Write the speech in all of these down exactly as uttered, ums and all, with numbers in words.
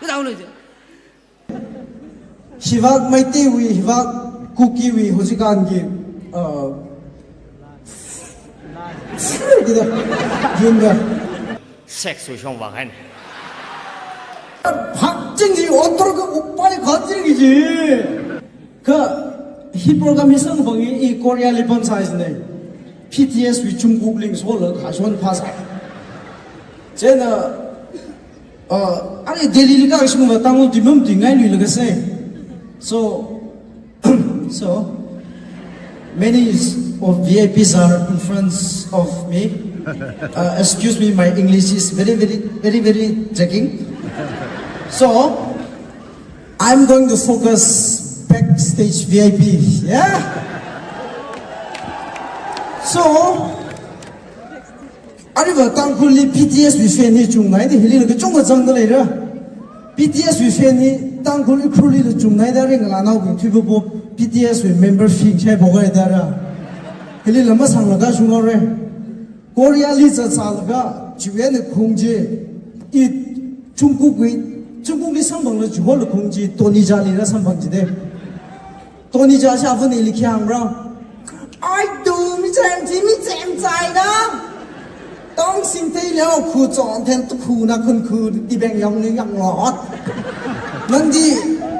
Kadaole je. Hivak Meiteiwui, hivak Kukiwui, hojikānki, uh, kida, yunda. Sex wui shongvak haina. Phakching ji, otor ka upari khatir ki ji. Kha, hi program hi samphang i, i Korea li pamsai jina. B T S wui Jungkook ling sola kashon phasai. Chieina, uh, ani Delhi li kashungva Tangkhul timam tingai lui laga sai. So, so, many is, of V I Ps are in front of me. Uh, excuse me, my English is very, very, very, very lacking. So, I'm going to focus backstage V I P. Yeah? So, arui va Tangkhulli B T S wui fan hi chungnaida, hili laga chungkha zangda leira. B T S wui fan hi Tangkhul Ukhrulli la chungnaida, ringla naobing thuipapo B T S wui member fee shai phogai dara. Hili la masanglaga shungaure. Korea li zatzalaga, chiwui eina khung chi, i Jungkook wui, Jungkook li samphangla chiwui eina khung chi, Tony Jaa li rā samphang jide. Tony Jaa sha avun ili khi hāngra. Ai tu mi chem chi mi chem chai na. Tong sing tei leo khu chon then tu khu na khun khu di beng yong ni yang lot. Nandi,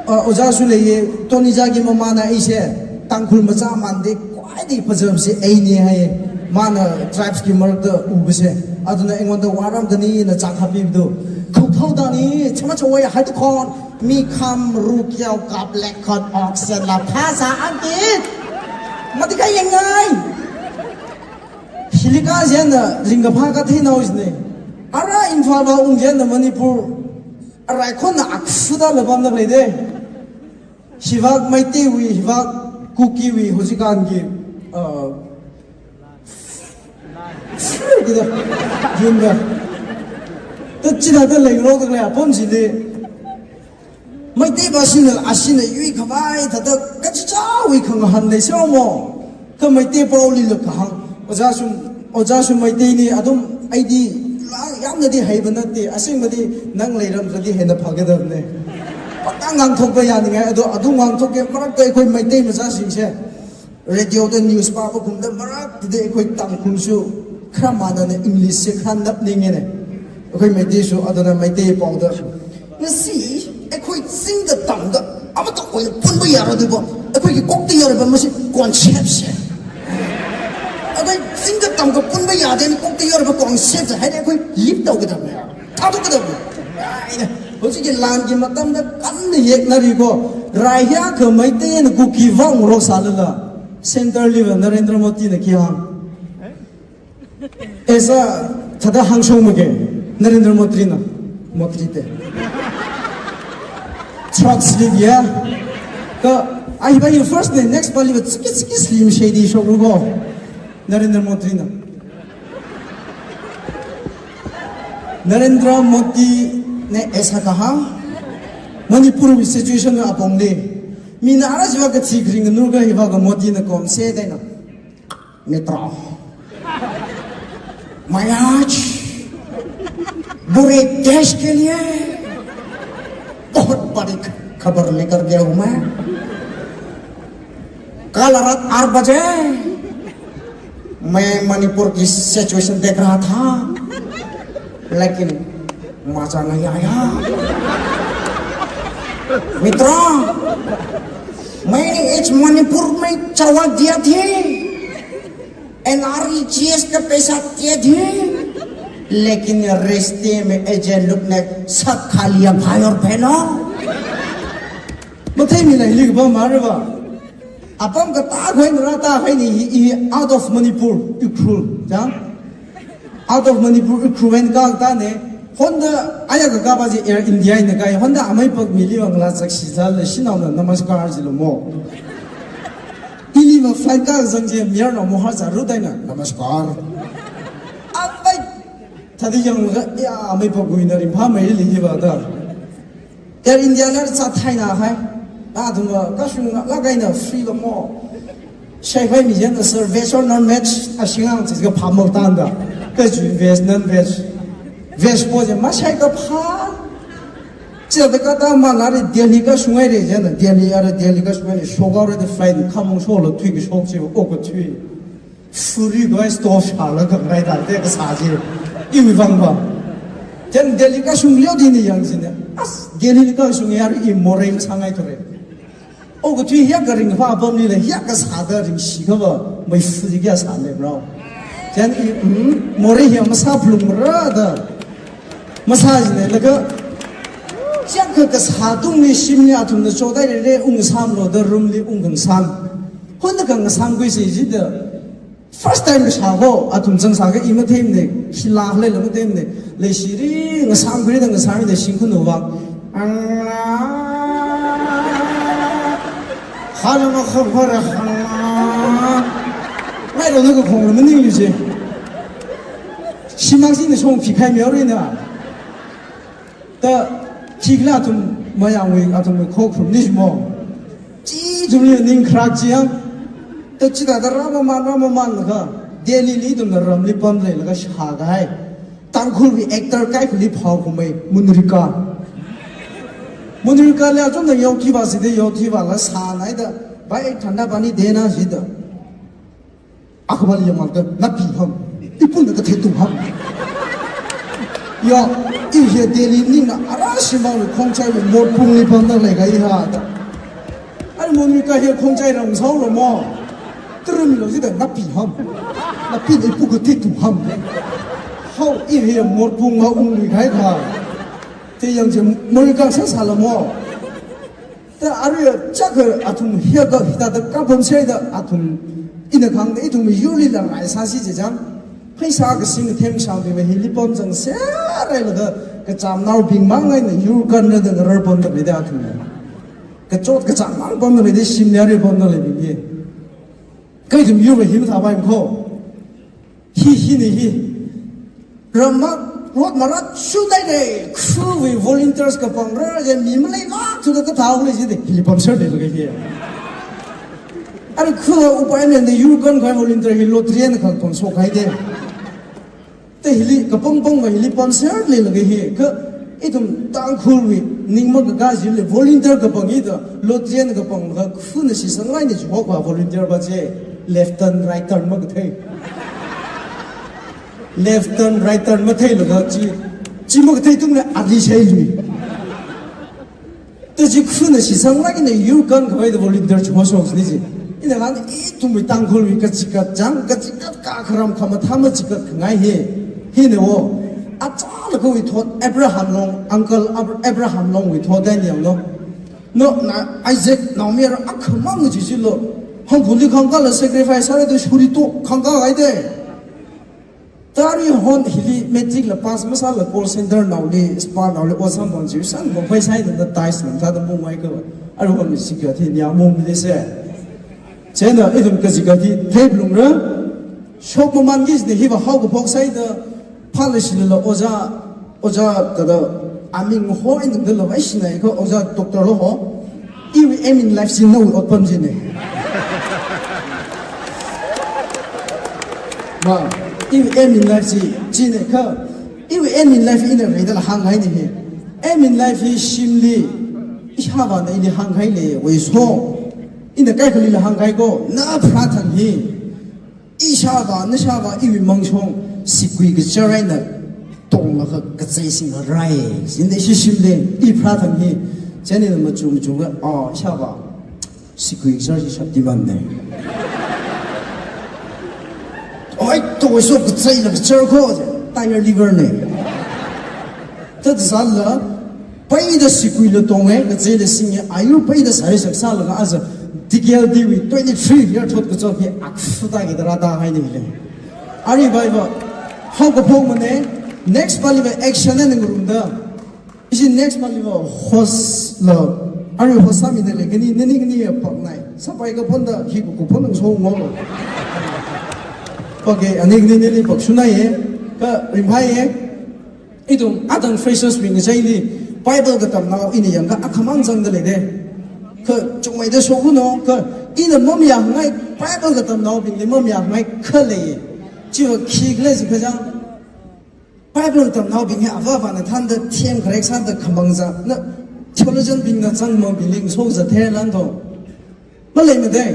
uh, Oja Shu leiye, Tony Jaa ki mamana ise, Tangkhul macha mande, Khwaidei phazamsi eina hai, mana tribes ki marakta uvase. Aduna aingwanda waram kani na chak hapi do. Khukthau dani, chama chawai hai tu khon, mi kham ru kiao kap lek khon oxen la phasa anti. Mati kai yang ngai. Hilika jenda, ringka pha ka thei nao jine. Ara Imphal va ung jenda Manipur, arai khon na aksuda labam na leide. Hivak Meiteiwui, hivak Kukiwui, hojikānki, uh, kida, yunda. Ta china ta leng rok ta lei apam jili. Meitei ba sina, asina yui khavai, ta ta kachichāwui khangahān lei se mo. Kha Meitei paoli la kahāng. Oja Shu, Oja Shu Meitei ni athum aidi la yamnadi heiba nate, asingmadi nang leiramladi hena phagada ne. Paka ngangthok ba ya ningai, ado, ado ngangthok ke marakta eikhoi Meitei macha singse. Radio da news pa pa kumda marakta de eikhoi Tangkhul shu khara mana ne English se khara nap ninge ne. Eikhoi Meitei shu, adana Meitei paoda. Ngasi, eikhoi chingda tamda, amata oina punba yara diba, eikhoi ki kokta yaraba masi concept se. Eikhoi chingda tamka punba yade ni kokta yaraba concept se, haida eikhoi lip tau kadam ya. Thāthu kadam ya. Ai, hojiki lan ki matamda kanna yekna riko, raiya ka Meitei na Kuki vang rok salala. Center level Narendra Modi na khi hāng. Esa thāda hāngshong mage, Narendra Modi na, Modi te. Throat slip ya. Ka, ai ba you first ne, next bali ba tsiki tsiki slim shady shok rugo. Narendra Modi na. Narendra Modi ne esa kaha, Manipur situation na apong de. Mina ara jiva ka tsi kring nurga hiva ka Modi na kom se de na. मित्रों, मैं आज पूरे देश के लिए बहुत बड़ी खबर लेकर गया हूं मैं। कल रात आठ बजे मैं मणिपुर की सिचुएशन देख रहा था, लेकिन मजा नहीं आया। मित्रों, मैंने इस मणिपुर में चावा दिया थी, एनआरईजीएस का पैसा दिए थे, लेकिन रास्ते में एजेंट लोग ने सब खा लिया, भाई और बहनों। Mathei mi lai lik ba marva. Apam kata khoi nara ta khoi ni hi, hi out of Manipur, Ukhrul, ja? Out of Manipur, Ukhrul wen ka ta ne. Honda aya ka ka ba ji Air India ina kai. Honda amei pak mi li wang la sak si za le shinao na namaskar ji lo mo. Ili ma flight ka zang je mir na mo har za ru dai na namaskar. Amei thadi yang ga ya amei pak gui na rim pha mei li hi ba da. Air India na sa thai na hai. Na thum ga ka shung la kai na free ba mo. Shai phai mi jen na sir veg or non veg a shingang chi ga pha mo tan da. Ka ju veg non veg. Veg po je ma shai ka pha. Chithāda kathā manāli Delhi kashung haira, chieina Delhi ara Delhi kashung haira, shokhaora da flight khamong shokla thuikashok chi, okathui. Furi guys to shala khangai da, te kasā chi. Iwui vang va. Chieina Delhi kashung leo dini yang chieina. As, Delhi kashung ya i morei masāngai thore. Okathui hiyākha ringphā apamlila hiyākha sāda ringshi kava, mei furi kayā sāle bro. Chieina i, mm, morei hi masā phalungmara da. Masā chieina laga. Chiyākha kasā tungli shimli athumna chothairare, ungsāmlu da room li ungkhangasām. Hon da khangasāmkhui si jida. First time kashā ho, athum zangsākha i matheimane, khila leila matheimane, leishiri, ngasāmkhuida ngasāmida shingkhun vang. Hana makhaphara hana. Ngairona kakhongla maninglu chi. Shimang sina shong phikahai mihaorana. Da, khikhala athum mayangwui, athumwui khokharum ni shimo. Chithumli ning kharak chiyang. Da chithāda rāmaman, rāmamanlaga, Delhi li ithumna ramli pamleilaga shākahai. Tangkhulwui actor kaikhali phaokhamei, Munrika. Munrikali achon na yaothiva sida yaothivala sānaida, "Bhai, thanda pani dena," jida. Akhava li yangmangda, "Napi ham, ipuna kathei tung ham." Ya, i hi Delhi ningna ara shimangwui khongchaiwui morpungli pamda leikahai ha da. Ai, Munrika hi khongchai ram saolo mo. Trum lo jida, "Napi ham, napina ipu kathei tung ham." Hao, i hi morpung maungluikahai kha. Te yang chi Munrika sāsāla mo. Da arui chiyākha athum hiyākha hithāda kapam sāda athum ina khangda ithum yurlila rai sāsi je chang. Pheisā kasing themshangbingva hili pamzangserhailaga kachamnaobing mang eina yur kanrada ngarar pamda leida athum. Kachot kachāng mang pamda leida shimli arui pamda leibing hi. Kha ithum yurva hi mathāpaimana kho. Hi, hina hi. Ramak, road marat shudaire, khuwui volunteers kapangra, je mi maleilākthuda kathāhaole jida, hili pamserda leilaga hi. Ara khuwa upai leimada yur kankahai volunteer hi lottery eina kapangshok haida. Te hili kapangpangva hili pamserda leilaga hi, kha ithum Tangkhulwui ning makakā jili volunteer kapang ida, lottery eina kapanglaga khuna shitsanglaina chihokva volunteer va chi, left turn, right turn makathei. Left turn, right turn matheilaga chi, chi makathei tungna ali shailui. Da chi khuna shitsanglaina yur kankhavai da volunteer chihoshoksani chi. Ina khangda ithumwui Tangkhulwui kachikat chang, kachikat kakharam khamathā machikat khangai hi. Hina wo. Achālakhawui thot Abraham Long, Uncle Abra-, Abraham Longwui thot eina yanglu. No, na Isaac, Naomi ara akhamang chi chilo. Hangphuli khangkāla sacrifice sāra da shuri to khangkā haida. Tari hon hili matric la pass masāla call center naoli, spa naoli, ot samphang chi samphang phai saida na tais nam thāda mung mai kha. Ari hon mi sika thi nia mung mi se. Chieina ithum kachikathi theiphalungra. Shokmamanki jida hiva haokaphok saida, phalashilala ojā, ojā thāda aming ho indala vaishinaikha ojā doctor lo ho. Iwui aim in life chi nawui otpam china. Ma, iwui aim in life chi, china kha, iwui aim in life ina reidala hānghaina hi. Aim in life hi shimli, ishāvāna ili hānghaile, vaiso. Ina kaikhalila hānghai kho, na pharāthang hi. Ishāvā, nashāvā, iwui mangshong, sigui kachar eina tonglaga kachei singharai. Sinde shishimde, i pharāthang hi. Chieina machung machunglaga, ah, ishāvā, sigui kachar chi shaktiman ne. Oi, to so kacheila kachar kho, tiger liver ne. Thāda sālala, paida siguila tonge, kacheila singe, ayur paida sāri saksālaga aja, D K L D wui twenty-three year thot kachot hi akfuta ki dara da haini le. Ari bai ba, haokaphokmane, next paliva action na ngarumda. Ishi next paliva host lo, ari host sāmida lei kani, nani kani ya paknai. Sapai kaphonda, hi ku kaphonda so ngolo. Okay, ani kani nani pak sunai ye, kha rimphai ye. Ithum atang freshers bing ngachaili Bible katamnao ina yangkha akhamang zangda leide. Kha chungmeida shokuno, kha ina mamayāngai Bible katamnaobingli mamayāngai khalei. Chiva khikhala jiakha jang, Bible katamnaobing hi avāvāna thānda themkharek sāda khamang zangna Theologian bingna zangmabingli ngasozathei langtho. Maleimadei.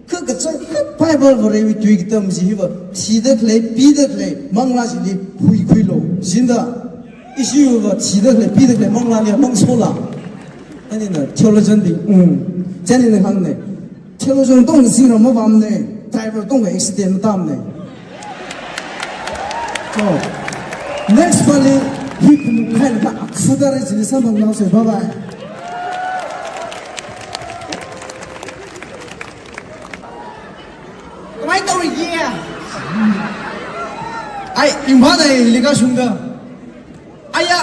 Kha kachangkhat Bible Varewui tui katam chi hiva, thidakhalei, pidakhalei manglā chili huikhuilu. Jinda. Ishiva thidakhalei, pidakhalei manglāli mangshola. Anina theologian bing, mm. Chieina hāngnei. Theologian tongna zingram mapamnei, driver tongna accident matamnei. So, next pali hi khumuk khailakha aksudare chili samphangnaosei. Bye bye. Khamai tawri ye. Ai, imba dai lika shungda. Aya,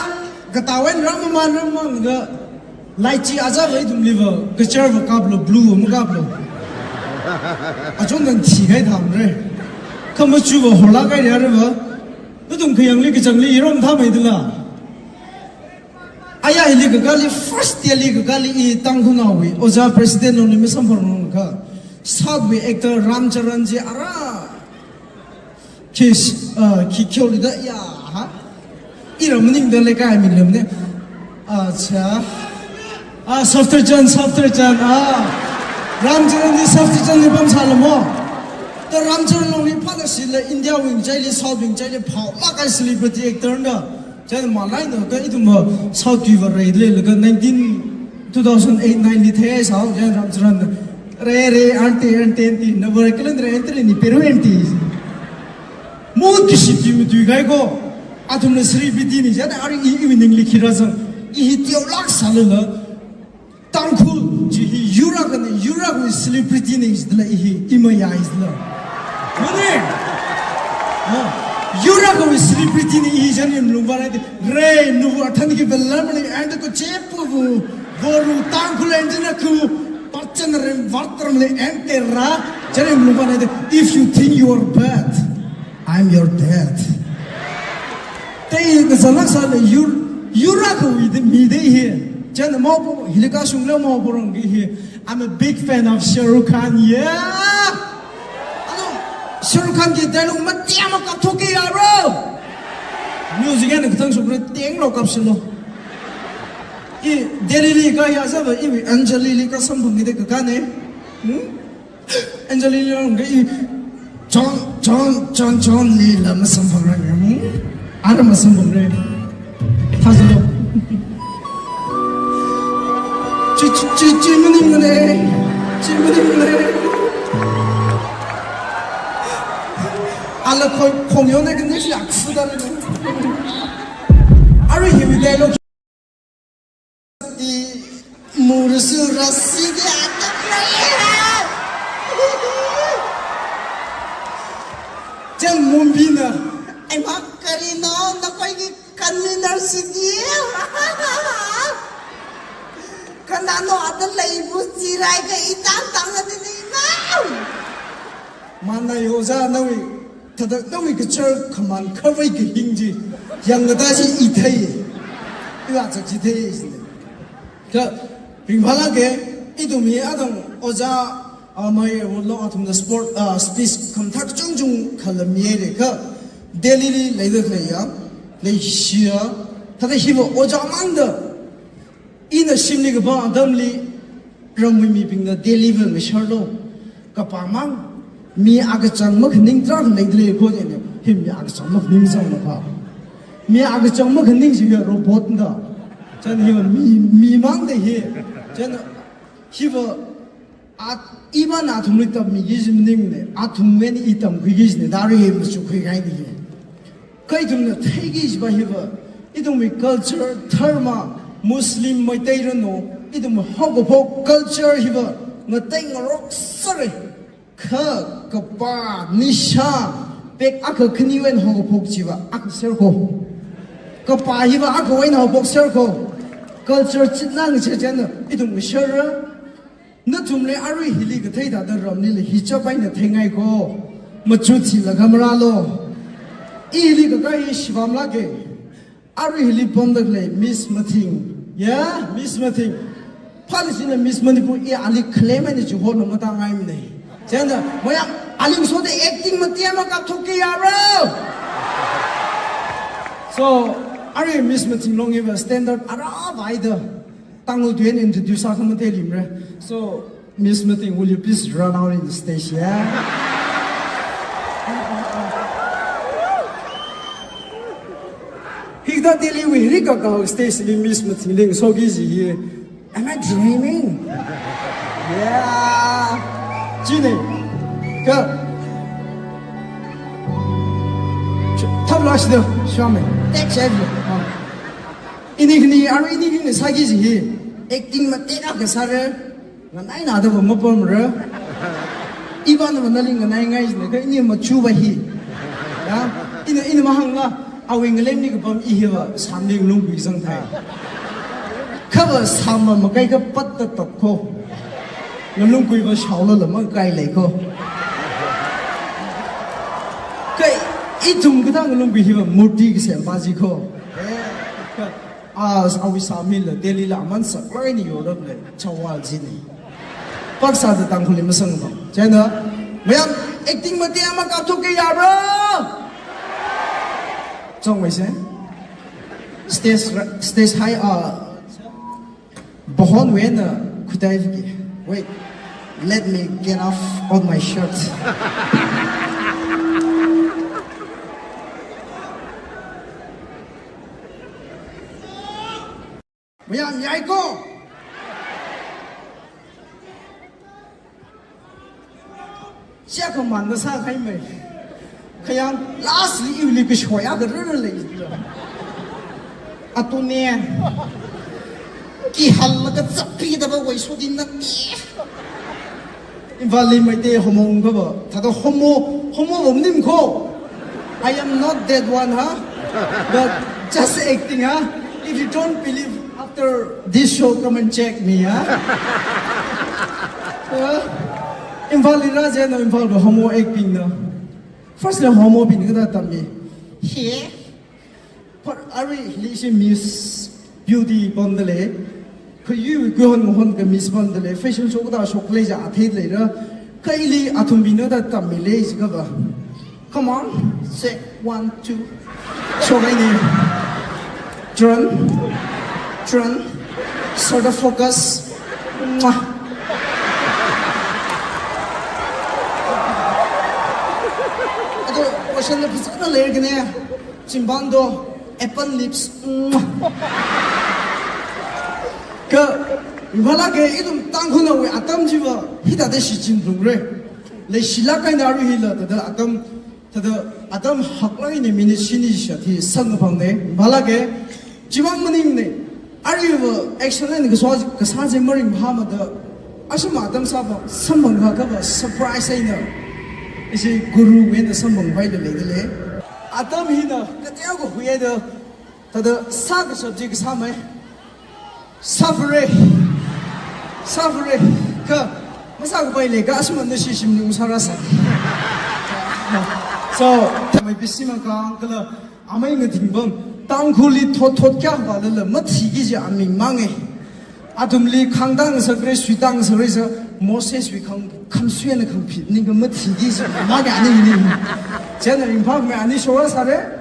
katāwui ram maman ram mang ga, laichi aja vai tum liver, kachar va kaplo, blue va makaplo. Achon dan thi kai thamre. Kamachu va hola kai ya re va. Nathum khayangli kachangli irom thamai dila. Aya hili kakali first year li kakali i Tangkhulnaowui. Oja president longli masamphar nong ka. South wui actor Ramcharan ji ara. Kis, ah, khi kyo li da ya, ha? Ira maning da le kai ming lem ne. Acha. Ah, Softerchan, Softerchan, ah. Ramcharan ji Softerchan li pam sālamo. Da Ramcharan longli phala sila India wing chai li, South wing chai li, phao la kai celebrity actor da. Chieina malaina ka ithum va South tui va rei le laga nineteen, two thousand eight nine li thei sao, chieina Ramcharan. Re, re, aunty, aunty, aunty, na va kelen re, aunty, ni peru aunty. Mut kishit tui mutui kai ko. Athumna celebrity ni, chieina ari i, i ningli khira zang. I hi teolak sālala. Tangkhul, chi hi yurākhana, yurākhawui celebrity ni, jitla i hi, i maya jitla. Mane? Ha, yurākhawui celebrity ni i hi chieina malung vāra de. Re, nuvu athan ki velamli, and ko chepu vu, voru Tangkhul and jina ku, pachan rem vartar mle and terra, chieina malung vāra de. If you think you are bad, I'm your dad. Tei na salak sāla yur, yurākhawui de mi de hi. Chieina maopo, hili kashungla maopo rong ki hi. I'm a big fan of Shah Rukh Khan, yeah. Ano, Shah Rukh Khan ki dialogue matiya makapthoki ya bro. Music eina kathang shukra tenglo kapsilo. I Delhi li kaya sāva, i Anjali li kasamphang de kakane. Hmm? Anjali li rong ka i John, John, John, John li la masamphang ra ya. Ara masamphang re. Thazalo. Chi, chi, chi, chi maning mane. Chi maning mane. Ala khong, khong yone kani shi aksudare. Ari hiwui dialogue. Mursu rasi de atak lei. Chang mumbina. Ai ma karino na koi ki convener si di. Kanano ada lei bu jirai ka itang tang adi ni na. Mana yo za nawi. Thāda nawui kachar khaman khavai kahing chi, yangkata chi i thei. Iwui azak chi thei sine. Kha, ringphālāke, ithum hi athang oja, ah, mai, wolo athumna sport, ah, speech khamathā kachungchung khalamiye re kha, Delhi li leida khaleiya, leishiya, thāda hiva oja mangda, ina shimli kapā atamli, ramwui mibingna Delhi va ngasharlo. Kapā mang, mi akachang makhaning tarākha leidalei kho jine, hi mi akachang makhaning zangna kha. Mi akachang makhaning jiya robot da. Chieina hiva mi, mi mangda hi. Chieina hiva, at, iva nathumli tammiki kaji maningne, athumwui eina i tamkhuiki kajine, da ri machukhui kahaine hi. Kha ithumna theiki kajiva hiva, ithumwui culture, dharma, Muslim, Meitei ranu, ithum haokaphok culture hiva, ngatei ngarok sāre. Kha, kapā, nisha, pek akha khaniwui eina haokaphok chiva, akha serko. Kapā hiva akhawui eina haophok serko. Culture chitna ngache chieina, ithum ngasharra. Nathumli arui hili kathei thāda ramli le hi chap eina theingai ko. Machu thila khamralo. Ili kakai shibam lāke. Arui hili pamda khalei Miss Mathing. Ya, Miss Mathing. Phāli sina Miss Manipur i ali claim eina chihotna matāngaimane. Chieina, mayam, ali so de acting matiya makapthoki ya bro. So, arui Miss Mathing long iva standard ara vaida. Tangkhul tui eina introduce sākha matheilākmara. So, Miss Mathing, will you please run out in the stage, yeah? Hikathā Delhi wui rikaka stage li Miss Mathing leng shoki ji hi. Am I dreaming? Yeah. Chine. Ka. Ch-, thap lashi do, shame. Take care. Ah. Ini khani, arui ini khani sāki ji hi. Acting mateikha sāra. Nganaina da mapamra. Iva na nali nganaingai jina, kha ini machuva hi. Ya, ina, ina mahāngla, awui ngalemli kapam i hiva, sāmli ngalungkui zangthai. Khava sāma makaiakha patta tap ko. Ngalungkuiva shaolala makailei ko. Kha ithum kathā ngalungkui hiva murti kasem pa ji ko. Kha, a, awui sāmila, Delhi la aman saklāk eina yorap lei, chawa jina. Pāksāda Tangkhulli masangpa. Chieina, mayam acting matei ama kapthuka yabra? Chongmeise. Stage ra-, stage high, uh, Bohon wena khutai ki. Wait. Let me get off on my shirt. Mayam yaiko. Siya khamān na sākhaimei. Khayang last li iwuili kashoya kharara lei. Atune. Kihānlaga zapi dava wai sodin na ki. Imphal li Meitei homo ungkapa, thāda homo, homo va maning ko. I am not that one, huh? But just acting, huh? If you don't believe after this show, come and check me, huh? Uh, Imphal li rāchina, Imphal va homo acting na. First li homo bing kathā tammi. He. Par arui hili ishi Miss Beauty pamda lei. Kha yu kuihon mahon ka Miss pamda lei. Fashion show kathā shoklei ja athei leira. Kha ili athumbingna kathā tammi lei jiakhava. Come on, check, one, two. Shoklei ni. Turn. Turn. Sort of focus. Mwah. Ado, question la phasāna leira kane. Chimbang do, apple lips. Kha, vala ke ithum Tangkhulnaowui atam chiva, hithāda shichin lungre. Leishilāk eina arui hila, thāda atam, thāda atam haklāk eina minute shini shat hi sangphang ne. Vala ke, chiwuivang maningne. Aruiva action eina kasā, kasā chi maringphāmada, ashama atam sāva, samphang kha kava surprise eina. Ishi guru eina samphang vai da lei da lei. Atam hina, kateokha huida, thāda sākashap chi kasāmei. Suffer. Suffer. Kha, masākapai lei kha, ashama na shishim nung sārasa. So, tamei bisi makang kala, amei ngathingpam, Tangkhulli thot thot kya hua lala, mathiki ji aming mange. Athumli khangtang sakre, suitang sakre sa, Moses wui khang, khamsui eina khangphit, ning kha mathiki ji, ma kya ning ning. Chieina ringphāmei ani shora sāre.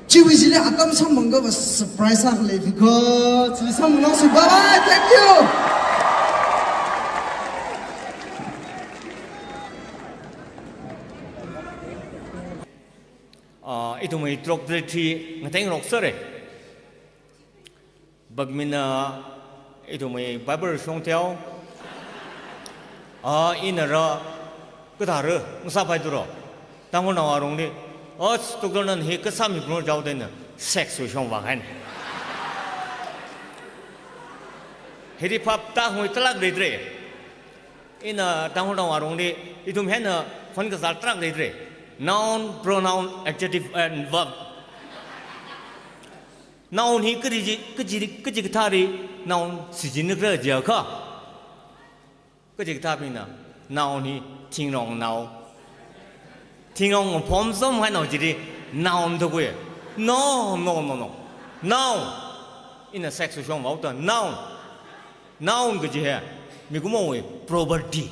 Chiwui chili atam samphang kava surprise sākhalei vi ko. Chili samphang ngasui. Bye bye. Thank you. Ah, ithumwui trok three ngateingarok sāre. Bakmina ithumwui Bible shong theo. Ah, ina ra, kathāra, ngasāpai turo. Tangkhulnao arongli. Oh, doctor nan hi kasā mi pruno jau dena. Sex wui shong vākahaina. Hiri phap ta hoi talak leidre. Ina Tangkhulnao arongli, ithum hina phon kazal talak leidre. Noun, pronoun, adjective, and verb. Noun hi kaji, kaji, kaji kathāli noun shichinna khala jiakha. Kaji kathābingna noun hi thingrong nao. Thingrong phom zom hai nao chili noun da kui. No, no, no, no. Noun. Ina sex shong vāuta noun. Noun kaji hi mikumowui property.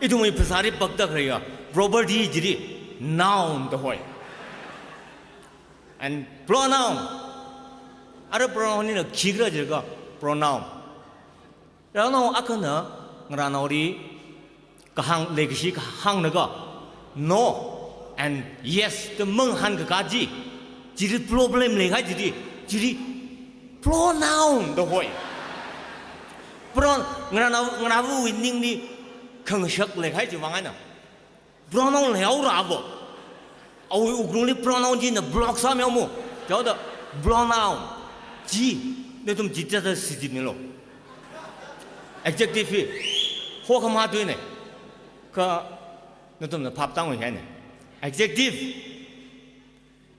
Ithumwui phasāli pakda khalei ya, property chili noun da hoi. And pronoun. Ara pronoun hina khikhala jiakha pronoun. Pronoun akhana ngarānaoli kahāng leikashi kahāng laga no and yes da mangahānkakā chi, chili problem leikahai chili, chili pronoun da hoi. Pron-, ngarānao, ngarānavawui ningli khangashak leikahai chiwui vang eina pronoun leihaora vo. Awui wuklungli pronoun china block sāmihaomo. Chao da pronoun. Chi, nathum chi chithāda shichinmilu. Adjective hi hokhama tuina. Kha nathumna phap tāngaihai na. Adjective.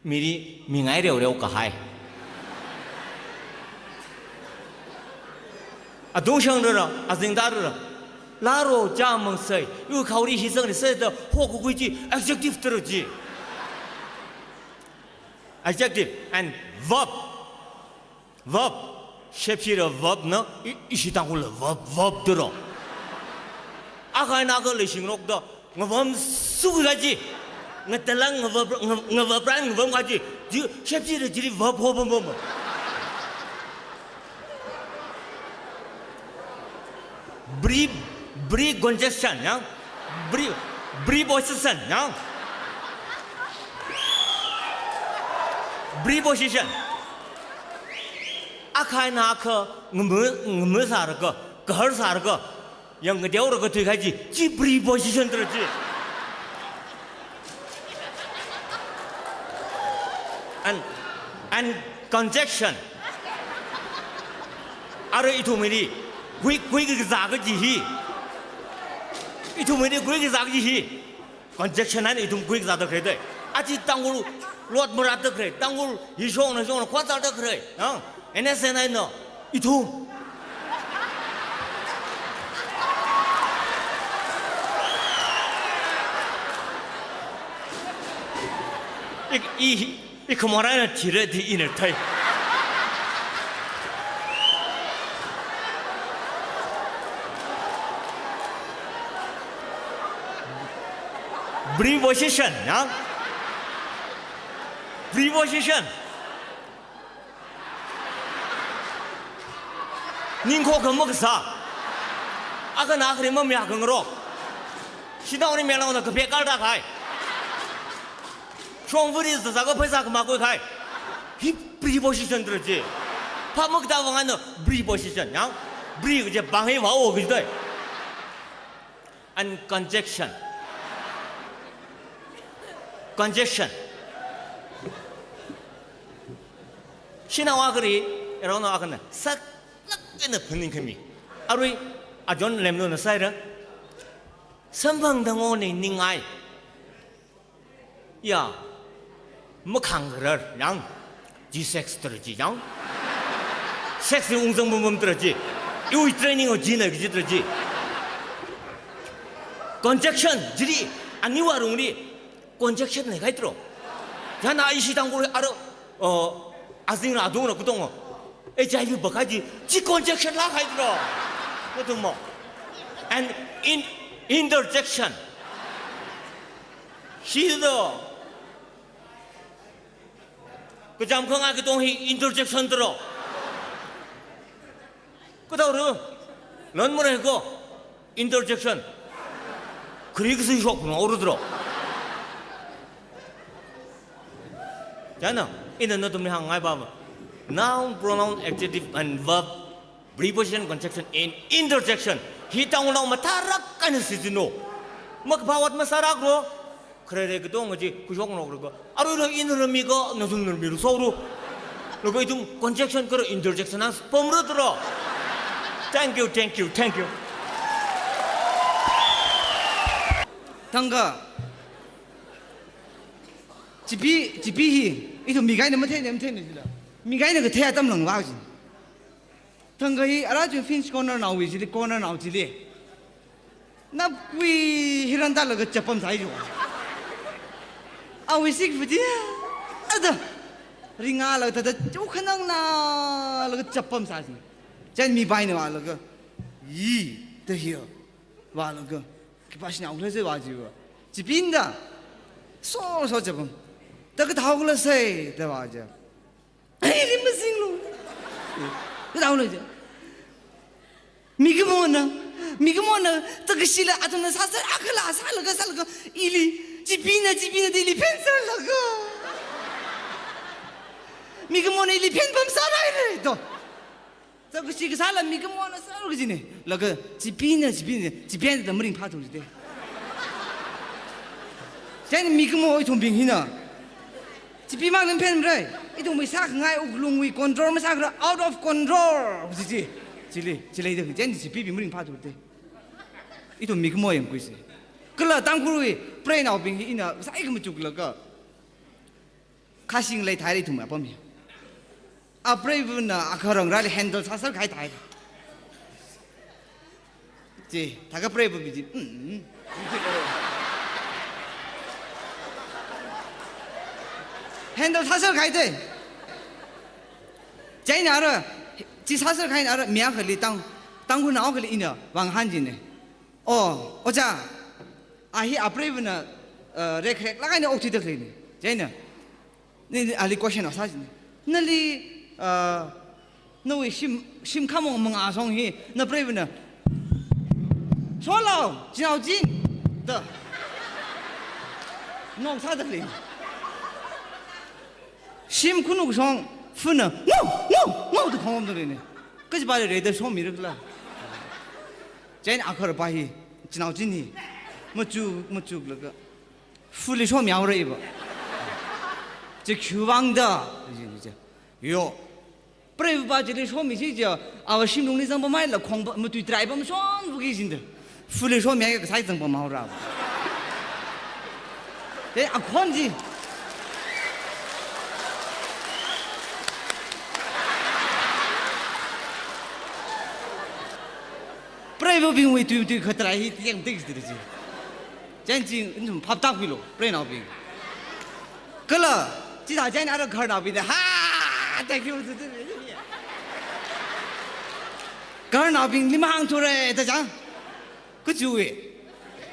Mili mingai reoreo kahai. Adung shang rara, azingda rara. Laro, cha, mang, sai. Yu khaori hi zangli sai da hokakhui chi adjective tara chi. Adjective and verb. Verb, shepshira verb na, i-, ishi Tangkhul verb, verb tara. Akha eina akha leishingarokda, ngavamsukakhui chi. Ngatalang ngava-, nga-, ngavapran ngavamkahai chi. Chi, shepshira chili verb ho bom bom. Pre-, precongestion, ya? Pre-, preposition, ya? Preposition. Akha eina akha ngama, ngamasālaga, kaharsālaga, yangkateolaga thuikahai chi, chi preposition tara chi. And, and conjunction. Ara ithumwuili, kui, kuikazā kaji hi. Ithumwuili kuikazā kaji hi. Conjunction eina ithum kuikazāda khalei dai. Achi Tangkhul lot marāda khalei, Tangkhul hishongna shongna khotsalda khalei. Ha? N S N eina ithum. I, i, I khamor eina thira da ina thei. Preposition, ya? Preposition. Ningkho khamakasā. Akhana akhali mamayākhangarok. Shanaoli melaona kapekal da kahai. Shongfali zazaka pheisā khamā khuikahai. Hi preposition tara chi. Phap makatā vang eina preposition, ya? Pre kaji pāng hi vao kaji dai. And conjunction. Conjunction. Shanao akhali, yaronao akhana, saklāk eina phaningkhami. Arui, John Lennon na sāhaira. Samphangda ngonei ningai. Ya, makhāngkharar, yang, chi sex tara chi, yang. Sex hi ungzang bumbum tara chi. Iwui training o china kaji tara chi. Conjunction, chili, aniwui alungli, conjunction leikahai tara. Chieina ishi Tangkhul ara, uh, azingra adungra katonga H I V pākahai chi, chi conjunction lākahai tara. Nathum mo. And in, interjection. Shida. Kachām khangai katong hi interjection tara. Kathāra, lan mareiko, interjection. Khari kasui shok phangaora tara. Chieina, ina nathumli hāngngai pava. Noun, pronoun, adjective, and verb, preposition, conjunction, and interjection. Hi Tangkhulnao mathālāk eina shichinlu. Makaphā ot masālāklu. Khare re katong chi, khuishok ngarok reko. Aruila ina rāmiko, nathum rāmilu sālu. Laga ithum conjunction kala interjection na pamra tara. Thank you, thank you, thank you. Thangkha. Chipi, chipi hi, ithum mikaina matheina, matheina jila. Mikaina kathei atam langva ji. Thangkha hi, ara chun French corner naowui chili, corner nao chili. Napkui hi rāntālaga chapam sāi jo. Awui sikfuji, ada. Ringalaga thāda, chukhanang nalaga chapam sā ji. Chieina mi paina vālaga, yi, da hiya. Vālaga, khipāshina ungkhala sai vā jiva. Chipinda, so, so chapam. Da kathāokhala sai, da vā ji. Ai, rim mazinglu. Kadaole je. Mikumona, mikumona, takashila athumna sāsā, akhala sālaga, sālaga, ili, chipina, chipina, ili phen sālaga. Mikumona ili phen pamsārai re, do. Takashi kasāla mikumona sālaga jine. Laga, chipina, chipina, chipina da maringphāthu jide. Chieina mikumo ithumbing hina. Chipimang lam phenrai. Ithum masākhangai wuklungwui control masākhala out of control. Chi, chi. Chili, chili da, chieina chipibing maringphāthu de. Ithum mikumo yangkhuise. Kala Tangkhulwui preinaobing hi ina, sāikha machuklaga. Khashing leithai ithum apam hi. Apreivana akha rangrali handle sāsā kahai thai. Chi, thākha preiva bi chi. Mm. Handle sāsā kahai thai. Chieina ara, chi sāsā kahai ara, mi akhali Tang, Tangkhulnao akhali ina, vāngahān jine. Oh, ojā, a hi apreivana, uh, rekrek laga ina okthuida khaleine. Chieina. Ni, ni, ali question akha sā jine. Nali, ah, nawui shim, shim khamong mangā shong hi, napreivana. Shonlo, chinao chin. Da. Nong sāda lei. Shim khanuk shong, fana. No, no, no, da khongomda leine. Kajiva re da shomirakhala. Chieina akharva hi, chinao chin hi. Machu, machuklaga. Fuli shomihaora iva. Chi khiwuivang da. Yo. Preiva chili shomisi chi, ava shimlungli zangpamhaila khong va, matui trai pamshon vuki jinde. Fuli shomihai kasai zangpamhaora. Te akhon chi. Preivabingwui tui, tui khatrai hi tiang tik tik chi. Chieina chi, ithum phap tākhuilo, preinaobing. Kala, chithā chieina ara gaharnaobing da, ha, thank you. Gaharnaobingli mahāngthura, da chang. Kachiwui.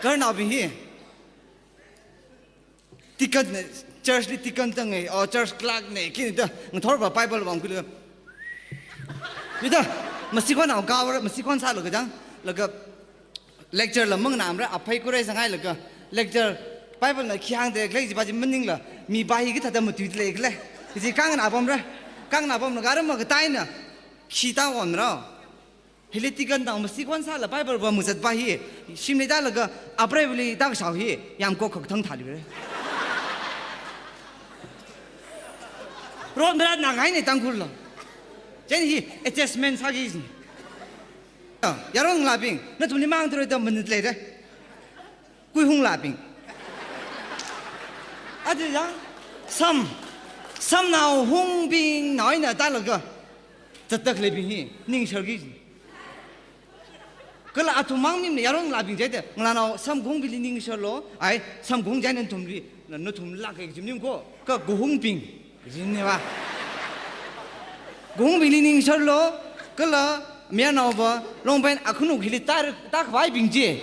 Gaharnaobing hi. Deacon ne, church li deacon tang e, o church clerk ne, khi ne da, ngathorva Bible vāngkhuilaga. Yuda, masikhon ao kawar, masikhon sālaga chang, laga lecture la manganāmara, aphei khuirei sanghailaga, lecture, Bible na khi hāngda khalei chiva chi maningla, miva hi kathāda matuida leikhala. Chi kanganā pamra, kanganā pamlaga ara makataina, khi tāwonra. Hili deacon tang masikhon sāla Bible va mazatva hi, shimli tālaga apreivali tākashao hi, yamkok khaktang thāli re. Ron berat na kahaine Tangkhullo. Chieina hi adjustment sāki jine. Yaronlabing, nathumli mahāngthura da manit leire. Kuihunglabing. Aja yang, sam, samnao hungbingnao eina tālaga, zatda khaleibing hi, ningsharki. Kala athum mang mimne yaronlabing chieina, ngalānao samkahungbingli ningsharlo, ai, samkahung chieina nathumli, na, nathum lak e jim ning ko, ka kahungbing. Jinne va. Kahungbingli ningsharlo, kala mayarnaova, longpant akhanuk hili tā, tākhavaibing chi.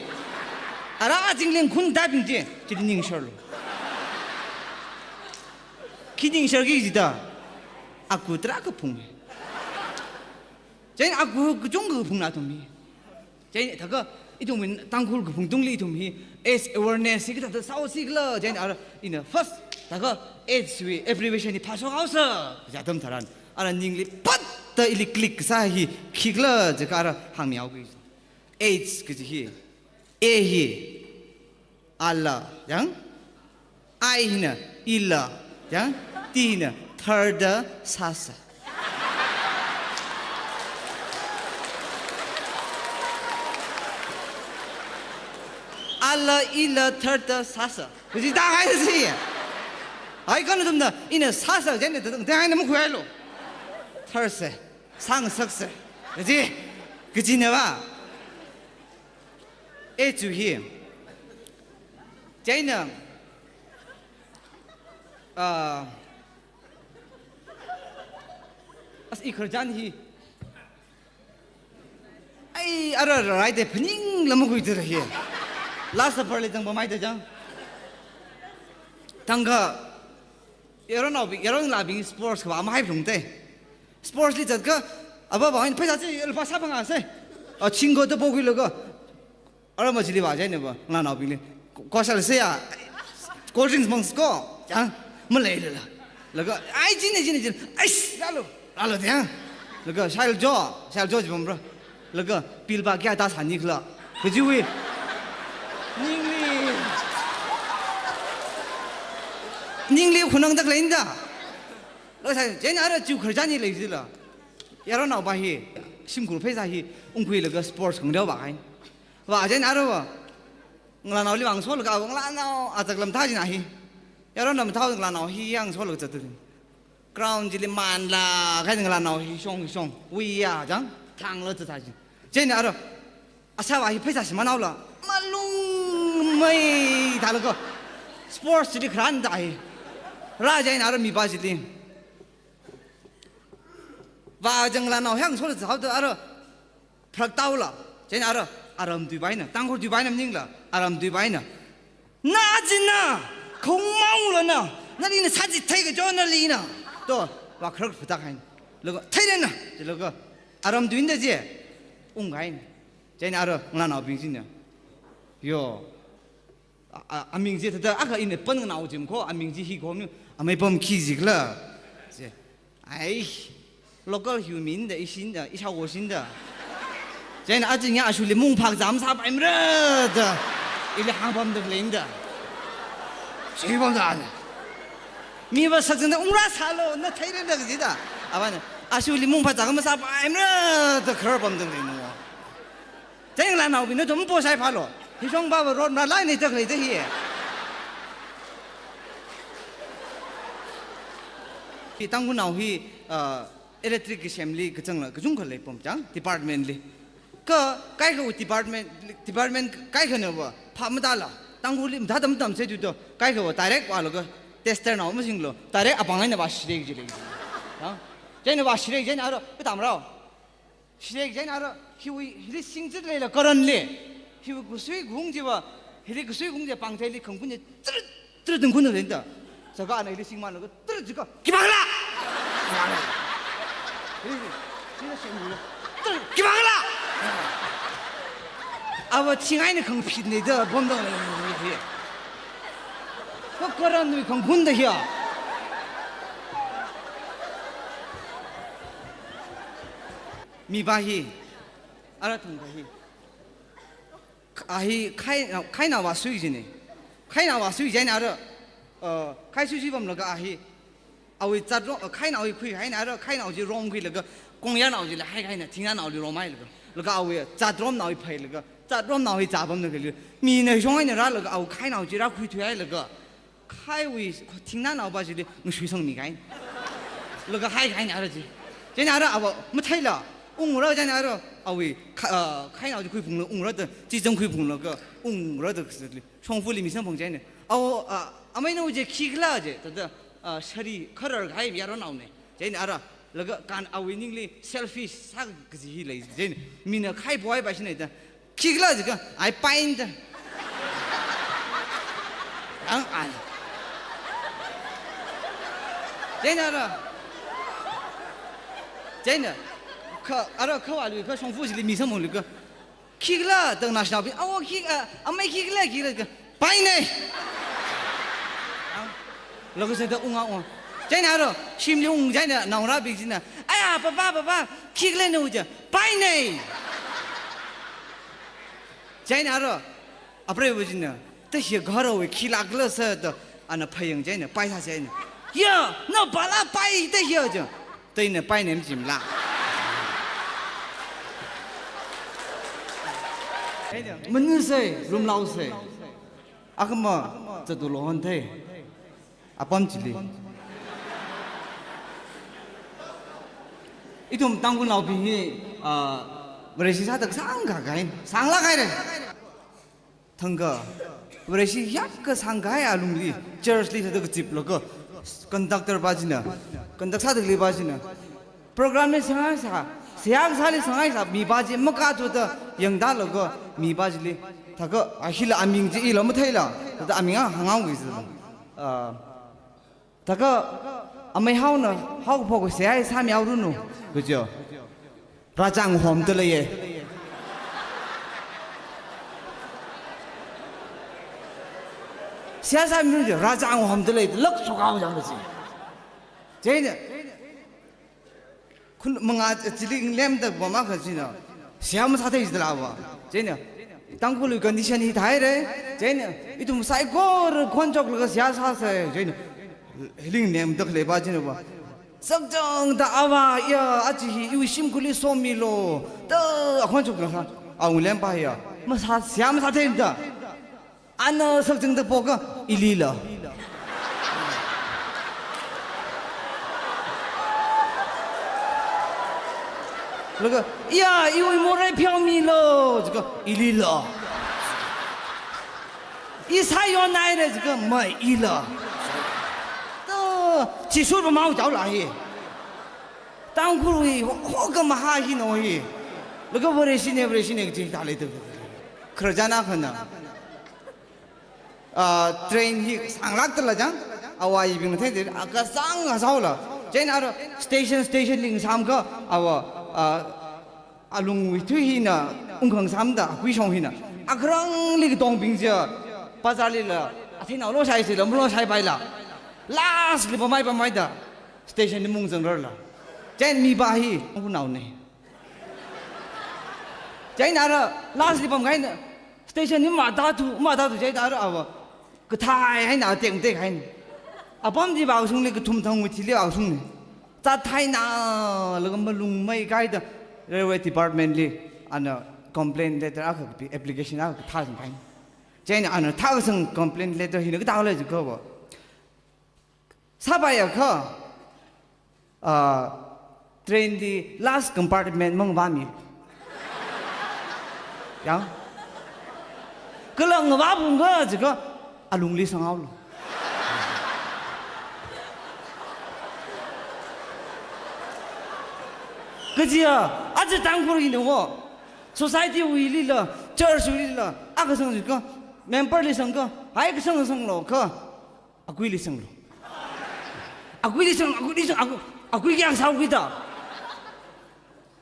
Ara azingling khun tābing chi, chili ningsharlo. Khi ningsharki jida, aku tarākha phung. Chieina aku kachungkha phungna athum hi. Chieina thākha, ithum Tangkhul kaphung tungli ithum hi, AIDS awareness hi kathāda sāhaosikhala, chieina ara, ina first, thākha, AIDS wui abbreviation hi phāshok haosa, kaja atam tharan, ara ningli phatta ili click kasā hi, khikhala, jiakha ara hāngmihaoki. AIDS kaji hi, A hi, ala, yang? I hina, ila, yang? T hina, tharda sāsa. Ala, ila, tharda sāsa. Kaji tāngai si. Ai, kha nathumna, ina sāsa, chieina, ta, ta, ta, haina makhuihailo. Tharsa, sāngasaksa. Kaji, kajina va. E chu hi. Chieina. Ah, as i khararchan hi. Ai, ara, ara, rai de phaningla makhuida ra hi. Last supper li zangpamhaida chang. Thākha, yaronnaobing, yaronlabing sports kavā mahai phlung te. Sports li zatka, aba ba, pheisā chi, lupā sāphangā sai. A, chingko ta pokhuilaga. Ara machili vā chieina va, ngalānaobingli. Ko, ko sāla sāya, cold drinks mang sko, chang, maleilala. Laga, ai, chieina, chieina, chieina, ai, rālu, rālu, chang. Laga, shailajo, shailajo jibamra. Laga, bill va kayā tāsāni khala. Kajiwui. Ningli. Ningli khunang tak leinda. Laga sā, chieina ara chiwui khararchān hi leisila. Yaronnaova hi, shimkhur pheisā hi, ungkhuilaga sports khangareo vāhaina. Vā chieina ara va, ngalānaoli vāngasolaga, ngalānao, azak lam thā china hi. Yaronnaova thā ngalānao hi yangasolaga zatda. Ground chili manlā, kahai ngalānao hi shong, shong, wuiya, chang, thanglaga zatda chi. Chieina ara, asāva hi pheisā shimānhaola, malung mai thālaga, sports chili kharān da hi. Rā chieina ara mipā chili. Vā chieina ngalānao hi yangasolaga zathaoda ara, pharak tāhaola. Chieina ara, aram tuipaina, Tangkhul tuipaina maningla, aram tuipaina. Na china, khongmang lo na, nali na sāchithei kajo nali na. To, vā kharak phatak haina. Laga, theirana, chilaga, aram tuina da chi, unghaina. Chieina ara, ngalānaobing china. Yo. A, a, aming chi thāda, akha ina pāng nganao jim ko, aming chi hi ko mi, amei pam khi jikla. Chi. Ai, local human da, ishinda, ishawo shinda. Chieina aching ya ashuli mungphak zam sāpaimara da. Ili hāngpamda leida. Shipamda ana. Mi va sakchingda ungra sālo, na theirada kajida. Avāna, ashuli mungphak zam masāpaimara da khararpamda leina. Chieina ngalānaobingna tum po sai phalo. Hishong ba ba road mara lai nei tak lei da hi. Hi Tangkhulnao hi, ah, electric ki semli kachangla, kachungkha leipam chang, department li. Ka, kaikha department, department kaikhana va, phap matāla. Tangkhulli mathāda matamsei tu to, kaikha va direct vālaga, tester nao masinglo, direct apāng eina vāshirei ji lei. Ha? Chieina vāshirei chieina ara, katamrao. Shirei chieina ara, hiwui, hili singchit leila current li. Hiwui kasui gung chiva, hili kasui gung chi pāngtheili khangkhun chi, tir, tir tingkhun leida. Sāka ana hili singmānlaga, tir jika, khipākhala! Hili, hili singmānlaga, tir, khipākhala! Ava thingai na khangphit nei da, bomdang nei hi. Ka current wui khangkhun da hiya. Mipā hi, ara thangkha hi. A hi khai, khainao vāsui jina. Khainao vāsui chieina ara, uh, khai suisui pamlaga a hi. Awui zatrom, uh, khainao hi khuihaina ara, khainao chi romkhuilaga, kongyānao chila haikahaina, thingnānaoli romhailaga. Laga awui zatromnao hi phailaga, zatromnao hi zāpamna kali. Mina shong eina rālaga, awui khainao chi rākhuithuihailaga. Khaiwui, thingnānaopā chili ngasui sangmi kahaina. Laga haikahaina ara chi. Chieina ara ava matheila, ungra chieina ara, awui, kha-, ah, khainao chi khuiphungla ungra da, chichang khuiphunglaga, ungra da kasatli. Shongfali mi samphang chieina. Awo, ah, amei nao chi khikhala chi, thāda, ah, sari kharar kahai yaronnaona. Chieina ara, laga kan awui ningli selfish sā kaji hi lei chieina. Mina khai boy ba shina da, khikhala jika, ai pain da. Ang ai. Chieina ara. Chieina. Kha, ara kha vālui kha shongfa chili mi samphangluika. Khikhala, tang national bi, awo khik, a, amei khikhala, khikhala, khikhala. Paina. Ang. Laga sāda unga unga. Chieina ara, shimli ung chieina, naongarābing china. Aya, papa, papa, khikhala na uja. Paina. Chieina ara, apreiva china, ta hi gharāwui khilākla sā da, ana phayang chieina, pai sā chieina. Ya, na bala pai ta hi ja. Ta ina paina machimla. Manusei, rumlaosei. Akhama, zatu lohon thei. Apam chili. Ithum Tangkhulnaobing hi, ah, Vareshi sāda sangkahai, sānglāk haira. Thangkha, Vareshi yāpkha sangkahai alungli, church li thāda kaziplaga, conductor pā china, conduct sāda khalei pā china, program li sāngaisā, seihā kasāli sāngaisā, mipā chi makathuda yangtālaga, mipā chili, thākha, a hila aming chi ila matheila, thāda aming a hānghaoki sāla. Ah, thākha, Amei haona, haokaphok seihā sāmihaoranu, kaja. Rāchāng homda leiya. Seihā sāmihaoranu, rāchāng homda lei, lāk shukhao jang kaji. Chieina, khun mangā chili lemda pama kajina, seihā masāthei jidalava. Chieina, Tangkhul condition hi thāhaira. Chieina, ithum saikora khon choklaga seihā sāsa. Chieina, hiling nemda khaleipa china va, sakchangda ava ya, aja hi iwui shimkhurli somilu da, akhon choklaga awui lempa ya, masā, seihā masātheida. Ana sakchangda poka, ilila. Laga, ya, iwui morei pheomilu, jiakha, ilila. I sāyonhaira, jiakha, mai, ila. Da, chishurpa maochaola hi. Tangkhulwui ho, hoka mahā hi no hi. Laga Vareshina, Vareshina kaji thālei tu. Khararchan akhana. Ah, train hi sānglākdala jang, avāyibingna theida, akha sāng ngasaola. Chieina ara station, station li ngasāmkha, ava, ah, alungwui thui hina ungkhangasāmda, akui shong hina. Akharangli katongbing chiya, bazarlila, athei nao loshai sila, maloshaipaila. Last li pamai pamaida, station li mungzangrarla. Chieina mipa hi, Tangkhulnaona. Chieina ara last li pamkahaina, station hi matāthu, matāthu chieina ara ava, kathai haina, atek matek haina. Apam chi vāshungli kathum thangwui thili vāshungna. Zathaina, laga malung meikaida, railway department li, ana complaint letter akha kapi, application akha kathā sangkahaina. Chieina ana thākasang complaint letter hina kathāla jiakha va, sāpai akha, ah, train li last compartment mangvāmi. Yang. Kala ngavāphungkha jiakha alungli sanghaolu. Kajiya, aja Tangkhul hina wo, society wuilila, church wuilila, akha sang jiakha, member li sangkha, hai kasang sanglu kha, akuili sanglu. Akuili sang, akuili sang, aku, akui kayāng sāhaokida.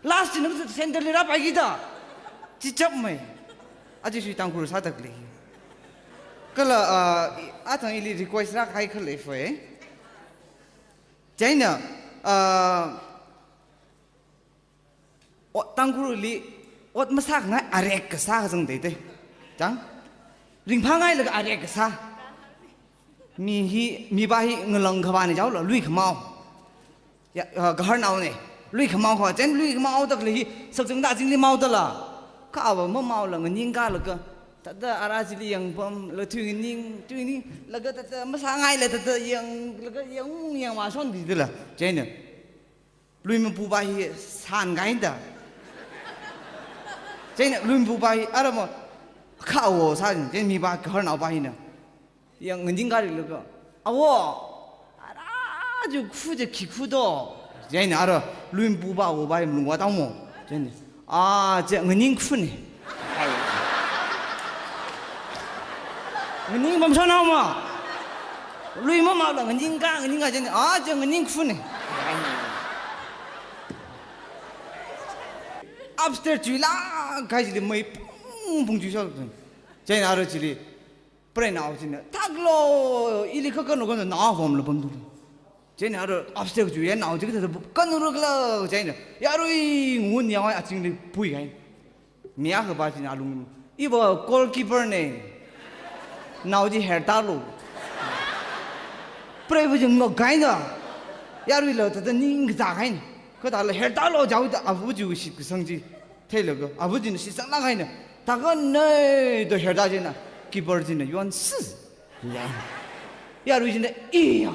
Last china centre li rāpaikida. Chichapmei. Aja shui Tangkhul sāda khalei. Kala, ah, i, athang ili request rākahai khalei fai. Chieina, ah, o, Tangkhulli, ot masākhangai arek kasā kazang teitei. Chang? Ringphāngailaga arek kasā. Mi hi, mipa hi ngalang khavāna jaola, lui khamao. Ya, ah, gaharnaona. Lui khamao kha, chieina lui khamao tak lei hi, sakchangda azingli maodala. Kha ava mamaola nganingkalaga, thāda ara chili yangpamla tui nganing, tui nganing, laga thāda masāngaila thāda yang, laga yang, yang vāshon didala. Chieina. Lui mapupa hi sāngaida. Chieina lui mapupa hi ara mo, kha awo sā, chieina mipa gaharnaopa hina. Yang nganingkarilaga, awo, ara ju khu je khi khu do. Chieina ara lui mapupa awopa hi malung vātao mo. Chieina, ah, je nganingkhuna. Nganing pamshon haoma. Lui mamaola nganingka, nganingka chieina, ah, je nganingkhuna. Upstairs chuilāk kahai chili mei pung pung chuishok. Chieina ara chili, preinao china, thaklu, ili kha kanu kanu nao vomla pamduli. Chieina ara upstairs chuiya nao chi kathāda kanura khala, chieina yarui ngun yangwai azingli puikahaina. Mi akhapa china alung, iva goalkeeper na. Nao chi hertālu. Preiva chi ngakahaina. Yaruila thāda ningkazā kahaina. Kha thāla hertālu jaoda ava chi shitkasang chi theilaga, ava china shitsanglāk kahaina. Thākhanei da hertā chieina, keeper china yonsi. Ya. Yarui china, iya.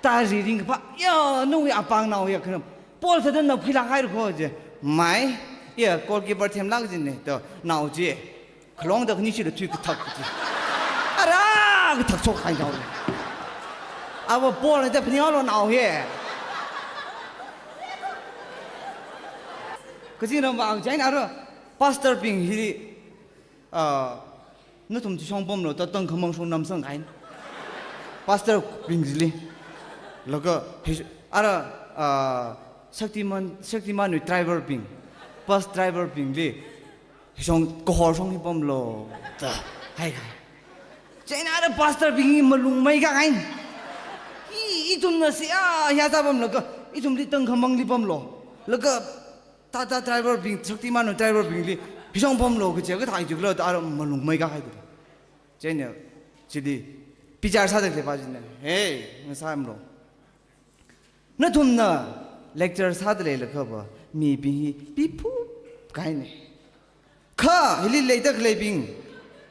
Tari ringkapha, ya, nawui apāng nao ya khanam. Ball thāda napkhuilāk haira kho je. Mai, iya, goalkeeper themlāk china, da, nao chi. Khalongda khani chila tui kathak chi. Ara, kathak chok hai jao. Ava ball da phaning haolu nao hi. Kazingram vang chieina ara, pastor bing hili, ah, nathum chi shongpamlu, tatang khamang shong namsang kahaina. Pastor bing chili. Laga, hi, ara, ah, Shaktiman, Shaktiman wui driver bing, bus driver bingli, hishong kahor shong hi pamlo, da, hai hai. Chieina ara pastor bing hi malung maikahai. I, ithumna si, ah, ya sa pamlaga, ithumli tangkhamangli pamlo. Laga, Tata driver bing, Shaktiman wui driver bingli, hishong pamlo, kaje kathā jiklo, da ara malung maikahai da. Chieina, chili, bichar sāda khalei pa china, hey, ngasāmlo. Nathumna lecture sāda leilakhava, mibing hi piphu kahaina. Kha, hili leida khaleibing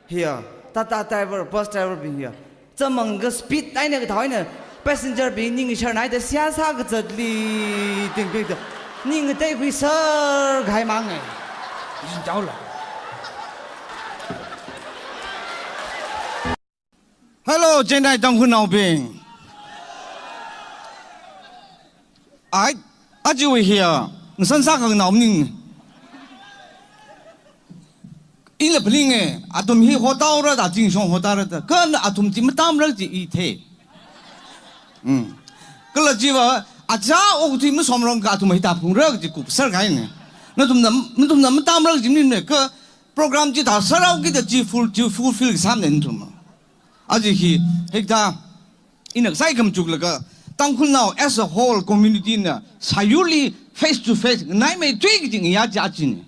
hiya, Tata driver, bus driver bing hiya, chamang ka speed eina kathā eina passenger bing ning sharnaida seihā sākazatli, ting bing da, ning teikhuiser kahai mang e. Yin jaola. Hello, Chennai Tangkhulnaobing. Ai, aja hiya, ngasan sākhanganao maning. Ila phaninge, athum hi hotaora da, chingshong hotaora da. Kha athum chi matamra chi i thei. Hmm. Kala chiva, aja okathui masomrang ka athum hi tāphungra chi kupser kahaina. Nathumna, nathumna matamra chi maningne, kha program chi thāserhaokida chi full, chi fulfill sāmane nathum. Aja hi, hikathā, ina kasai khamchuklaga, Tangkhulnao as a whole community na, sāyurli face to face, nganaimeithui kaji ngayā chi ajana.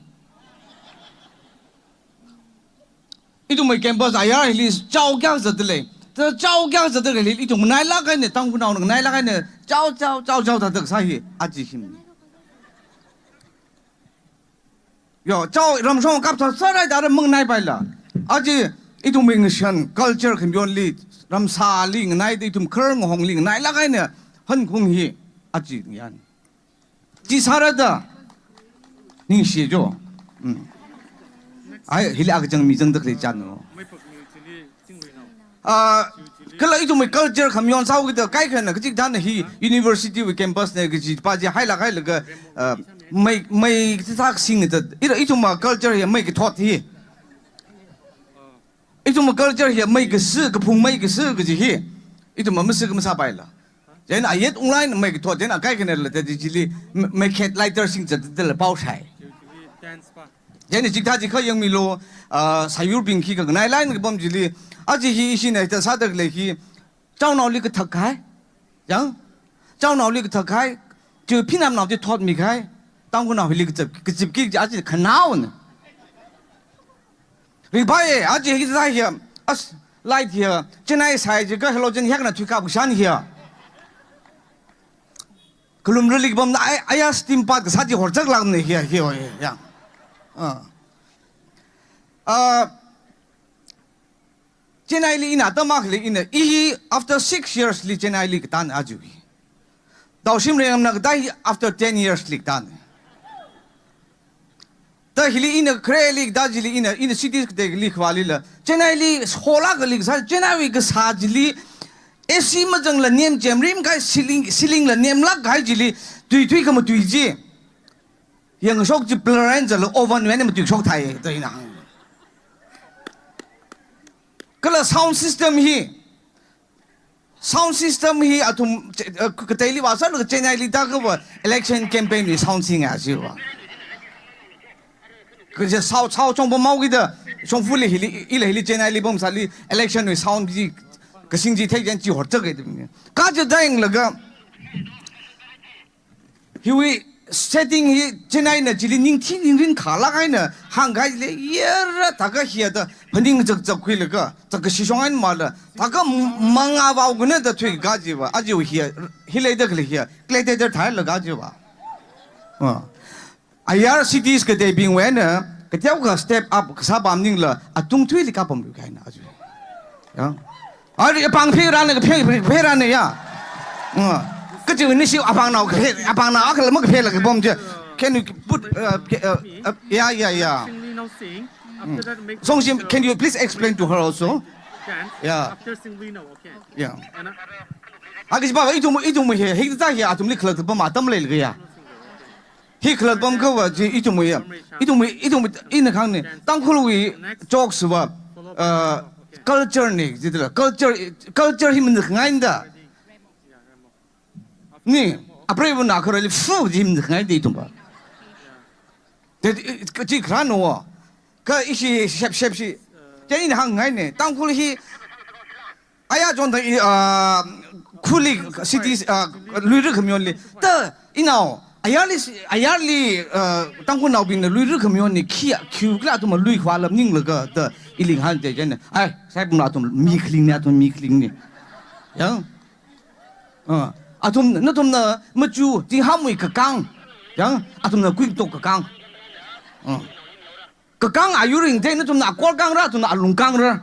Ithumwui campus ayar hili chao kayākha zatda lei. Ta chao kayākha zatda lei, ithum nganailāk eina, Tangkhulnaona nganailāk eina, chao, chao, chao, chao, da da kasā hi, aja himana. Yo, chao ramshong kap sāserhaida ara manganaipaila. Aja ithumwui ngashan culture khamayonli, ramsāli nganaida ithum khararnga hongli nganailāk eina, hankhung hi, aja ngayāna. Chi sārada. Ningshi jo. Mm. Ai, hili akachang mi zangda khalei chānlo. Ah, kala ithumwui culture khamayon sāhaokida kaikhana kachikathāna hi university wui campus na kaji pa chi hailāk hailaga, ah, mei, mei sāsingda, ira ithumwui culture hi mei kathot hi. Ithumwui culture hi mei kasa, kaphung mei kasa kaji hi. Ithumna masa kamasāpaila. Chieina ayet unglāk eina mei kathot, chieina kaikhanala da chili me-, meikhet lighter singzatdala pao shai. Chieina chikathā chi kha yangmilu, ah, sāyurbing hi khanganai lāk kapam chili, aja hi ishina hithā sāda khalei hi, chaonaoli kathak kahai, yang, chaonaoli kathak kahai, chi phinamnao chi thotmi kahai, Tangkhulnao hili kazip, kazipki kaji aja khanaona. Ringphāya, aja hikathā hiya, as, light hiya, Chennai sāi jiakha halogen hekna thuikap kashan hiya. Khalumrali kapamna ai, aya steam bath kasā chi horchaklākmana hiya, hiya, hiya. Ah. Ah, Chennai li ina atam akhali ina, i hi after six years li Chennai li katāna aja hi. Daoshim Rengna katā hi after ten years li katāna. Ta hili ina khareli katā chili ina, ina cities kateili khavālila, Chennai li holākali kasā, Chennai wui kasā chili, A C mazangla nem chem rim kahai ceiling, ceiling la nemlāk kahai chili, tui tui khamatui chi. Yangshok chi blur eina zala oven wui eina matuishok thai, da ina hāng. Kala sound system hi, sound system hi athum, eh, kateili vāsālaga Chennai li tākava election campaign wui sound singa jiva. Kaja sao, sao chongpamhaokida, shongfali hili, ila hili Chennai li pamsāli election wui sound chi, kasing chi theichān chi horchak e. Kaja dayanglaga, hiwui setting hi Chennai na chili ningthi ningrin khalāk eina hāngkahai lei, yara thākha hiya da phaning chakchak khuilaga, thākha shishong eina mala, thākha mangā vao kuna da thuikahai chiva, aja hiya, hi leida khalei hiya, gladiator thālaga chiva. Ah. Ayar cities kateibingwui eina, kateokha step up kasā pam maningla, atung thuili kapam lu kahaina aja. Ya. Ari apāng pherana, kaphe, pherana ya. Uh, kachi nishi apāngnao kaphe, apāngnao akhala makaphela kapam chi. Can you put, uh, ca-, uh, uh, yeah, yeah, yeah. Singli now sing. After that, make Songshim, can you please explain to her also? Dance. Yeah. After Singli now, okay. Yeah. And, uh, Aki pa, ithum, ithum hi, hikathā hi athumli khalak pam atam leilakha ya. Hi khalak pam kava chi ithumwui, ithumwui, ithumwui, ina kahāngna, Tangkhulwui jokes va, uh, culture na, jidala, culture, culture hi manakngaida. Ni, apreiva̱na kharali fu jim ngai de ithumva. Te, eh, kachi kharā no. Ka ishi shep shep shi. Te ina hāngngai ne. Tangkhul hi, aya chonda i, ah, khuli, cities, ah, luira khamayonli. Ta, inao, ayarli, ayarli, ah, Tangkhulnaobingna luira khamayonni, khi, khi kala athum lui khava lam ninglaga, ta, ili ngahān te chieina. Ai, sai pumna athum mi khaling ne, athum mi khaling ne. Yang. Ah, athum, nathumna machu, zinghāmwui kakang. Yang, athumna kuitok kakang. Ah. Kakang ayur ringte, nathumna akor kangra, athumna alung kangra.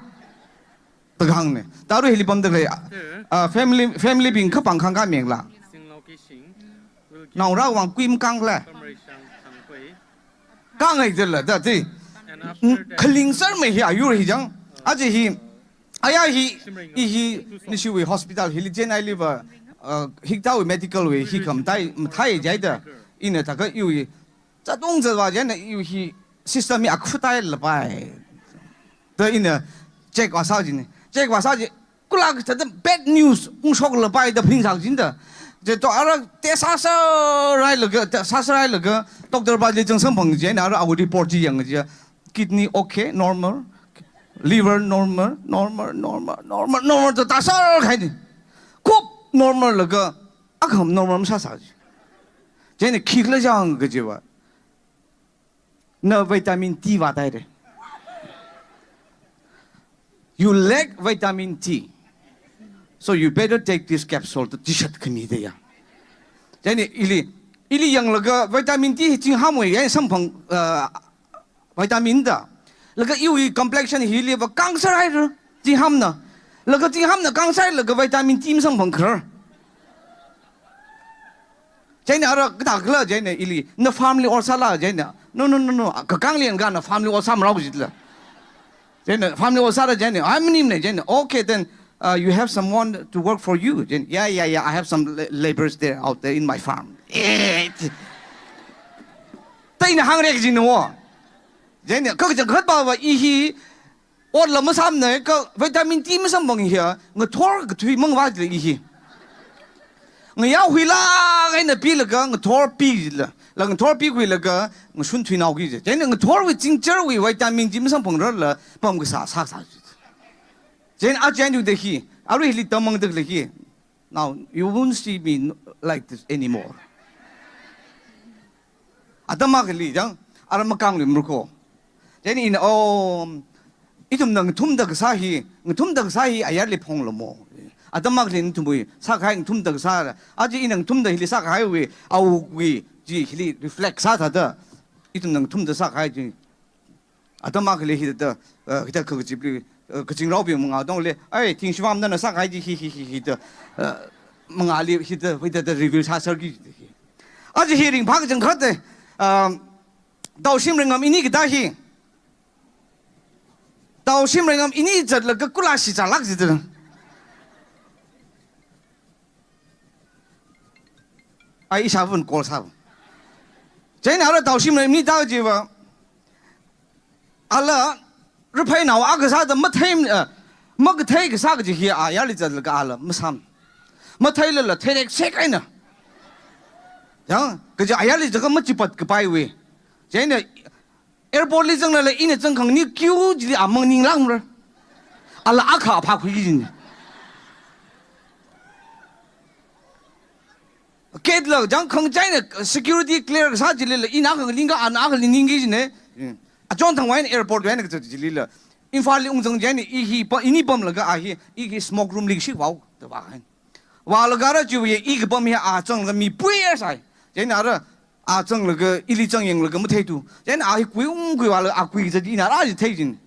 Kakang ne. Taru hili pamda lei. Ah, family, family bing kapang kang ka mengla. Naongarā vang kuim kangla. Kangai jela, da ti. Khaling sar mai hi ayur hi jang. Aja hi, aya hi, i hi, nishiwui hospital hili Chennai liva, uh, hiktawi medical wui hi kam tai, mathai jaida. Ina taka iwui, zatung zawa jana iwui hi system hi akhutai lapai. Da ina check wa sa jine. Check wa sa ji, kula ka tada bad news, ungshok lapai da phaning sa jinda. Je to ara te sasa rai laga, te sasa rai laga, doctor pa le chang samphang jina, ara awu report ji yang ji. Kidney okay, normal. Liver normal, normal, normal, normal, normal, ta, ta sar khai ni. Khup normal laga, akham normal masāsa ji. Chieina khikhala jang kajiva. Na vitamin D vātai re. You lack vitamin D. So you better take this capsule to tishat khami de ya. Chieina ili, ili yanglaga vitamin D hi zinghāmwui, ya samphang, uh, vitamin da. Laga iwui complexion hiliva cancer haira, zinghāmna. Laga zinghāmna cancer laga vitamin D masamphang khara. Chieina ara kathā khala chieina ili, na family ot sāla chieina. No, no, no, no. Kakang lian ka na family ot sāmarao jitla. Chieina family ot sāra chieina. Ai manim ne chieina. Okay, then, uh, you have someone to work for you. Chieina, yeah, yeah, yeah. I have some la-, laborers there, out there in my farm. Eh, ta ina hāngrek jin wo. Chieina, kha kachangkhat pava i hi, ot la masāmana, ka vitamin D masamphang hi, ngathor kathui mang va jila i hi. Ngayao huila kaina pilaga ngathor pi jila. La ngathor pikhuilaga ngashun thuinao ki ji. Chieina ngathorwui zingjarwui vitamin D masamphangrarla pam kasā sāsa ji. Chieina a chieina da hi, arui hili tamang da le hi. Now, you won't see me n-, like this anymore. Atam akhali jang, ara makangli murko. Chieina ina, oh, ithumna ngathumda kasā hi, ngathumda kasā hi ayarli phongla mo. Atam akhali nathumwui sākahai ngathumda kasā, aja ina ngathumda hili sākahaiwui, awui, ji hili reflect sāthāda, ithumna ngathumda sākahai ji. Atam akhali hithāda, uh, hithā kha kachipli, uh, kazingraobing mangā dong le, ai, Thingshivamna na sākahai ji hi, hi, hi, hithā, uh, mangāli hithā, hithāda reveal sāserki ji hi. Aja hi ringphā kachangkhat te, um, Taoshim Reingam ini kathā hi. Taoshim Reingam ini zatlaga kula shi zalak ji te. Ai, ishāvun call sāva. Chieina ara Taoshim Reingam ini ta jiva. Ala, rapheinao akha sāda mathei, eh, makathei kasā kaji hi ayarli zatlaga ala masām. Matheilala theirek sek eina. Yang, kaja ayarli zaga machipat kapaiwui. Chieina, airport li zanglala ina zangkhang ni queue jili amang ninglangmara. Ala akha phākhui jin. Gate la zangkhang chieina security clear kasā jilila ina akha ningka ana akha ningki jine. Achon thangwui eina airport wui eina kazat jilila. Imphal li ungzang chieina i hi pa, ini pamlaga a hi, i hi smoke room li shi vao, da vā hai. Vālaga ara chiwui i kapam hi a zanglaga mi pui er sai. Chieina ara a zanglaga, ili zang yanglaga matheithu. Chieina a hi kui ungkui vālaga a kui zat ina ara ji thei jin.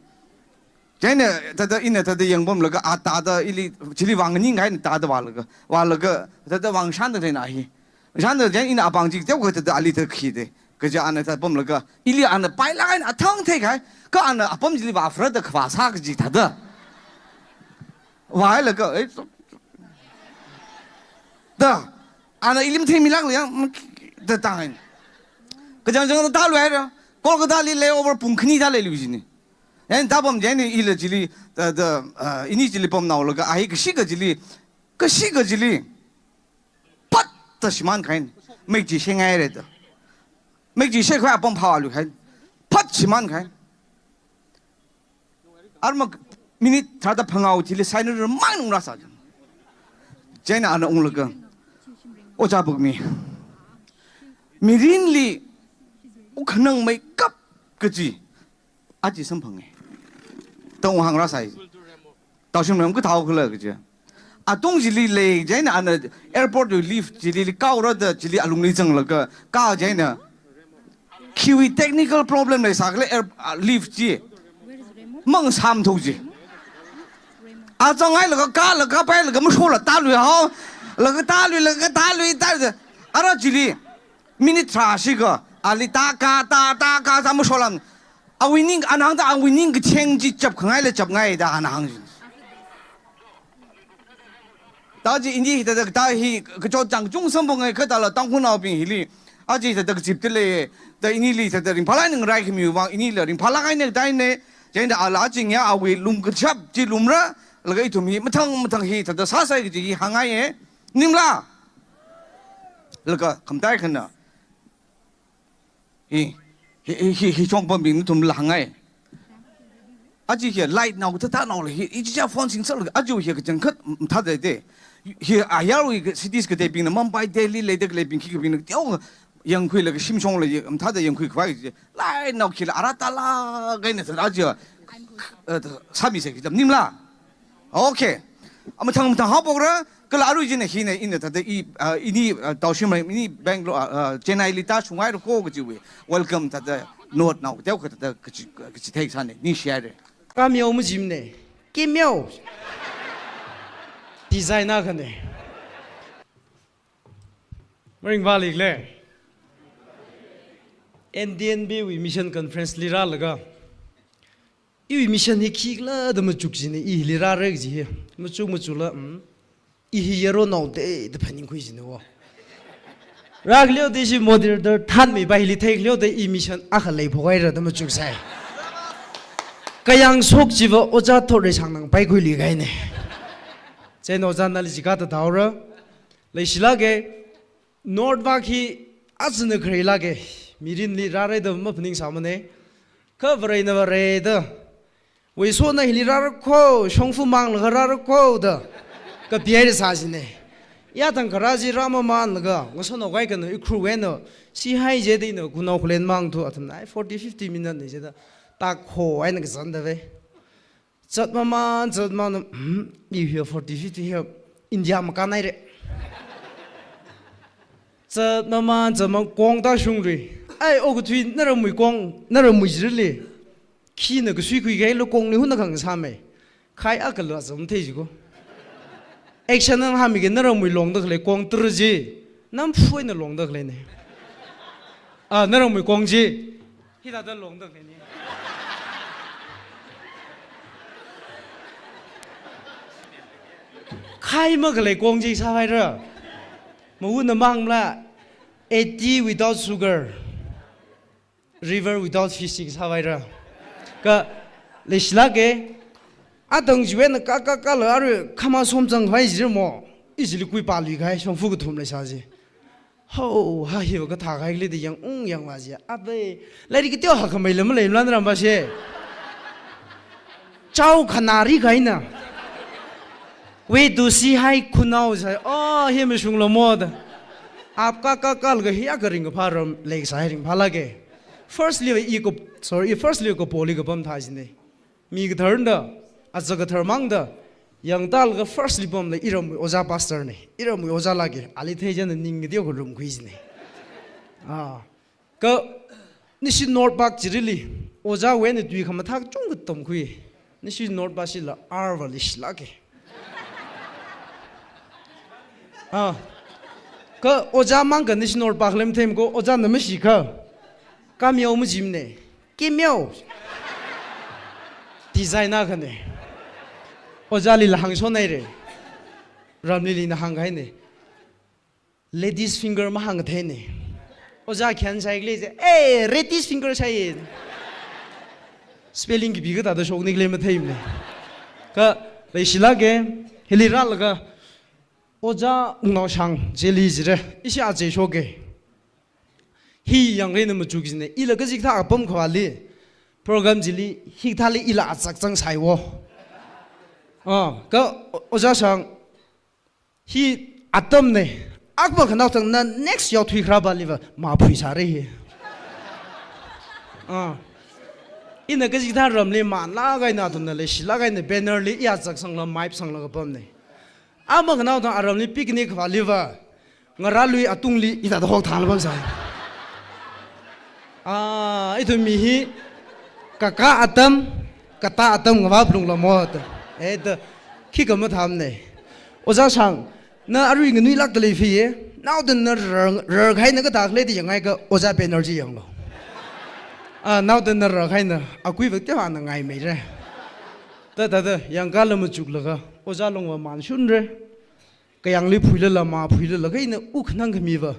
Chieina thāda ina thāda yangpamlaga a thāda ili chili vang ning kaina thāda vālaga. Vālaga thāda vang shānda theina hi. Shānda chieina ina apāng chi teokha thāda ali thā khi de. Kaja ana thāda pamlaga. Ili ana pailāk eina athang theikahai. Kha ana apam chili vāphara da khavā sā kaji thāda. Vālaga, eh, da. Ana ili matheimilākla yang, mm, da tāng. Kachangchang thāluira. Kolkata li layover pung khani thāleilu jine. Yang thāpam chieina ila chili, da, da, ah, ini chili pamnaolaga, a hi kashi kachili, kashi kachili. Pat da shimānkahai. Mei chi shengaire da. Mei chi shekhavai apam phāluikahai. Phat shimānkahai. Arma minute tharāda phangā chili saina rāmang nung rāsā. Chieina ana unglaga, Ojā Bukmi, mirinli wukkhanang meikap kaji aja samphange. Tang hāngrāsai. Tao shim ram kathāo khala kaji. Atung chili lei, chieina ana airport wui lift chili kaora da chili alungli zanglaga, ka chieina khiwui technical problem leisākhala air, ah, lift chi. Mang samthu chi. Azanghailaga, kalaga, pailaga, mashola tāluihao. Laga tālui, laga tālui, tālui. Ara chili minute tharā shikha, ali tākā, tā, tākā, sā masholam. Awui ning, ana hāngda awui ning kacheng chi chapkhangaila chapngai da ana hāng chi. Ta chi ini hithāda ta hi kachot chang chung samphang ngai kha tala Tangkhulnaobing hili. Aja hithāda kazipda lei. Ta inili hithāda ringphālāk eina ngaraikhami vang inila ringphālāk eina taine. Chieina ala chingya awui lungkachap chi lumra. Laga ithum hi mathang mathang hithāda sāsai kaji hi hāngngaiye. Maningla? Laga khamtai khana. Hi, hi, hi, hi, hi chong pambing nathumla hāngngai. Aja hi light nao, tata nao la, hi, hi chicha phone sing sal, aja hi kachangkhat, mm, thāda de. Hi ayarwui cities kateibingna Mumbai, Delhi leida khaleibing khikhabingna, teo yangkhuilaga shimshongla, mm, thāda yangkhuikhavai, light nao khila, ara tala, kaina thāda aja, eh, sāmisei kaji, maningla? Okay. Amathang mathang haophokra, kala arui china hina ina thāda i, ah, ini, ah, tao shim ram, ini Bangalore, ah, ah, Chennai li tāshunghaira ko kajiwui. Welcome thāda note nao, teo kha thāda kachi, kachithei sāne, ningshihaire. Kameo majimne. Kimeo. Design akhane. Maringvāli khala. N D N B wui mission conference li rālaga. Iwui mission hi khikhala da machuk jine, i hili rāra kaji hi. Machuk machukla, mm. I hi yaronao de, da phaningkhui jine wo. Rākhaleoda ishi moderator thanmi pa hili theikhaleoda i mission akha leiphokhaira da machuksai. Kayāngshok chiva Ojā Thotreishangnao paikhuiluikahaine. Chieina Ojā nali jiakha tāhaora. Leishilāke, North Park hi ajana khareilāke, mirinli rāra da maphaningsāmane. Kha Varena Vare da. Vaisona hili rāra kho, shongfa manglaga rāra kho da. Kapihaira sāsine. Yathang kharā chi rāmamanlaga, ngasotnao kaikhana ikhruvena, sihai jida ina khanao khalen mangthu athumna, ai, forty, fifty minute ne jida, takho eina kazanda ve. Zatmaman, zatmaman, hmm, i hi forty, fifty hi India makānhaire. Zatmaman, zatmaman, kong tāshunglui. Ai, okathui naramwui kong, naramwui jirli. Khina kasuikhuikahailo kongli huna khangasāme. Khai akha la zam thei jiko. Action na hāmiki naramwui longda khalei kong tara chi. Namphu eina longda khaleine. Ah, naramwui kong chi. Hithāda longda khaleine. Khai makhalei kong chi sāhaira. Mawunna mangla, eighty without sugar, river without fishing sāhaira. Kha leishilāke, atang chiwuina ka, ka, kala arui khama somchang khavai jira mo. Ishi likhui pāluikahai, shongfa kathum leisā chi. Ho, ha, hiva kathā kahaili da yangung yangva chi. Abe, lairik teo hakhamei lam leimlan ram ba she. Chao khanari kahaina. Wait to see hai khanao sai. Oh, hi mashunglo mo da. Ap ka, ka, kalaga hi akha ringkaphā ram leisai ringphālāke. Firstli i ko, sorry, firstli ko poli kapam thā jine. Mi katharna, aja kathar mangda, yangtālaga firstli pamla iramwui ojā pastor ne, iramwui ojā lāke, ali theichānda ning kateo kha rumkhui jine. Ah. Kha, nashi North Park chirili, ojāwui eina tui khamathā chungkha tamkhui. Nashi North Park shila arva leishilāke. Ah. Kha ojā mang kha nashi North Park lem them ko, ojāna mashikha. Kameo majimne. Kimeo. Design akhane. Ojālila hāngshonhaire. Ramlili ina hāngkahaine. Ladies finger mahāngkatheine. Ojā khyan saikle je. Eh, ladies finger sai. Spelling kipi kathāda shokni khalei matheimane. Kha, leishilāke, hili rālaga. Ojā Wungnaoshang chili jire, ishi aja shoke. Hi yangrei na machuk jine, ila kachikathā apam khavāli, program chili, hikathāli ila achak chang saiwo. Ah, kha o-, Ojā Shang, hi atamne, akma khanaothang na next yaothui kharāpaliva, maphui sāre hi. Ah. Ina kachikathā ramli manlāk eina athumna leishilāk eina banner li i achak sangla, mic sangla kapamne. Ama khanaothang aramli picnic khavāliva, ngarālui atungli ithāda hok thāla pamsai. Ah, ithum mi hi, kaka atam, kata atam ngavā phalungla mo ta. Eh, ta, khikha mathāmane. Ojā Shang, na arui nganuilākda lei fiye, naoda na rar, rarkahai na kathā khalei da yangngaikha Ojā banner chi yanglo. Ah, naoda na rarkahai na, akuiva teohana ngaimeire. Ta, ta, ta, yangkala machuklaga, Ojā Longva manshunre. Kayāngli phuilala, maphuilala, kha ina u khanang khamiva,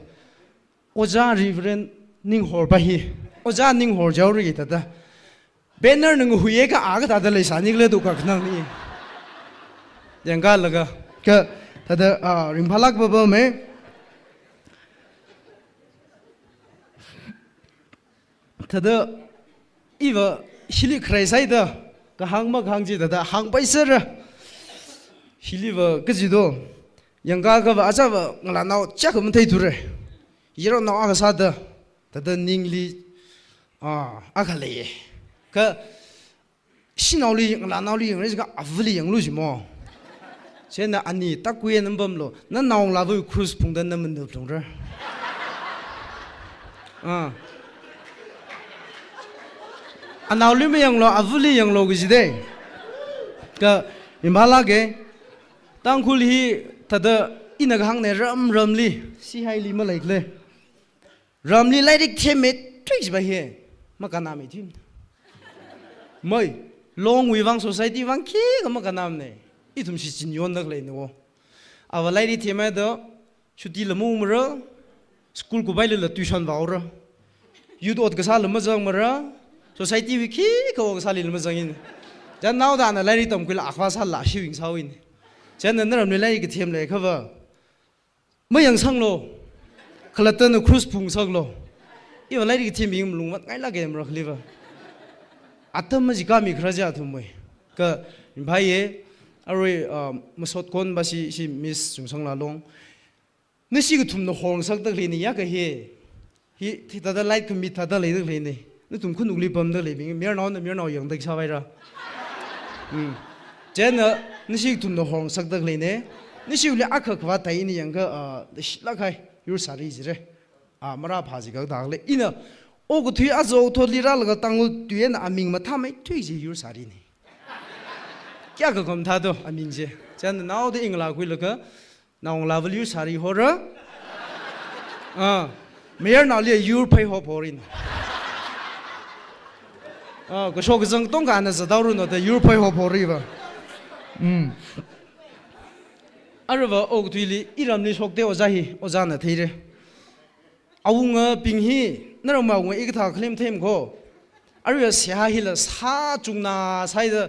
Ojā Reverend Ninghorpa hi. Ojā Ninghor Jaori thāda. Banner na ngahuiye kha a kathāda leisāni khala da u kakhanangni. Yangkalaga. Kha thāda, ah, ringphālāk papame. Thāda iva hili kharei saida, kahāng makahāng chi thāda hāngpai sāra. Hiliva kaji do, yangkakhava achāva ngalānao chiyākha matheithura. Yaronao akha sāda, thāda ningli, ah, akha leiye. Kha shanaoli, ngalānaoli yangrei jiakha avali yanglu jimo. Chieina ani takuiya na pamlo, na naongalāva cross phungda na mandu phalungra. Ah. Anaoli mayanglo, avali yanglo kaji de. Kha ringphālāke, Tangkhul hi thāda ina kahāngne ram ramli, sihaili maleikhala. Ramli lairik themmeithui jiva hi, makannamei thim. Mai, Longwui vang society vang khikha makannamane. Ithum shichin yonda khaleine wo. Ava lairik themmeida, shuttila maungmara, school kupailala tuition vāhaora. Youth ot kasāla mazangmara, society wui khikha ot kasālila mazangin. Chieina naoda ana lairik tamkhuila akhava sāla shiwui sāwuine. Chieina na ramli lairik kathem leiakhava, mayangsanglo. Khalattana cross phungsaklo. Iva lairik themmi malung mat ngailāke mara khaliva. Atam majikhami kharā jiathumwui. Kha ringphāye, arui, ah, masot konva shi, shi Miss Chungsangla Long. Nashi kathumna horngasakda khaleine yākha hi. Hi, thāda light khami thāda leida khaleine. Nathum khanukli pamda khaleibing, mayarnaona mayarnao yangda sāvaira. Hmm. Chieina, nashi kathumna horngasakda khaleine. Nashiwuili akha khavātai ina yangakha, ah, leishilāk kahai, yur sāri jire. Ah, marāphā jiakha thākhala. Ina, okathui aja okathuili rālaga Tangkhul tui eina aming mathāmeithui chi yur sārine. Kayākha khamathā do, aming chi. Chieina naoda i ngalākhuilaga, naongalāvali yur sāri hora. Ah, mayarnaoli yur pheihop horin. Ah, kashok kazang tongkha ana zathaoranu da yur pheihop horiva. Hmm. Aruiva okathuili iramli shokte ojā hi, ojāna theire. Awungabing hi, na ram awunga i kathā khalim them kho. Aruiva seihā hila sāchungna sāhaida,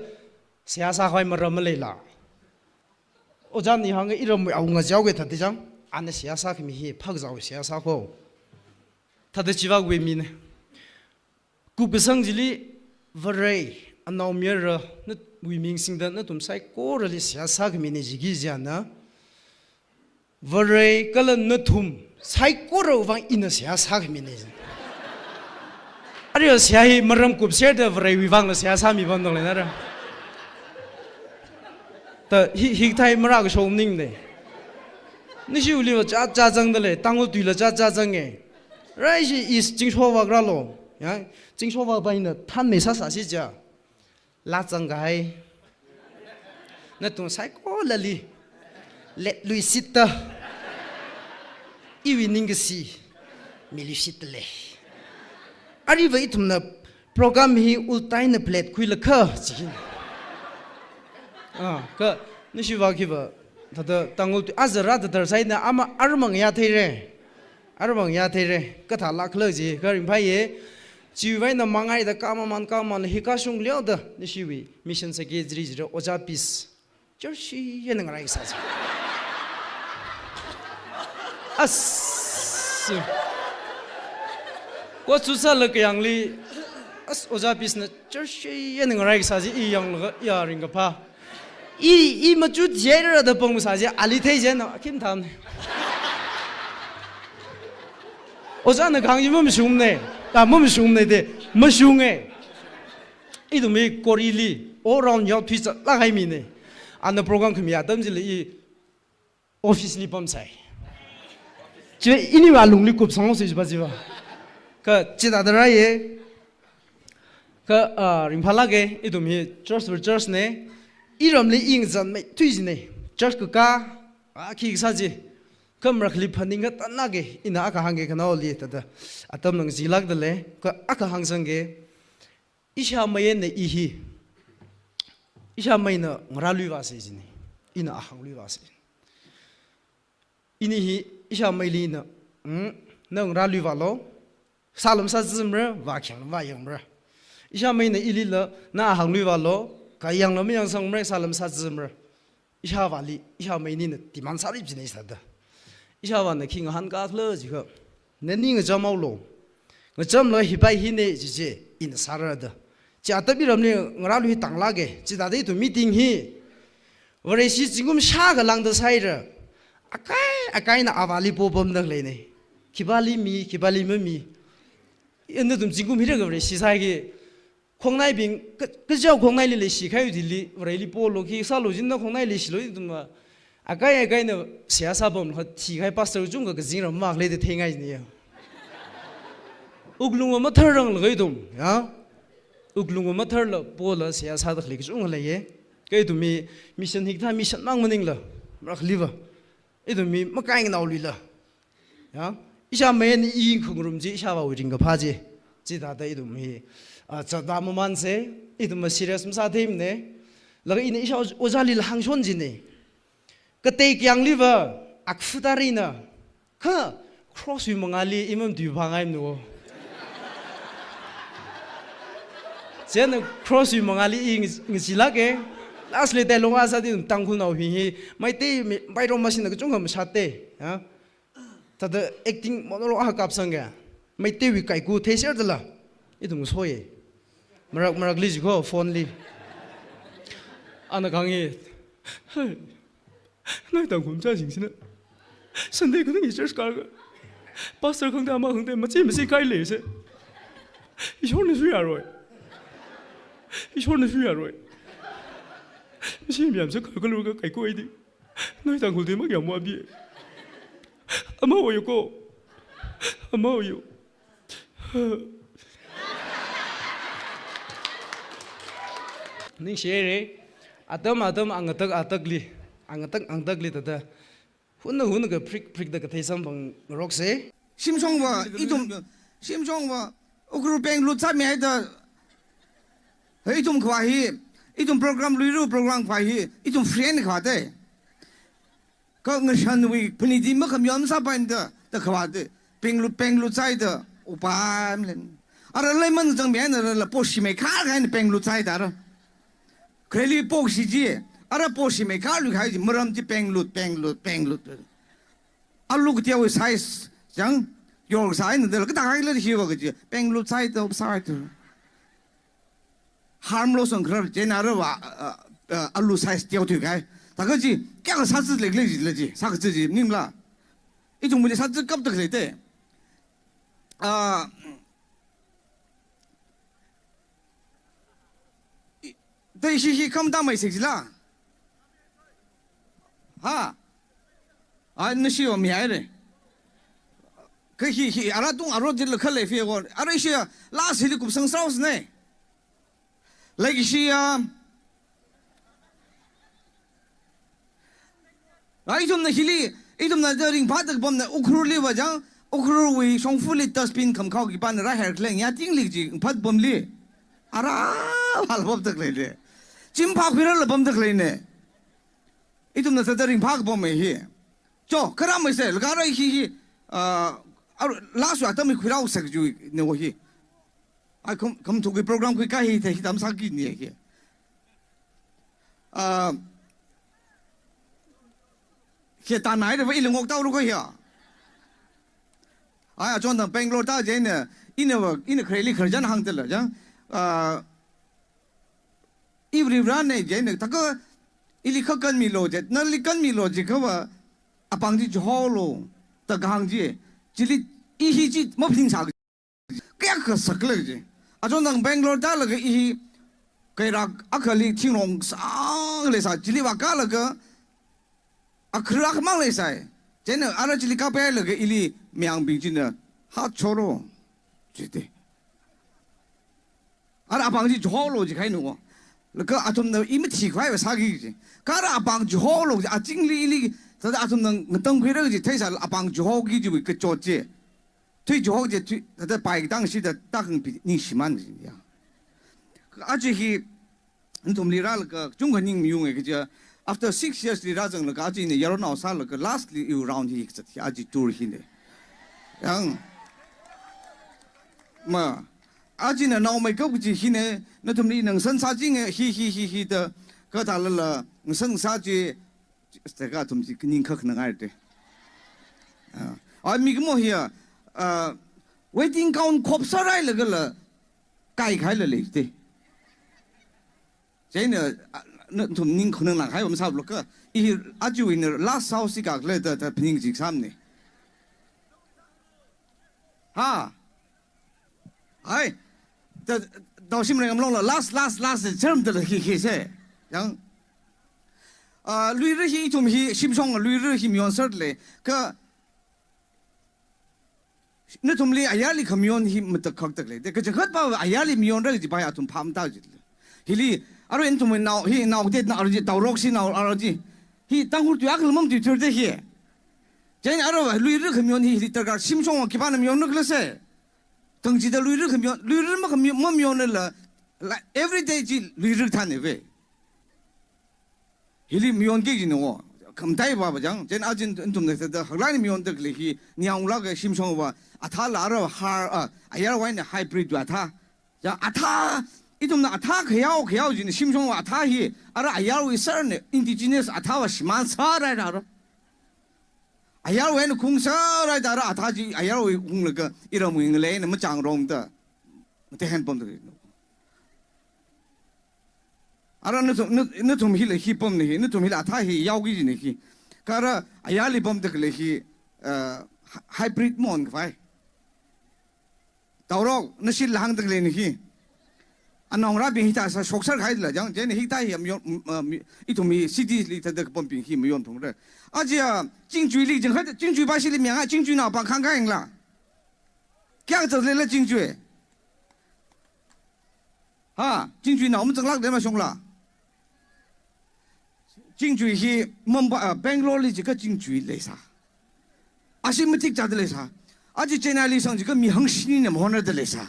seihā sākhavai maram maleila. Ojāna hānga iramwui awunga jaoke thāda chang, ana seihā sākhami hi phakzāwui seihā sā kho. Thāda chiva khuimine. Kupkasang chili Varewui anaomayara nawui ming singda nathum saikorali seihā sākhamine jiki jiana. Varewui kala nathum saikorawui vang ina seihā sākhamine. Aruiva seihā hi maram kupserda Varewui vangla seihā sāmi pamdang leina ra. Ta hi, hikathā hi marākashok maningne. Nashiwuiliva chāchā zangda lei, Tangkhul tuila chāchā zange. Rai shi is zingshovak rālo. Ya, zingshovakva ina thanmei sāsāsi ja. Lāzang kahai. Nathum saikorali. Letluishitta. Iwui ningkashi. Miluishitta lei. Aruiva ithumna program hi ultaina plate khuilakha, chi. Ah, kha, nashiva khiva, thāda Tangkhul tui, aja rāda tharsai na ama armang ya theire. Armang ya theire, kathālākhala ji, kha ringphāye, chiwui eina mangaida kamaman kamaman hi kashung leoda, nashiwui mission secretary jira, Ojā Peace. Church hi eina ngarai sāsa. As. Ko chu sālaga yangli. As, ojā piece na church eina ngarai kasā chi i yanglaga ya ringkaphā. I, i machut jai ra da pong sā chi ali thei jai na kim tham ne. Ojāna kahāng chi mamashung ne. Ta mamashung ne de. Mashung e. Ithum hi Korea li all round yaothui zatlāk kahai mi ne. Ana program khami atam chili i office li pamsai. Chi ini va lungli kupsang si jiva jiva. Kha chithāda rāye. Kha, ah, ringphālāke, ithum hi church va church ne. Iramli i ngazanmeithui chi ne. Church kakā, ah, khi kasā chi. Kha marakhali phaningkha tanāke, ina akha hāngke khanaoli thāda. Atam nang jilākda lei, kha akha hāngsangke. Ishāmei eina i hi. Ishāmeina ngarāluivāsei jine. Ina ahāngluivāsei. Ini hi ishāmeili na, "Hmm, na ngarāluivālu. Sālam sāzimra, vākhayang vāyangra." Ishāmeina ilila, "Na ahāngluivālu. Kayangla mayangsangmara, sālam sāzimra." Ishāvāli, ishāmeinina demand sārip jine sāda. Ishāvāna khi ngahānkakhala jiakha, "Nani ngacham haolu. Ngachamla hipai hi ne," ji chi, ina sāra da. Chi atam iramli ngarālui tanglāke, chithāda ithum meeting hi. Vareshi zingkum shākha lāngda sāhaira. Akai, akaina avāli popamda khaleine. Khipāli mi, khipāli mami. Ina ithum zingkum hira kha Vareshi sāki. Khongnaibing, ka, kachao khongnaili leishi kahai thili, Vareli polu khi sālu jina khongnai leishilu ithum va. Akai, akaina seihā sāpamlaga thikahai pastor chungkha kazingram makhalei da theingai jine ya. Wuklung va matharranglakha ithum, ya. Wuklung va matharla pola seihā sāda khalei kachungkha leiye. Kha ithum mi mission hikathā mission mang maningla, marakhali va. Ithum mi makainganaoluila. Ya, ishāmeina i khungrum chi, ishāvāwui ringkaphā chi. Chithāda ithum hi, ah, zatvā mamansei, ithum va serious masātheimane. Laga ina ishā oj-, ojālila hāngshon jine. Katei kayangliva, akfutarina. Kha, cross wui mangāli i mamatuiphāngaimane wo. Chieina cross wui mangāli i ngi-, ngachilāke. Last li dialogue akha sāda Tangkhulnao hi hi. Meitei mi, Meitei mashina kachungkha mashatte. Ya. Thāda acting monologue akha kapsangke. Meiteiwui kaiku theiserdala. Ithum soye. Marak marakli jiko phone li. Ana kahāng hi. "Hai. Noi Tangkhul chāsing sina. Sunday khani church kālaga. Pastor khangatei ama khangatei machi machi kai leise. Ishorna shuiyaroi. Ishorna shuiyaroi. Mashi mayamsa kha khalu kha kaiku aidi. Noi Tangkhul te makyam wabi. Ama oyo ko. Ama oyo." Ningshihaire. Atam atam angatak atakli. Angatak angatakli thāda. Hunna hunna kaprik prikda kathei samphangroksei. Shimshongva, ithum, Shimshongva, Ukhrul penglut sāmihaida. Hei, ithum khavā hi, ithum program luiru program khavā hi, ithum friend khavāte. Kha ngashanwui phanit chi makhamayā masāpaimada, da khavāte. Penglut, penglut sāhaida, upai malen. Ara leiman zangmi eina rala poshi meikhar eina penglut sāhaida ra. Khareli poshi chi, ara poshi meikhar lui kahai chi, maram chi penglut, penglut, penglut. Alu kateowui size, chang, yor sāhaina dala, kathāhaila hiva kaji, penglut sāhaida, sāhaida. Harmless ang kharar, chieina ara va, ah, ah, alu size teothui kahai. Thākha chi, kayākha sāzat leilei jila chi, sākazat chi, maningla. Ithum mili sāzat kapda khaleite. Ah, i, thāi shi shi khamda mai sik jila. Ha? Ai, nashi va mihaire. Kha hi, hi, ara tung aro jila khalei fi ko. Ara shi, last hili kupsang saus ne. Leikashi ya. Ai, ithumna hili, ithumna da ringphāda kapamna Ukhrulli va chang, Ukhrulwui shongfali dustbin khamkhao khipāna rāhār khaleng ya tingli chi phat pamli. Ara, hal pamda khaleile. Chim phak phira la pamda khaleine. Ithumna thāda ringphā kapam hi. Cho, kharam maise, laga rai hi hi, ah, ar-, last wa atam hi khuirao sak ju ne wo hi. Ai kham, kham thuki program khuika hi the hi tam sāki ne hi. Ah, khi tanai de va ili ngok tau ru ko hi ya. Ai, achon thang Bangalore ta jina, ina va, ina khareli kharjan hāngdala, jang, ah, ivri vran ne jina, thākha ili kha kanmilo je, nali kanmilo jiakha va, apāng chi chiholo, da kahāng chi, chili, i hi chi, maphaningsā, kayākha saklāk chi. Achon thang Bangalore tālaga i hi, kairak akhali thingrong sāng leisā, chili vākālaga, akhara akhamang leisai. China ara chili kapailaga ili Mayangbing china, "Ha choro," jite. Ara apāng chi chiholo jikahai nu. Laga athumna i mathikhavai va sāki ji. Kha ara apāng chiholo ji, achingli ili, thāda athumna ngatangkhuira ji, theisā apāng chihoki ji wui kachot chi. Thui chiho ji, thui, thāda pai katang shida tākhangapi ningshimān ji ya. Aja hi, nathumli rālaga, chungkha ning mayunga kaja, after six years li rāzanglaga, aja ina yaronao sālaga, last li iwui round hi kazat hi, aja tour hi ne. Yang, ma, aja ina naomeikap kaji hi ne, nathumli ina ngasān sāchinga, hi, hi, hi, hi da, kathālala, ngasān sā chi, thākha athum chi kaning khak na ngai te. Ah, ah, mikumo hiya, ah, waiting gown khop sārailagala, kaikhaila leite. China, ah, nathum ning khunang lang hai bam sāp loka. I aja ina last house si kakle da, da phaning ji sāmne. Ha. Ai. Da, Taushim Rengamlongla last, last, last, term da hi, hi se. Yang. Ah, luira hi ithum hi, shimshong luira hi mayon sāle. Kha, nathumli ayarli khamayon hi matakhak tak le. Da kachangkhat pa ayarli mayonra ji pa athum pham ta ji. Hili, arui nathum nao, hi nao det na arui ji, Taurok si nao arui ji. Hi Tangkhul tui akha lam tui thur de hi. China arui luira khamayon hi, hili tarkar shimshong khipāna mayonra khala se. Thang jida luira khamayon, luira ma khamayon, mamayonla, la, every day ji luira thāne ve. Hili mayonki ji no, khamtai va va jang, china aja nathumna thāda haklākni mayonda khalei hi, ningyāng unglaga shimshong va, athāla ara har, ah, ayarwui eina hybrid va athā. Jang athā, ithumna athā khayao, khayao jina shimshong va athā hi, ara ayarwui sārne, indigenous athā va shimān sārai rāra. Ayarwui eina khaung sārai da ara athā chi, ayarwui unglaga, iramwui ngaleina machāngrong da. Mate hen pamda. Ara nathum, na, nathum hila hi pamna hi, nathum hila athā hi yaoki jina hi. Kha ara ayarli pamda khalei hi, ah, hy-, hybrid mayon khavai. Taurok, nashila hāngda khalei na hi. Anongrabing hithā sā shoksar khaila jang, china hithā hi mayon, mm, ah, mi, ithum hi city li thāda kapamping hi mayon phungra. Aja, Chingjuili jang kha, Chingjui pa shili miyang a, Chingjui nao pa khangkha yangla. Kayākha zatlela Chingjui. Ha, Chingjui nao mazanglākle mashongla. Chingjui hi Mumbai, ah, Bangalore li jiakha Chingjui leisā. Ashi matik chāda leisā. Aja Chennai li sang jiakha mi hangshini na mahonra da leisā.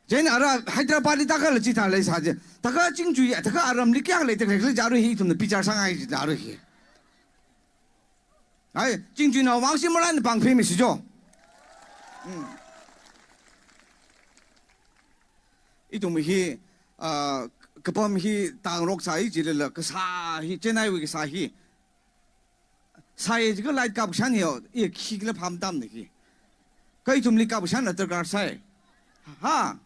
China ara Hyderabad li thākhala chithā leisā je. Thākha Chingjui, thākha aramli kayākha leida khalei khala ja arui hi ithumna bichar sāngai jila arui hi. Ai, Chingjui nao vang shimān pāng phei mi si jo. Hmm. Ithum hi, ah, kapam hi Taurok sāi jilala, kasā hi, Chennai wui kasā hi. Sāi jiakha light kapkashan hi, i khikhala pham tamna hi. Kha ithumli kapkashan na darkar sai. Ha.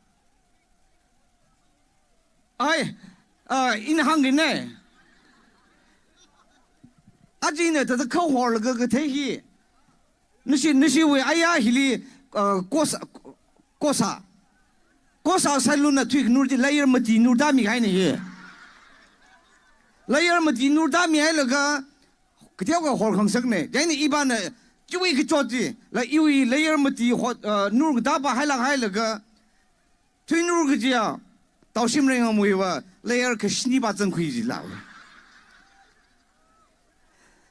Ai, ah, ina hāngki ne. Aja ina thāda khahorlaga kathei hi. Nashi, nashiwui aya hili, ah, kosa, kosa. Kosa salon na thuikhanur ji layer mati nur tāmi kahaina hi. Layer mati nur tāmihailaga, kateokha horkhangasakne. China ipana, chiwui kachot ji, la iwui layer mati hot, ah, nur katāpa hailāk hailaga, thuinur kajiya, Taushim Rengamwui va, layer khashini pa zangkhui jila.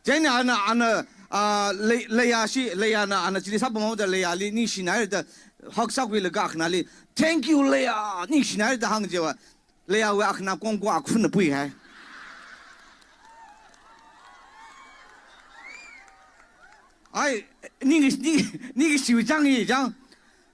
China ana, ana, ah, lei-, leiya shi, leiyana ana chili sāpamhaoda leiyali ningshinaira da, hak sākhuilaga akhana li, "Thank you, leiya," ningshinaira da hāng jiva, leiyawui akhana kongko akhunna puihai. Ai, ning, ning, ningshiwui chang hi, chang.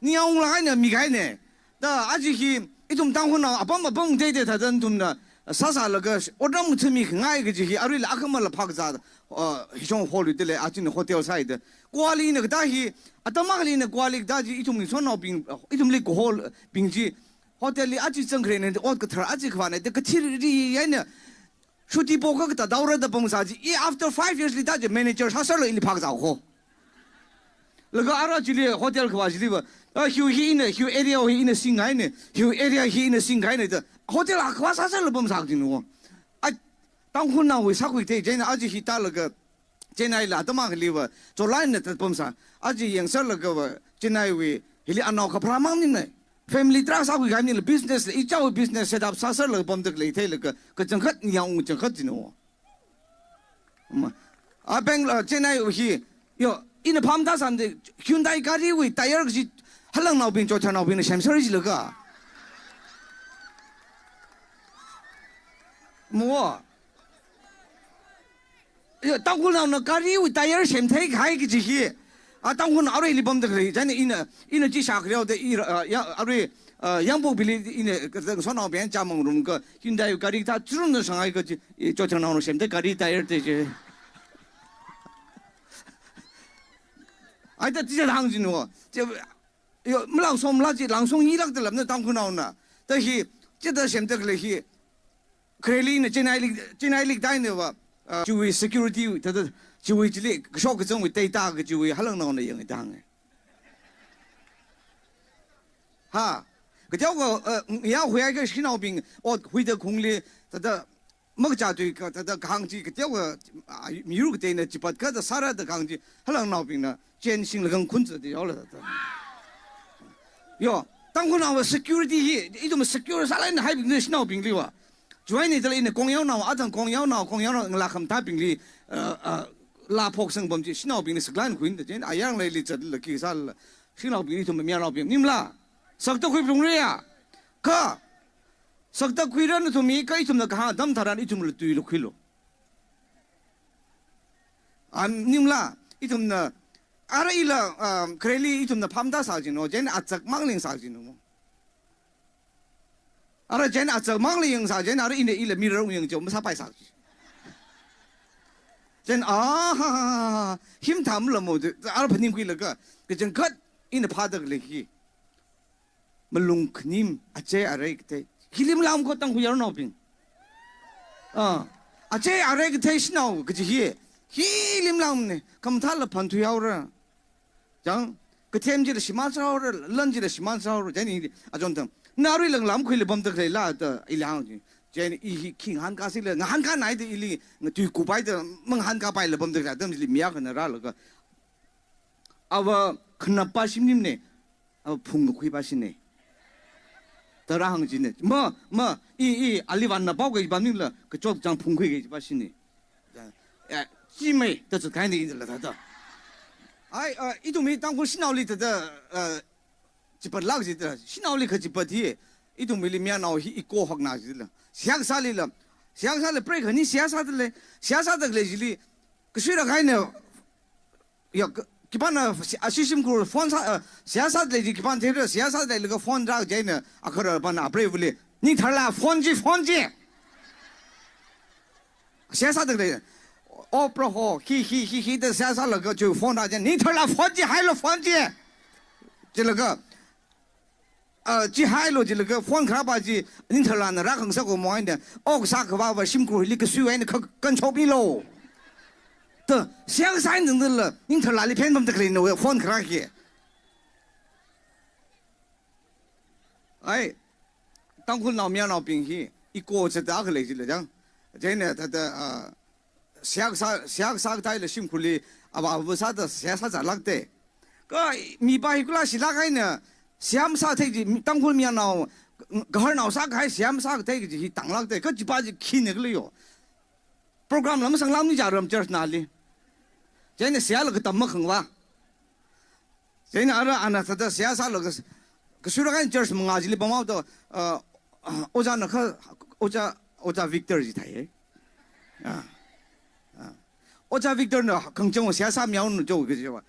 Ningyāng unglaga eina mikahaine. Da, aja hi, ithum Tangkhulnao apam apam teitei thāda nathumna, sāsālaga otram ngathami khangai kaji hi aruila akhamala phakzā, uh, hishong hall ri tele, achina hotel sāida. Kuali na kata hi, atam akhali na kuali kata chi ithumli sonnaobing, ithumli kahol bing chi, hotel li achi zangkhare ne, ot kathar achi khavā ne, da kathir ri yaina, shuti pokha kata daora da pamsā chi, i after five years li ta chi manager sāsālo ili phakzā ko. Laga ara chili hotel khavā chili va, ah, hiu hi ina, hiu area hi ina singngai ne, hiu area hi ina singngai ne, ta hotel a khavā sāsāla pamsā jinu. Ai, Tangkhulnaowui sākhui thei, chieina achi hi tālaga, Chennai la atam akhali va, cholai na tat pamsā, achi yangsālaga va, Chennai wui, hili anao kapharā mang ni ne, family tarā sākhui kha ni la business la, ichao business set up sāsālaga pamda khalei theilaga, kachangkhat ni yang ung changkhat jinu. Ma, a Bangalore, Chennai hi, yo, ina phamda sāmde, Hyundai gari wui tyre chi, halangnaobing, chotharnaobingna semsāra jilaga. Mo. Yo, Tangkhulnaona gari wui tyre semthei kahai kaji hi. A Tangkhulnao aruili pamda khalei, chieina ina, ina chi shakriao de i, ah, ya, arui, ah, Yangpokpili ina, ka, ka, sonnaobing cha mangrumka, Hyundai gari ta churun na sangai kaji, i, chotharnaona semthei gari tyre te chi. Ai ta chi hāng jinu. Chi, yo, malangsom la chi, langsong yilak da lam na Tangkhulnaona. Ta hi, chithāda semda khalei hi, khareli na Chennai li, Chennai li tai ne va, ah, chiwui security, thāda, chiwui chili, kashok kazangwui teita kachiwui, halangnaona yang tang e. Ha, kateokha, ah, ya huiya ka shanaobing, ot huida khungli, thāda, makachā tui ka, thāda, kahāng chi, kateokha, ah, miyur kateina, chipat kata sāra da kahāng chi, halangnaobingna, chen singlaga khun zat yaola thāda. Yo, Tangkhulnao security hi, ithum secure sālai na haibing na shanaobingli va. Chuai ni tala ina kongyaonao, atang kongyaonao, kongyaonao, ngala kham tabingli, uh, uh, la phoksang pam chi, shanaobingli saklai na khuida, chieina ayang leili zatlala khi sālala, shanaobing ithum mayarnaobing, nimla, sakta khui pung ria, ka, sakta khuira nathum mi, ka ithumna kahāng atam tharan ithumla tuila khuilo. Am, nimla, ithumna, ara ila, um, khareli ithumna phamda sā jinu, chieina achak mangling sā jinu mo. Ara chieina achak mangling sā, chieina ara ina ila mirror ung yang chao masāpai sā ji. Chieina, ah, ha, ha, ha, ha, him tham la mo, ara phaningkhuilaga, kachangkhat ina phāda khalei hi. Malung khanim, achei arei kathei. Hi limlam ko Tangkhul yarnaobing. Ah, achei arei kathei shanao kaji hi. Hi limlam ne, khamathāla phan thuihaora. Chang, kathem chila shimān sāhaora, lan chila shimān sāhaora, chieina hi, achon tam. Na arui langlam khuili pamda khalei la da, ili hāng chi. Chieina i hi khi ngahānkāsi la, ngahānkā nai da ili, ngatui kupai da, mangahānkāpai la pamda khalei, atam chili mi akhana rālaga. Ava khanapa shimnim ne, ava phung kakhui pa shine. Tara hāng chine. Ma, ma, i, i, ali vanna pao kaji pamningla, kachot chang phung khui kaji pa shine. Eh, chi mai, ta zat kahaina inla thāda. Ai, ah, ithum hi Tangkhul shanaoli thāda, ah, chipatlak jida, shanaoli kachipat hi, ithumwuili mayarnao hi iko hakna jila. Seihā sālila, seihā sāla prei khani seihā sāda lei, seihā sāda khalei chili, kasui rakahaina, ya, k-, khipāna, si-, ashi shimkhur phone sā, ah, seihā sāda lei chi khipāna theira, seihā sāda leilaga phone rā chieina, akhararpana apreivali, ningtharla phone chi, phone chi. Seihā sāda khalei, o Proho, hi, hi, hi, hi, da seihā sālaga chi phone rā chieina, ningtharla phone chi, hailo phone chi. Chilaga, ah, chi hailo chilaga phone kharā pa chi, ningtharlana rākhangasak ko mo haina, ok sākhavā va shimkhurli kasuiwui eina kha kanshok milo. Ta, seihā sāhaina dala, ningtharlali phen pamda khalei na phone kharā hi. Ai, Tangkhulnao mayarnaobing hi, iko zata khalei chila chang. Chieina thāda, ah, seihā sā, seihā sākathāla shimkhurli, ava, ava sāda seihā sāzālak te. Ka, mi pa hi kula shilak haina, seihā masāthei chi, Tangkhul mayarnao, gaharnao sākahai seihā masākathei chi hi tānglak te, kaji pa chi khina khala yo. Program la masanglam ni jaram church nali. Chieina seihāla katam makhangva. Chieina ara ana thāda seihā sālaga, kasui rakahaina church mangā chili pamhaoda, ah, ah, ojāna kha, ojā, ojā Victor ji thai, eh. Ah, ah. Ojā Victor na khangchang seihā sāmihaonu jo kaji va.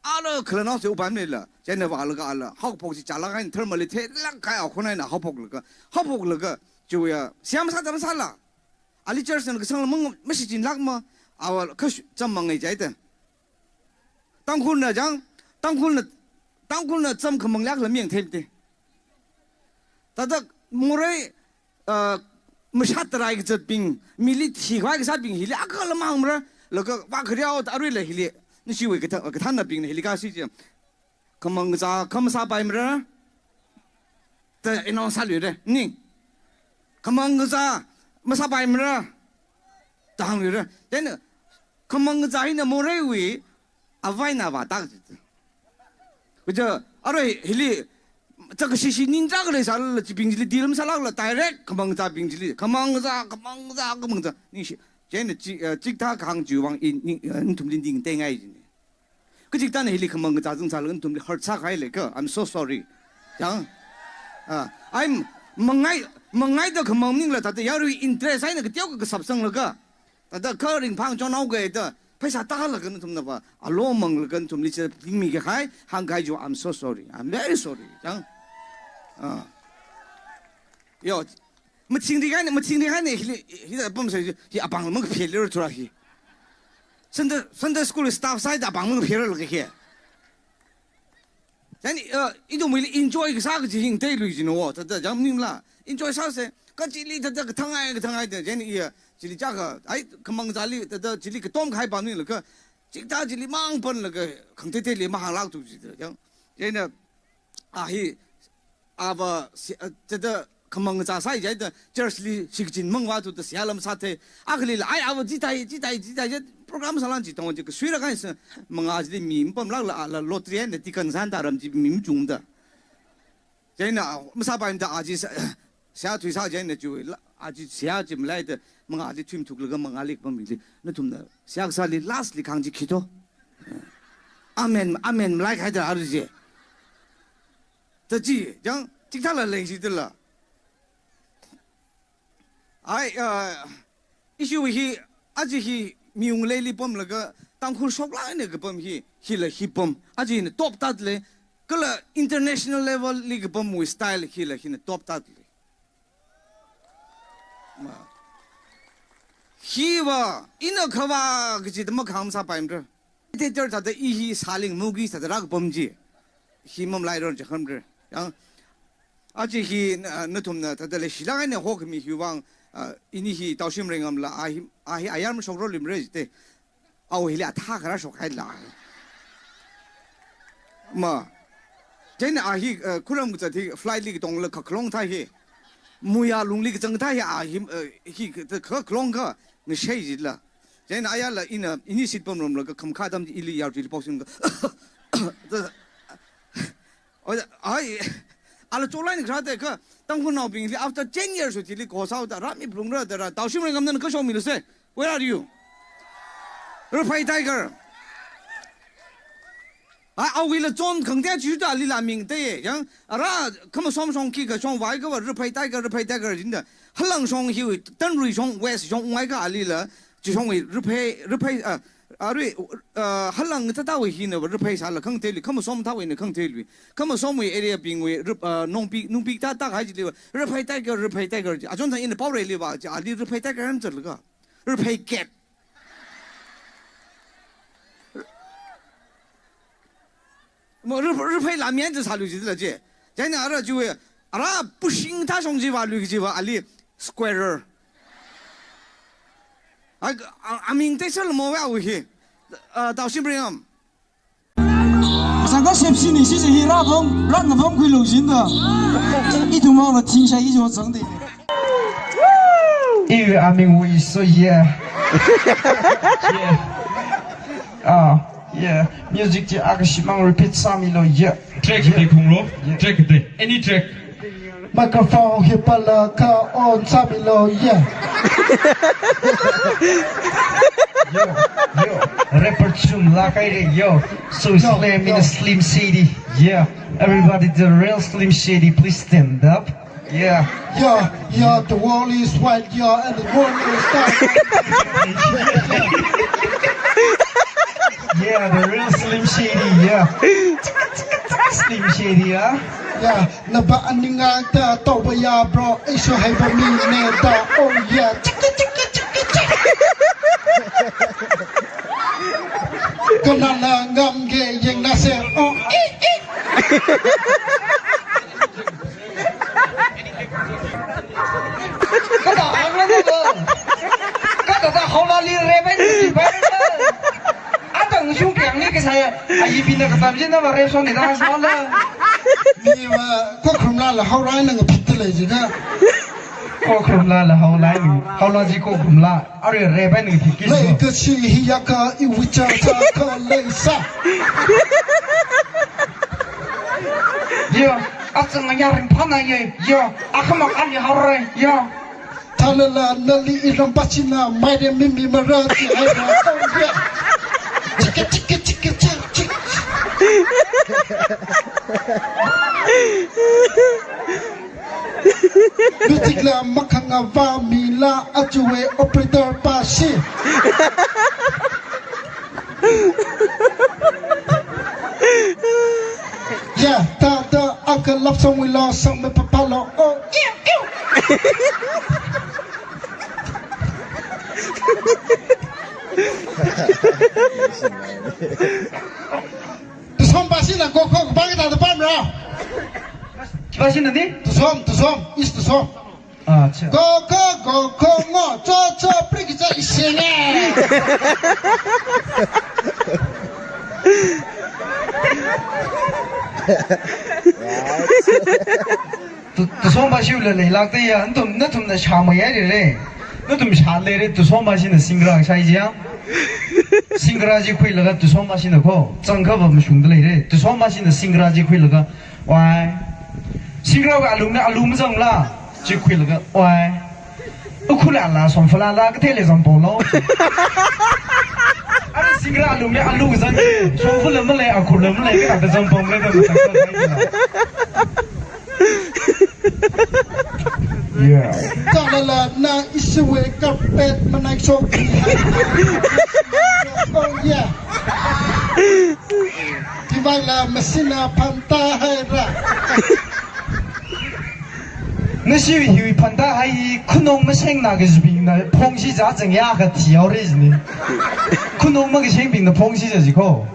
Ala khalanao se upai maningla, chieina vālaga ala, haophok chi chālak haina tharmali theilak kahai akhon eina haophoklaga, haophoklaga, Chiwui ya, siam sāda masāla. Ali church na kasang mang mashichinlāk ma, awa khash cham mangai jaida. Tangkhulna jang, Tangkhulna, Tangkhulna cham khamanglāk la miyang themte. Thāda morei, ah, mashat tarai kazatbing, mili thikhavai kasābing hili akhala mangmara, laga vākhariao ta aruila hili, nishiwui katha-, kathānnabingna hili kashi chi. Khamangkazā khamasāpaimara. Da announce sāluira, ning. Khamangkazā masāpaimara. Da hāngluira. Then, khamangkazā hina moreiwui avaina vātak chi. Kaja, arui hili, chākashi shi ning chākha leisālala chibing chili deal masālākla direct khamangkazābing chili. Khamangkazā, khamangkazā, khamangkazā. Ningshi. Chieina chi, eh, chikathā kahāng chiwui vang i, ni, eh, nathumli ning teingai jine. Kachikathāna hili khamangkazā zangsālaga nathumli hurt sākahai leika. I'm so sorry. Yang. Ah, I'm mangai, mangaida khamang maningla thāda yaruiwui interest eina kateokha kasap sanglaga. Thāda kha ringphang chonao kaida pheisā tālaga nathumna va, alo manglaga nathumli chi ringmi kahai, hāngkahai chiwui, I'm so sorry. I'm very sorry. Yang. Ah. Yo, machingri kahaina, machingri kahaina, hili, hili apam sa, hi apam mang phele ro thura hi. Sunday, Sunday school staff side apam mang phele ro hi. Then, uh, ithumwuili enjoy kasā kaji hing teilui jino, thāda jam ningla. Enjoy sāsa, kachili thāda kathangai, kathangai da, then iya, chili chākha, ai, khamangkazāli, thāda chili katom kahai pam ninglaga, chikathā chili mang panlaga, khangateiteili mahānglāktu jida, yang. Then, uh, a hi, ava, si, uh, thāda khamangkazā sāi jaida church li shikachin mang vāthuda seihā lam sāthei. Akhalila, ai, ava chithai, chithai, chithai, chi program sālāng chi tong chi kasuira kahaisa manga chili mi mapamlākla, ala lottery eina ticket sānda ram chi mi machungda. Chieina, masāpaimada a chi sa, seihā thuisā chieina chiwui, la, a chi seihā chi malaida, manga chili thuimthuklaga mangali kapam mili. Nathumna, seihā kasāli last li kahāng chi khito. Amen, amen, malai kahaida aru chi. Thāda chi, yang, chikathāla lei jidala. Ai, uh, issue hi, aja hi, miwungleili pamlaga, Tangkhul shoklāk eina kapam hi, hila hi pam, aja hina top tāda lei, kala international level li kapamwui style hila hina top tāda lei. Ma. Hiva, ina khavā kachida makham sāpaimara. Theater thāda i hi sāling movie thāda rākapam chi. Hi mamalairo chi khamre. Yang, aja hi na, nathumna thāda leishilāk eina hokhami hiwui vang, ah, ini hi Taoshim Rengam la, a hi, a hi ayar mashokro limre jite. Au hili athā kharā shokhaila. Ma. Chieina a hi, ah, khuram kazat hi flight li katongla kakhalong thā hi. Muiya lungli kazang thā hi a hi, ah, hi ka, kakhalong kha ngashei jila. Chieina ayarla ina, ini seat pamrumlaga khamkha atam ili yarui li boxing kha. Oda, ai, ala cholai ni kharā te kha, Tangkhulnaobingli after ten years wui thili kho sāhaoda, rāmi phalungra da rā, Taoshim Rengam nana kashok milu se. Where are you? Raphei Tiger. Ai, awuila chon khangatei chiuda alila ming te ye. Yang, ara, khamasom shong khikha shong vai kha va, Raphei Tiger, Raphei Tiger jinda. Halang shong hiwui, Tanrui shong, West shong, ungai kha alila, chi shongwui, Raphei, Raphei, ah, arui, ah, halang thāthāwui hina va, Raphei sāla khangateilui, khamasom thāwui na khangateilui. Khamasomwui area bingwui, Rap-, ah, Nongpi, Nungpi thāthā kahai chili va, Raphei Tiger, Raphei Tiger ji. Achon thang ina Paoreili va, chi ali Raphei Tiger ham zatlaga. Raphei cat. Mo, Ra-, Raphei lamyan chi sālui jila chi. Chieina ara chiwui, ara pushing thā shong chi vālui chi va ali squarer. A, a, aming te sal mo wa wu hi. Ah, Taoshim Rengam. Sangka sepsi ni sisi hi rāpam, rāngapam khuilu jinda. Ithumwui thingshai i jo zangde. Iwui aming Wui Soya. Yeah. Ah, yeah. Music chi akashimang repeat sāmilu, yeah. Track de khunglo. Yeah. Track de. Any track. Microphone hi pala kha on sāmilu, yeah. Yo, yo. Rapper chum la kai re, yo. So yo, Slim in yo. A Slim Shady, yeah. Everybody, the real Slim Shady, please stand up. Yeah. Yeah, yeah, the world is wide, yeah, and the world is dark. Yeah, the real Slim Shady, yeah. Slim Shady, yeah. Ya, nava aningakta tauva ya bro, aishu haiva mine da, oh yeah, chiki, chiki, chiki, chiki. Kanana ngamge yeng nase, oh, eh, eh. Kada ang na da. Kada da haolali reven si bai da. Atang shung piang ni kasai. Ayi bina katam jin na ba rev son ni da sa la. Ni ma ko khrum la la haolai nang phit le ji ka. Ko khrum la la haolai ni. Haola ji ko khrum la. Are reven ni phit ki. Leikashi hiyaka iwui cha cha ka leisa. Yo, atsang ya ring phana ye. Yo, akhamak ali haorai. Yo. Thalala nali iram pachina maire mimi mara ti haira. Oh yeah. Chiki, chiki, chiki, chiki, chiki. Music la makhangava mila achuwe operator pashi. Ya, ta ta aka love song wui lo song me papa lo. Oh, ew, ew. Tusom pashi na go go bang ta ta pam ra. Pashi na ni? Tusom, tusom, is tusom. Acha. Go go go go ngo cho cho prik cha isenge. Tu, tusom pashi la leilak te ya, nathum, nathumna sha mai ya re. Nathum sha le re, tusom pashi na singra sai ji ya. Singra ji khuilaga tusom pashi na ko. Chang ka ba mashung de le re. Tusom pashi na singra ji khuilaga. Wai. Singra wui alum na alum zang la. Ji khuilaga. Wai. Ukhula la som fala la ka te le zam polo. Are singra alum na alu zang. Som fala ma le akhula ma le ka ta zam pom le ka ta. Yeah. Kalala na isuwe carpet manai so. Oh yeah. Tiwala masina phantā haira. Nashi hiwui phantā hai khunong maseng na kajibingna phongshi za zang ya ka thiao re jine. Khunong makaseng bingna phongshi za ji ko.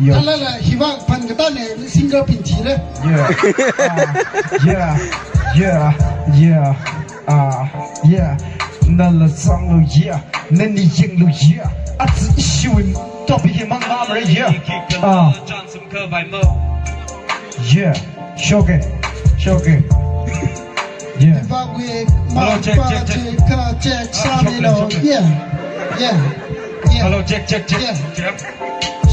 Yo. Kalala hiwak phan kata ne singer pin thire. Yeah. Ah, yeah. Yeah. Yeah. Ah, yeah. Nala zanglu yeah. Nani yanglu yeah. Atsi ishiwui topic hi mang mang re yeah. Ah. Yeah. Shoke. Shoke. Yeah. Hello, check, check, check. Check, check, check. Yeah. Yeah. Yeah. Hello, check, check, check. Yeah. Check.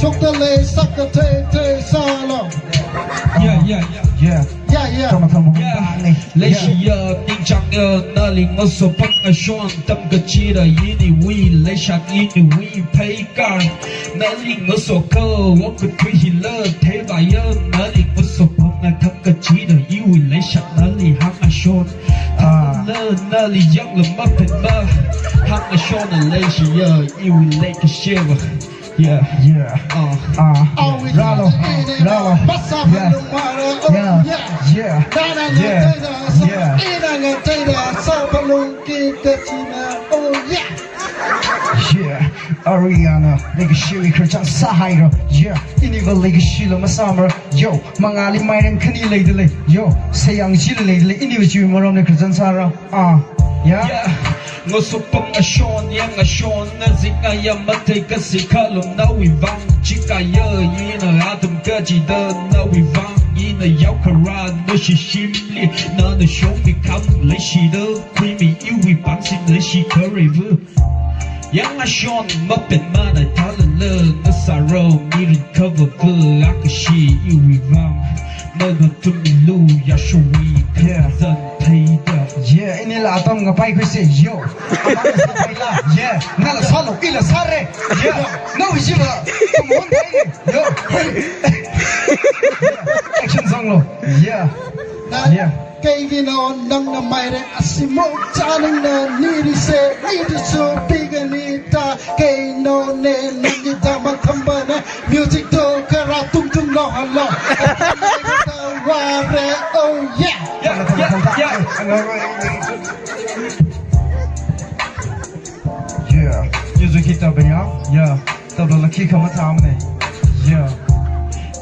Shokta le sakta te te salo. Yeah, yeah, yeah. Yeah. Yeah, yeah. Tama, tama. Yeah. Bang ni. Leishi ya, ningchang ya, nali ngaso pang a shon tam kachida yini wi, leishat yini wi, pay card. Nali ngaso ka, wong ka tui hila, te ba ya, nali ngaso pang a tam kachida, iwi leishat nali hang a shon. Ah. Nali yang le ma pen ma, hang a shon a leishi ya, iwi leikashi wa. Yeah. Yeah. Uh. Uh. Ralo. Ralo. Yeah. Yeah. Yeah. Yeah. Yeah. Yeah. Ariana, leikashi wui khararchan sāhaira. Yeah. Iniva leikashi la masāmara. Yo, mangāli mairen khani leidalei. Yo, sayang chili leidalei. Iniva chiwui maramli khararchan sāra. Ah, yeah. Yeah. Ngaso pang a shon, yang a shon, na zik a ya matei ka si khalum nawui vang, chika ya ina atam kachida nawui vang, ina yao khara na shishimli, nana shong mi kam leishi da, khuimi iwi pangsim leishi khareivu. Yang a shon mapen mana thalala, na saro mirin kava va akashi iwi vang. Maga tumilu ya shuwi. Yeah. Kazan theida. Yeah, ini la atam ngapai khuisi, yo. Atam ngapai la, yeah. Nala sālo, ila sāre. Yeah. No, isi la. Come on, baby. Yo. Yeah. Action song lo. Yeah. Na, yeah. Kei vino nangna maire asimo chaningna niri se, niri su pigani ta, kei no ne nangida mathambana, music to kara tum tum lo halo. Yeah. Yuzu kita baya. Yeah. Tabla la khikha mathāmana. Yeah.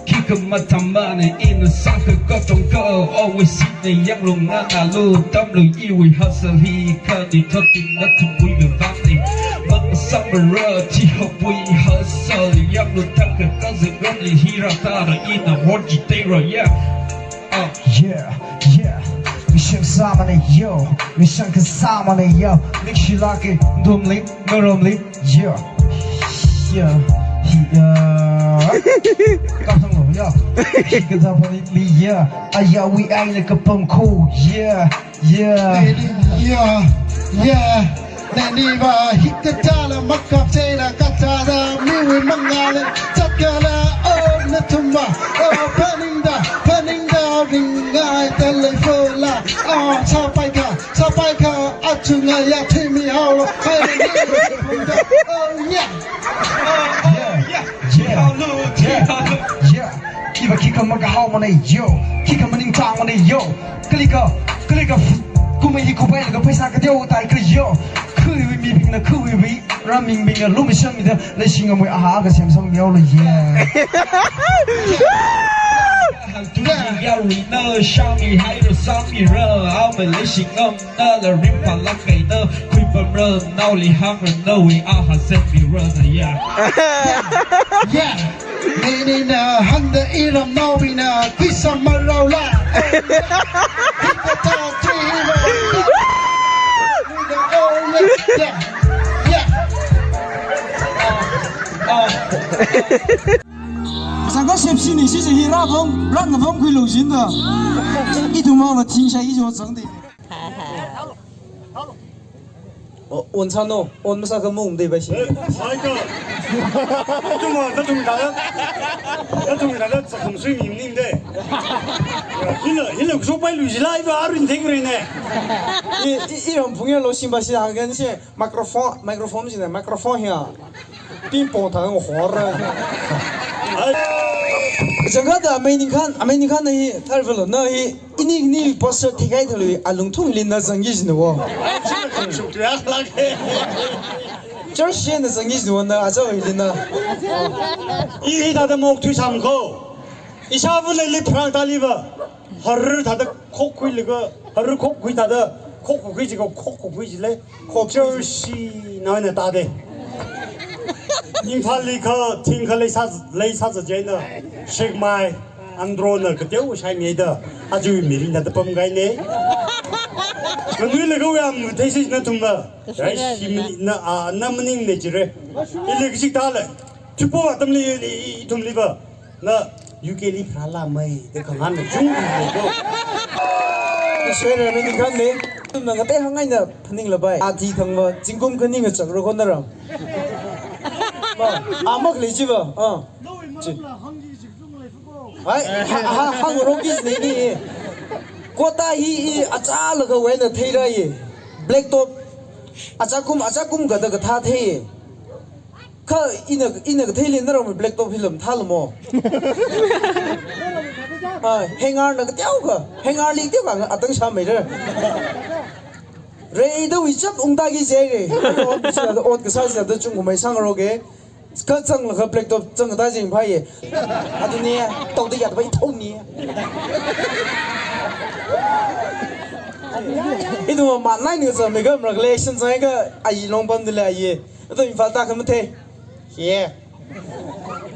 Khikha mathāmana, ina sākha katongkha, always sitna yanglung nganalu, tamlu iwui hustle hi, kani thotting na thumbui me vangni. Mang samra, thi hopui hustle, yanglu tamkha kazi ngamli hira tara ina worji teira, yeah. Uh. Yeah, yeah. Ngashan sāmana yo, ngashan kasāmana yo. Nikshilaki, dumli, ngaromli, yo. Yeah, yeah. Kapsang lo, yo. Hikathā phaningli, yeah. Ayawui aina kapam ko, yeah, yeah. Yeah, yeah. Naniva hikathāla makapsela kathāda miwui mangāla zatkala, oh, nathumva, oh, phaningda, phaningda ringngaida leifala, oh, sāpaikha, sāpaikha, achunga ya thimi haolo, hai, oh, yeah. Yeah, yeah, yeah, yeah. Iva khikha makahaomana yo, khikha maningchāngmana yo. Kalika, kalika, kumai hi kupailaga pheisā kateokha taikha yo. Khuiwui mibingna khuiwui rammingbingna lumashanmida leishingamui aha kasem sangmihaolo, yeah. Hangtui yaruina shami haira sāmira, ama leishingamna la rimpa langkaina khuipamra, naoli hangra nawui aha semmirana, yeah. Yeah. Nini na hangda iramnaobingna khuisam maraola. Hikathā tui hira. Oh, yeah, yeah, yeah. Sangka sepsi ni si si hira bong, rang bong khuilu jinda. Ithumna thingshai ijo zangde. Oh, on sāno, on masākha mung de ba shi. Eh, saika. Nathumva, nathum da. Nathum da, zakum sui mi ning de. Hila, hila kusopailu jila iva arin theng re ne. I, i, iram phungya lo simba si hagan se microphone, microphone si ne, microphone hiya. Ping pong thang hor. Ai. Jangada amei ningkhan, amei ningkhan na hi, thar velo na hi, ini, ini pastor thikai thalui, alungthungli na zangki jino. Church na zangki jino na, aja hili na. I, i da da mok thui sam ko. Isha vule li phrang taliva. Har thāda khok khuilaga, har khok khui thāda, khok khui jiko, khok khui jile, khok church na na tade. Imphalli kha, thingkha leisā, leisā zajaina, Shikmai, Andro na kateo shaimida, aja mirin na tapam gaine. Kanuilaga wui am theisi nathumva, rai shimina, a, na maningne jire. Ili kajik tale, thupo atamli, i, i, ithumliva. Na U K li pharāla mai, da khanganna chungda ko. Share na ningkhan ne. Tumna ngatei hāngngaina phaninglapai. Athi thangva, zingkum khani ngachakra ko naram. Ma, amak le chiva. Ah. Chi. Ai, ha, ha, hāngrok is ne ni. Quota hi, i, achālaga wena theira ye. Black top. Achakum, achakum gada gathā thei ye. Kha ina, ina katheili naram black top hi lam thalamo. Ah, hanger na kateokha, hanger li teokha atang sāmeira. Reida wui chap ungta ki jege. Ot kasā, ot kasā sāda chungkhamei sangroge. Kha zanglaga black top zangda jing phāye. Aduni, tau da ya da bai tau ni. Ithum ma nai ni zang me ga mrak le shin zang ga ai long pam de le ye. Ithum Imphal ta kha mathei. Ye.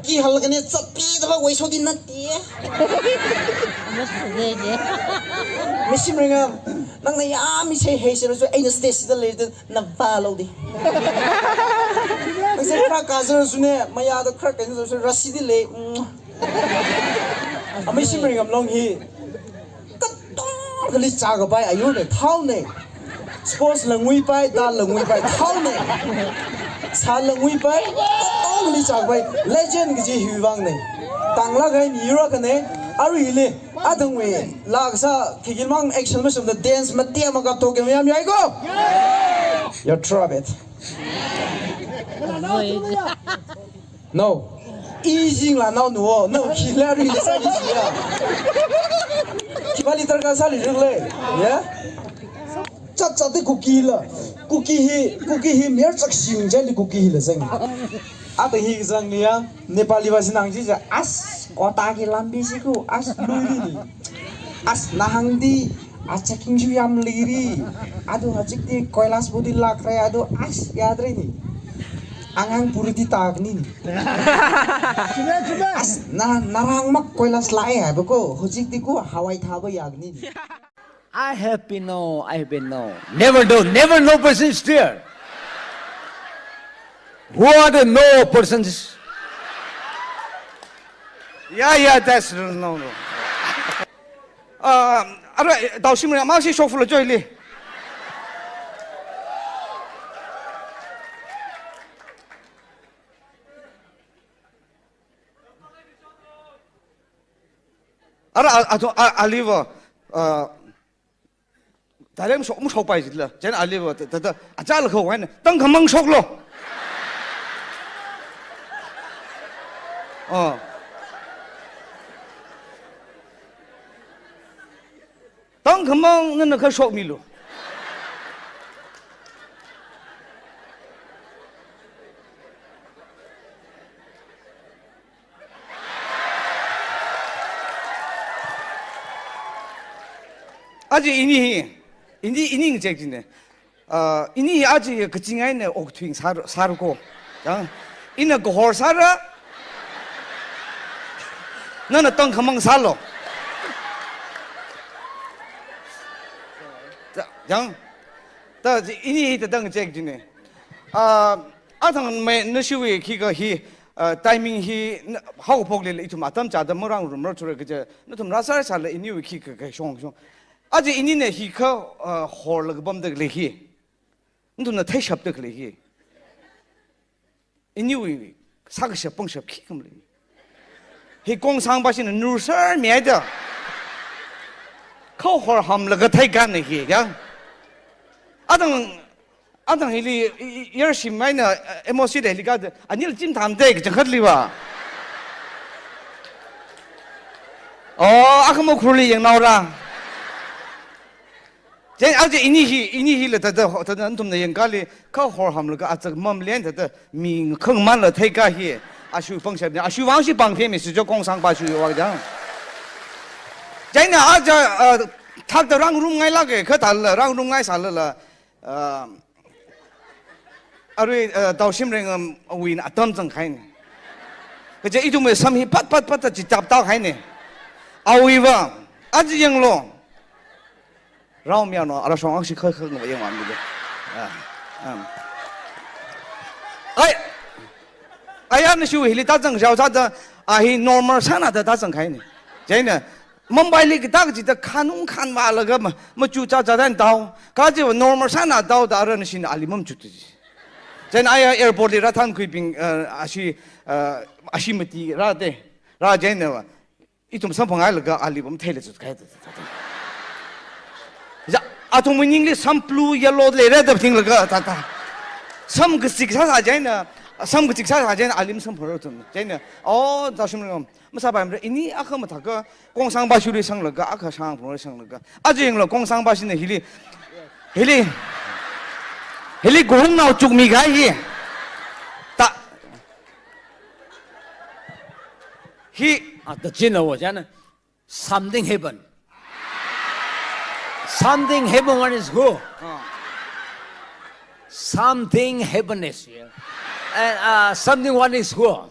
Kihal kane chappi da ba wai so di na ti. Mishim ringam. Nangna ya mi sei hei sei so ai na stay si da le na valo di. Nang sei khara ka so sune maya da khara ka so rasi di le. Amishim ringam long hi. Katong kali cha ga bai ayu ne thao ne. Sports langui pai, da langui pai, thao ne. Sa langui pai, katong kali cha ga bai, legend kaji hiwui vang ne. Tangla gai ni yura kane, arui le, adang we, la kasa, kikil mang action masum da dance, matia makap toke mayam yai ko. You're trap it. No. Easy la nao nuo. No, kila ri sa ki ya. Kibali tarka sa li ri le. Yeah? Tachate Kuki la. Kuki hi, Kuki hi mayar chakshing chili Kuki hi la zang. Ata hi zang ni ya, Nepali va sinang ji ja, as, kota ki lambi siku, as, lui ni. As, nahang di, as, checking ju yam liri. Ado hajik di, koilas budi lakre, ado, as, yadre ni. Angang puri di tak ni. As, na, narang mak koilas lai ya, beko, hajik di ko, hawai thaba yak ni. I have been no, I have been no. Never no, never no person is there. Who are the no persons? Yeah, yeah, that's no, no. Uh, ara, tau shimra, ma shi shokfula joy li. Ara, a, a, a, a liver, uh, Tare mashok, mashokpai jitla. Chen ali wa, ta, ta, ta, achal kho wan. Tangkhamang shoklo. Oh. Tangkhamang nana kha shokmilu. Aja ini hi, ini, ini ngachek jine. Ah, ini hi aja hi kaching eina okthuing sār, sār ko. Yang, ina kahor sāra. Nana tangkhamang sālo. Ta, yang, ta, ini hi ta ngachek jine. Ah, athang mai nashiwi khikha hi, ah, timing hi, na, haophok lila ithum atam chāda marang rumra chura kaja, nathum rāsār sāla iniwi khikha kashong shong. Aja inina hi kha, ah, horlaga pamda khalei hi. Nathumna theishapda khalei hi. Iniwi, sākashap pangshap khikha malei. Hi kongsangpashina nursar mihaida. Kha horhamlaga theikana hi, ya. Adang, adang hili, i, i, yarshim eina, eh, M O C da hili kada, anil chim thamde kachangkhatli va. Oh, akha Ukhrulli yangnaora. Jen aja ini hi, ini hila tada, tada nathumna yangkali, kha horhamlaga achak mamlen tada, mi khangmanla theika hi, ashu pangshap ni, ashu vang shi pangphemi sijo kongsangpa shu wa jang. Chieina aja, ah, thakta rangrum ngailake, kha thāla, rangrum ngai sālala, ah, arui, ah, taushim reng, um, awuina atam zangkhaine. Kaje ithumwui sam hi pat, pat, pat ta chitap tau haine. Awui va, aja yanglo. Rao miyano, ara shong ashi kha kha ngwa yangwa mide. Ah, um. Ai, ai, ana shu hili ta zang jao sa ta, a hi normal sāna ta ta zangkhaine. Chieina, Mumbaili kita kachida khanung khanvālaga ma, machu cha cha dan tao. Kaje normal sāna tao da ara nashin ali mamchu tu ji. Chieina aya airport li rāthankhuibing, eh, ashi, eh, ashi mati rāte. Rā chieina va. Ithum samphang hailaga ali bam theila chu khai ta, ta, ta, ta. Ja, athum ningli sam blue yellow leira da thinglaga ta, ta. Sam kachik sāsā chieina, sam kachik sāsā chieina ali masamphangrar thum. Chieina, oh, tashim ngam. Masāpaimara, ini akha mathāka, kongsangpa shuri sanglaga, akha shangphangli sanglaga. Aja yanglo kongsangpashina hili, hili, hili kuhungnao chukmi kahai hi. Ta, hi. Ah, the China was, yeah, something happened. Something happened when it's who? Ah. Something happened is here. And, uh, something one is who? Ai.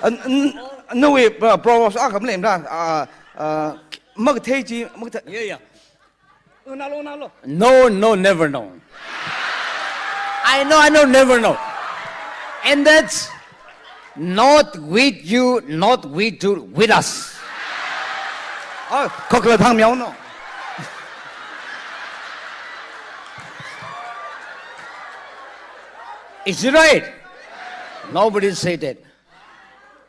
An, an, nawui, uh, Proverbs akha malei mara, uh, uh, makathei chi, makathei. Yeah, yeah. Uh, nalo, nalo. No, no, never no. I know, I know, never no. And that's not with you, not with you, with us. Oh, kokla thang miao no. Is it right? Nobody said that.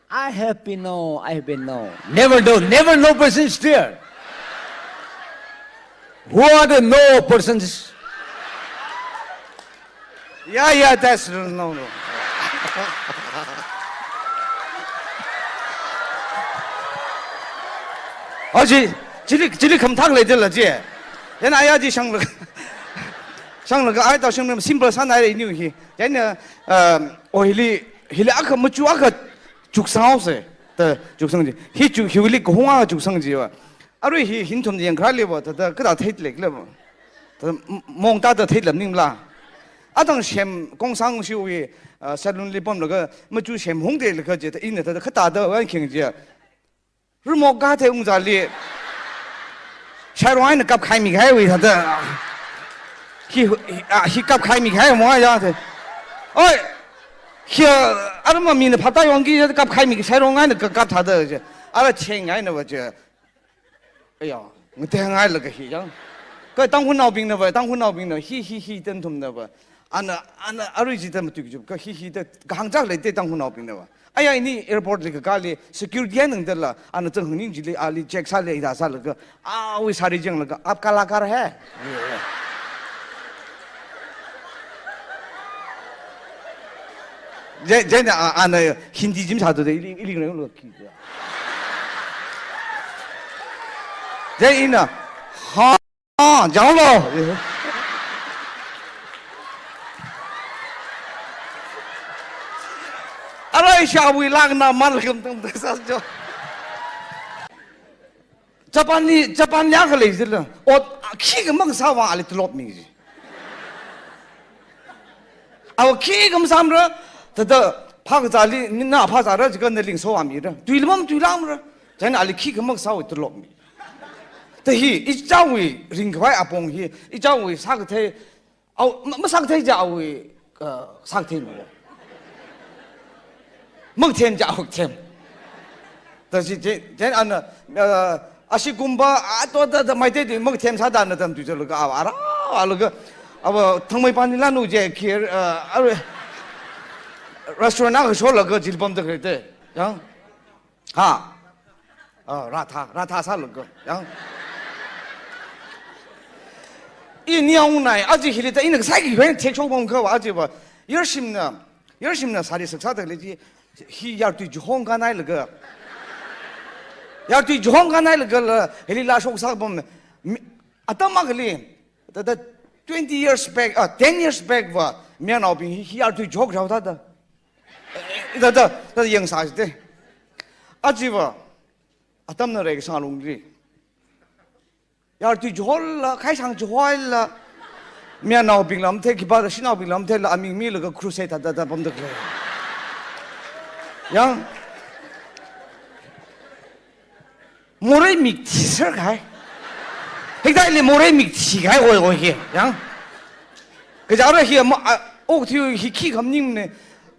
I have been no, I have been no. Never no, never no person is there. Who are the no persons? Yeah, yeah, that's no, no, no. Aji, chili, chili khamthang leidala ji. Chieina aya chi shanglaga, shanglaga ai tao shang simple sānai re inu hi. Chieina, um, o hili, hili akha machu akha chuksangse, ta chuksang chi. Hi chu, hili kahung akha chuksang chiva. Arui hi hin thum yangkharāliva, ta, ta, kathā theilek leva. Ta, m-, mong ta ta theilak maningla. Athang shem kongsang shiwi, uh, salon li pamlaga, machu shem hungdelaga chi, ta ina ta, ta, kathāda wan khing chi. Rumok kathei ungzali. Shairong eina kapkhaimi kahaiwui thāda. Hi, hi, ah, hi kapkhaimi kahai mo ya the. Oi. Hi, ah, arma mina phaptā yongki kapkhaimi shairong eina ka-, kap thāda je. Ara cheng einava je. Aya, ngateihailaga hi yang. Ka Tangkhulnaobingnava, Tangkhulnaobingna, hi, hi, hi, ten thumnava. Ana, ana, arui chi ta matuichup, ka hi hi ta, kahāng chak leite Tangkhulnaobingnava. Aya ini airport li kakāli, security eina ngdala, ana zang hangning chili, ali check sāli, ida sālaga, awui sari janglaga, "Aap kalakar hai?" Je, je na, a-, ana Hindi jim sāthuda, ili, ili ngarenglo ki. Je ina, ha, Ah, janglo. Arai shawui langna man lagam tam tam sa jo. Japan li, Japan li akha lei zila. O, khikha masāva ali tulop mi ji. Awa khikha masāmara, thāda phākazāli, na phāzāra jiakha naling sowamira. Tuilamam tuilamara. Chieina ali khikha masāwui tulop mi. Ta hi, ichāwui ringkhavai apong hi, ichāwui sākathei, au, ma, masākathei ja awui, uh, sākathei mi. Makathem ja awui kathem. Ta chi, chi, chi ana, uh, ashikumba, a, to, ta, ta, maite di, makathem sāda na tam tu jalaga, awa, ara, alaga, awa, thangmei pani lanu je, kir, uh, ara, restaurant akha sholaga jilpamda khalei te. Yang? Ha. Ah, ratha, ratha sālaga. Yang. I niaungnai, aja hili ta ina kasai ki wen check shok bam kava, aja va. Yarshimna, yarshimna sari saksa ta le ji, hi yartui juhong kanai laga. Yartui juhong kanai laga la, hili la shok sa bam. Mi, atam akali, ta, ta twenty years back, ah, ten years back va, mayarnaobing hi, hi yartui juhok rao ta ta. Ta, ta, ta yang sa te. Aja va, atamna rei kasā lungli. Yartui juhola, khaisang juhola. Mayarnaobing lam the, khipā ta shanaobing lam the, la aming milaga crusade ta, ta, ta, pamda khalei. Yang. Morei mik thiser kahai. Hikdaili morei mik thi kahai oi oi hi. Yang. Kaja ara hi ma, a, okthui hi khikha maning ne.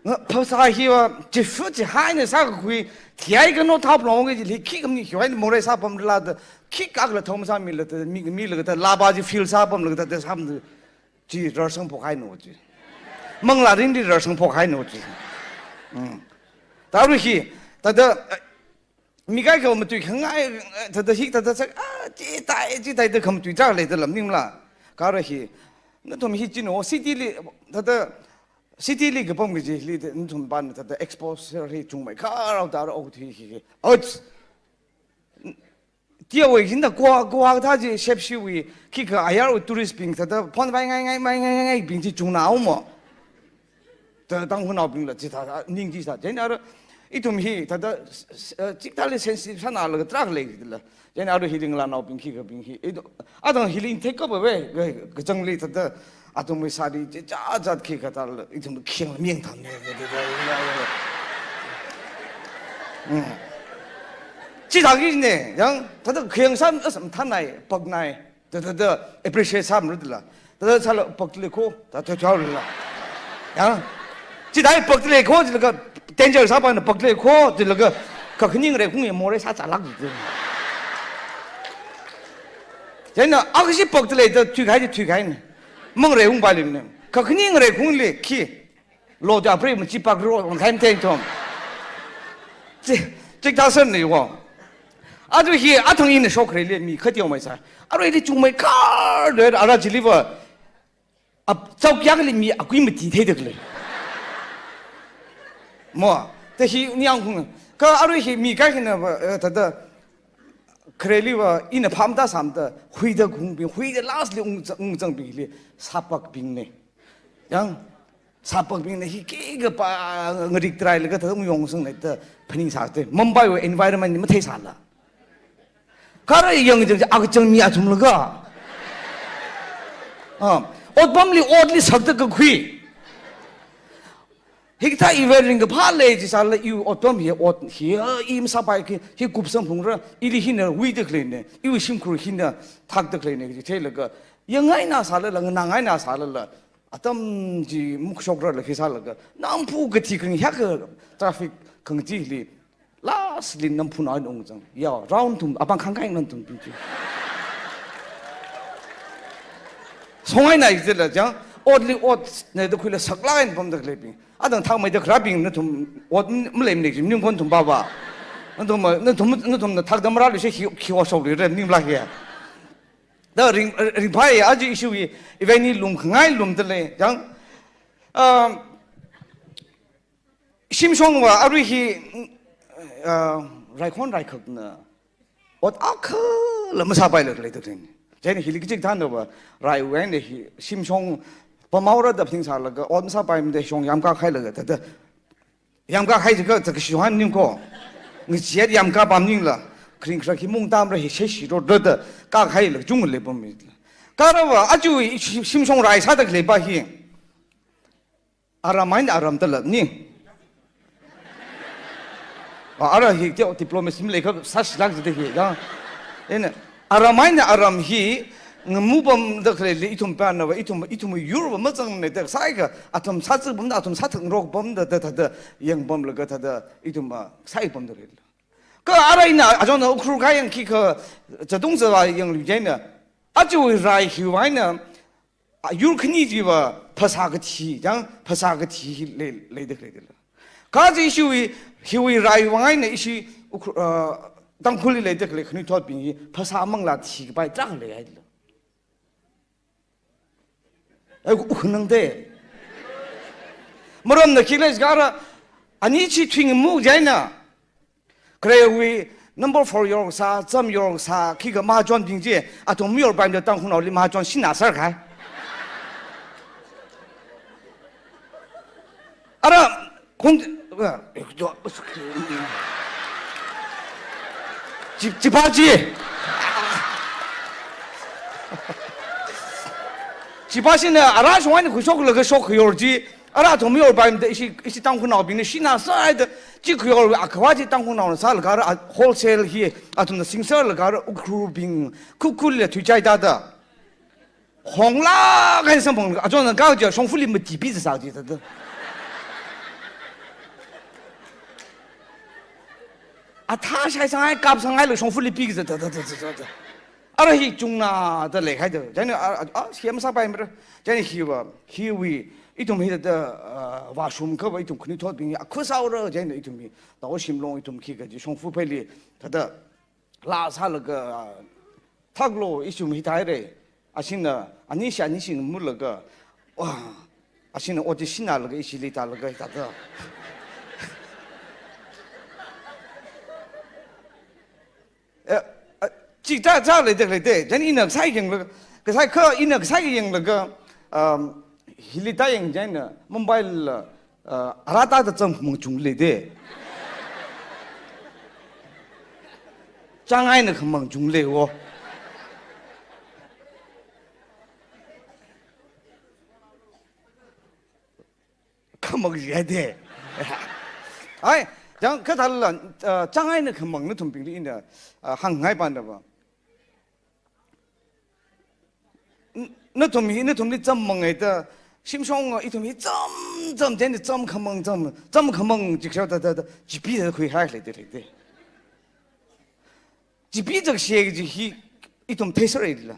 Nga phasā hi wa, chifu chihaina sākakhui. Thihai kano thap long ke hi khikha maning hi wa morei sāpamla ta. Khikha kala thom sāmila ta, mi, milaga ta, laba chi feel sāpamlaga ta, ta sāmda. Chi rarsang phok haino chi. Manglā ringli rarsang phok haino chi. Hmm. Ta arui hi, thāda, mi kaikha matui khangai, thāda hik, thāda sak, ah, chi tai, chi tai da khamatui chak lei da lam maningla. Kha ara hi, nathum hi chino, city li, thāda, city li kapam kaji li, nathum ban, thāda exposure hi chungmei kharao ta ara okthui hi, hi. Ouch! Tiawui khinda kua, kua kathā chi shepshiwui, khikha ayarwui tourist bing thāda, phon vai ngai, ngai, vai ngai, ngai, ngai, bing chi chungna umo. Ta Tangkhulnaobingla chithā, ning chi sā. Chieina ara, ithum hi, thāda, s-, s-, eh, chithāli sensitive sāna laga tarākha lei la. Chieina ara hi ringlanaobing khikha bing hi. Ito, adang hili intake kapa ve, ve, kachangli thāda, athumwui sari chi, cha, cha, khikha thāla, ithum kheng ming tham ne, ve, ve, ve, ve, ve. Hmm. Chithā ki ne, yang, thāda kheng san, asam thanai, paknai. Ta, ta, ta, appreciate sāmara tila. Ta, ta, sāla pakle ko, ta, ta, ta, la. Ya. Chithāi pakle ko, chilaga, danger sāpana pakle ko, chilaga, kakhaning reikung ya morei sā chalak. Chieina, akshi pakle ta, thuikhai, thuikhai ne. Mang reikung pali ne. Kakhaning reikungli, khi. Lo ja pri machi pak ro, on time ten tom. Chi, chikta san ni wo. Adu hi athang ina shok re le mi khati yong mai sa. Arui li chungmei kar de ara chili va. Ap chau kya li mi akui mati thei de le. Mo, te hi ni ang khung. Ka arui hi mi kai hina va, eh, ta da. Khareliva ina pham da sam da, huida hungbing, huida last li ungzang, ungzangbingli, sapakbingna. Yang, sapakbingna hi khikha pa ngarik trai laga thada ungyongsangna da phaningsā te. Mumbai wui environment ni matheisāla. Kha ara yangjang, akachang mi athumlaga. Ah, otpamli, otli sakda kakhui. Hikathā event ringkaphā lei jisāla iwui otpam hi, ot hi, ah, i masāpai ki, hi kupsang phungra, ili hina huida khaleina, iwui shimkhur hina thakda khaleina, kaji theilaga, yangngaina sālala, nganāngaina sālala, atam chi makashokrala khi sālaga, Namphu kathi kharing hiyākha traffic khangachili, last li Namphu na ungzang. Ya, round thum, apāng khangkai nan thum ping chi. Songai na jila jang, otli otna da khuila saklāk eina pamda khaleibing. Adang thakmeida kharābing nathum, ot m-, maleimana ji, maningkhon thum papa. Nathum, nathum, nathumna thakda marālu shi khi, khi oshokluira, maningla khi. Da ring, ringphai, aja issue hi, event hi lumkhangai lumda lei, jang. Um, Shimshongva arui hi, uh, raikhon raikhakna, ot akhala masāpailāk leida khaleina. Chieina hili kachikathānava, raiwui eina hi, shimshong pamhaora da phaningsālaga, ot masāpaimada shong yamkāhailaga, thada, yamkāhai jiakha, thada kashihai maning ko. Ngachit yamkā pam maningla, kharing kharak hi mungtamra hi, sheshiro da da, kāhailaga, chungli pammi. Kha arava, aja shim-, shimshong rai sāda khaleipa hi. Aram eina aram talapni. Ah, ara hi teo diplomacy maleikha sāshilāk jida hi, ya. Ina, aram eina aram hi, ngamupamda khaleili ithum panava, ithum, ithum yurva mazangna da sāakha, athum sāzakpamda, athum sāthangrokpamda, da, da, da, yangpamlaga, da, da, ithum, ah, sāpamda leila. Kha ara ina, achonna Ukhrul kayang khikha, chatung zava yanglu jaina. Aja rai hiwui eina, ah, yur khani chiva phasā kathi, jang phasā kathi hi lei, leida khaleila. Kaji ishiwui, hiwui raiwui eina ishi Ukhr-, ah, Tangkhulli leida khalei khanuithotbing hi phasā manglā thikapai tarākha leihaila. Ai, u-, ukhanang te. Maramna khi lei jiakha ara, ani chi thuingamu jaina. Kharewui number four yorkasā, cham yorkasā, khikha mahachonbing chi, athum mayorpaimada Tangkhulnaoli mahachon shinna sākahai. Ara, khong, chi, chipa chi. Chipa china, ara shong eina khuishoklaga shok khayor chi, ara athum mayorpaimada ishi, ishi Tangkhulnaobingna shinna sāhaida, chi khayor akhava chi Tangkhulnaona sālaga ara wholesale hi, athumna singsālaga ara Ukhrulbing, khukhulila thuichai thāda. Honglāk eina samphang, achonna kha chi shongfali mati pi sā chi thāda. Athā shaisanghaila kapsanghaila shongfali pi sā thāda, thāda, thāda, thāda. Ara hi chungna da leihai da. Chieina, a, a, a, hi masāpaimara. Chieina hiva, hiwui, ithum hithāda, ah, vāshungkhava ithum khanuithotbing hi, akhu sāhaora, chieina ithum hi, Tao Shimlong ithum khikha chi, shongfa pheili, thāda, laa sālaga, ah, thaklo, ithum hithāhaira. Ashina, anishi, anishi mulaga, wa, ashina ot chi shinnaklaga, ishili tālaga, thāda. Eh, eh, chithāda leida leida, chieina ina kasā yanglaga, kasā kha ina kasā yanglaga, um, hili tāyang chieina, Mumbaila, uh, ara thāda cham khamang chungli leida. Chang eina khamang chungli leiwo. Khamang jihaida. Ai, chang kathāla, uh, chang eina khamang nathumbingli ina, uh, hāngngai panava. N-, nathum hi, nathumli cham mangaida, shimshong ithum hi cham, cham, chieina cham khamang cham, cham khamang chikshao thāda, thāda, chipi thāda khuihai leida leida. Chipi zakshi kaji hi ithum theisāra leila.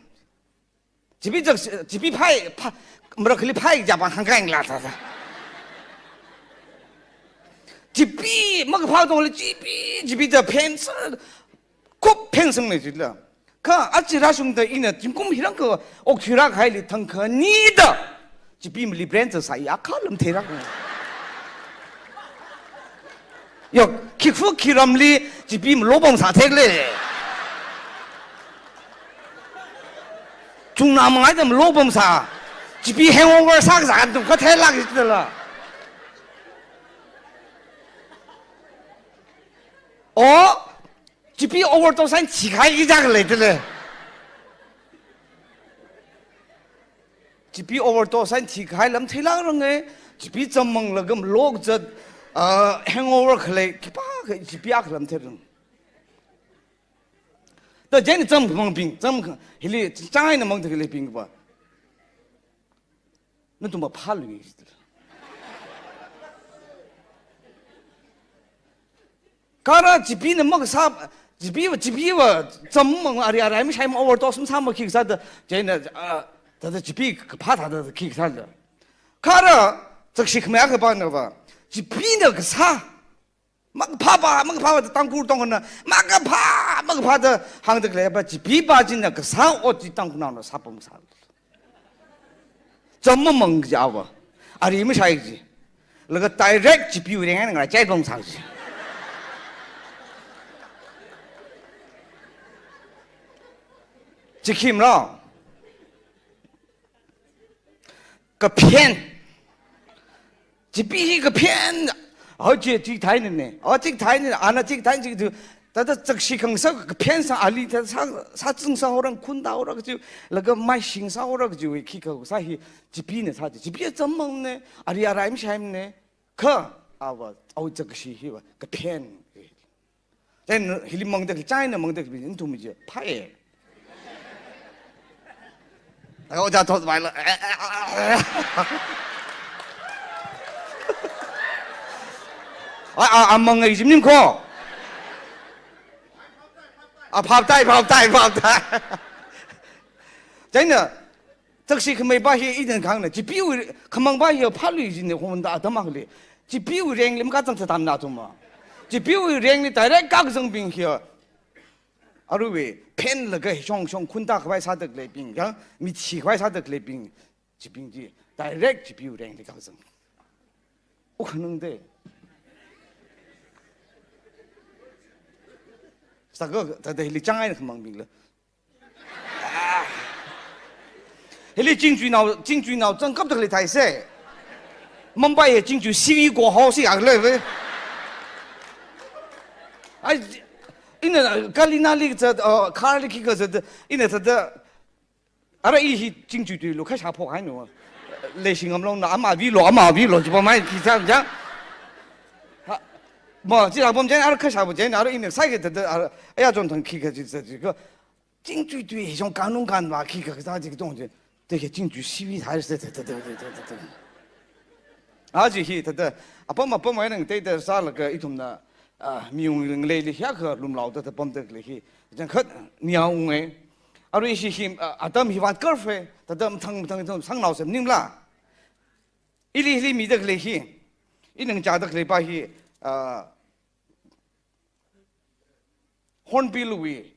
Chipi zak, chipi phai, pha, marakhali phai japa hāngkhaila thāda. Chipi, makaphā tongli chipi, chipi da phensā, khup phensāngna jila. Kha aja rāshungda ina zingkum hirang kha okthui rākahaili thangkhanida. Chipi mali brand sāsai akha lam theirak. Yo, khikha khi ramli, chipi malopong sāthekle. Thungna mangai tam lo pamsā. Chipi hangover sākazā athum kathei lāk jitala. O, chipi overdose sāda thikahai kachang leidalei. Chipi overdose sāda thikahai lam theilākranga, chipi cham manglaga malok zat, ah, hangover khalei, khipākha chipi akha lam theirang. Da chieina cham khamangbing, cham kha, hili chang eina mangda khaleibing pa. Nathumva phālui. Kha ara chipina makasā, chipiva, chipiva, cham mang ari arai mashai ma overdose masā ma khi kasā da, chieina, ah, thāda chipi kaphā thāda khi kasā da. Kha ara chakshi khamei akha pana va, chipina kasā, makaphā pa, makaphā pa da Tangkhul tongna, makaphā, makaphā da hāngda khalei pa, chipi pa china kasā ot chi Tangkhulnaona sāpam sā. Cham mamang kaji ava. Ari mashai kaji. Laga direct chipiwui reng eina ngarāichai pam sā kaji. Chi khi mara. Kaphen. Chipi hi kaphen. Hao chi, chithānane. O chithānane. Ana chithān chi tu. Thāda chakshi khangasak kaphen sā ali thāda sā, sāzang sāhaora, khun tāhaora kaji. Laga maishing sāhaora kajiwui khikha sā hi chipina sā chi. Chipi cham mangna. Ari arai mashaimana. Kha, ava, awui chakshi hiva kaphen. Then hili mangda, chang eina mangda, nathum chi phāya. Ako ja thot vai la. A, a, a, mangai jim ning ko. A, phap tai, phap tai, phap tai. Chieina, chakshi khamei pa hi ina kahāngna, chipiwui khamang pa hi phālui jina honda atam akhali. Chipiwui rengli makazang sātamna athum ma. Chipiwui rengli direct kakazangbing hi. Aruiwui phenlaga hi shong shong khun tākhavai sāda khaleibing, ya, mithi khavai sāda khaleibing, chibing chi direct chipiwui rengli kakazang. Ukhanang de. Sāka, thāda hili chang eina khamangbing la. Hili Chingchuinao, Chingchuinao zangkap da khalei thaisa. Mumbai hi Chingchui C V go house ya khalei ve. Ai, ina Kalina li zat, uh, car li khi kazat, ina thāda, ara i hi Chingchui tuilu kashā phok hainu. Leishi ngamlongna ama vilo, ama vilo, chi pamai khi chang chang. Ha, ma, chi pam chang, ara kashā pam chang, ara ina sai ke thāda, ara, aya chon thang khi kaji zat, chi ka. Chingchui tui hi shong kanung kanva khi kasā chi katong chi. Te hi Chingchui C V thai se te, te, te. Aja hi thāda, apam apam eina ngateida sālaga ithumna, ah, miyung ngaleili hiyākha lumlaoda thāda pamda khalei hi. Changkhat nia unge. Arui ishi hi, ah, atam hi vātkarfe, thāda mathang mathang ithum sangnao sem ningla. Ili, ili mida khalei hi. Ina ngachāda khalei pa hi, ah, Hornbill wui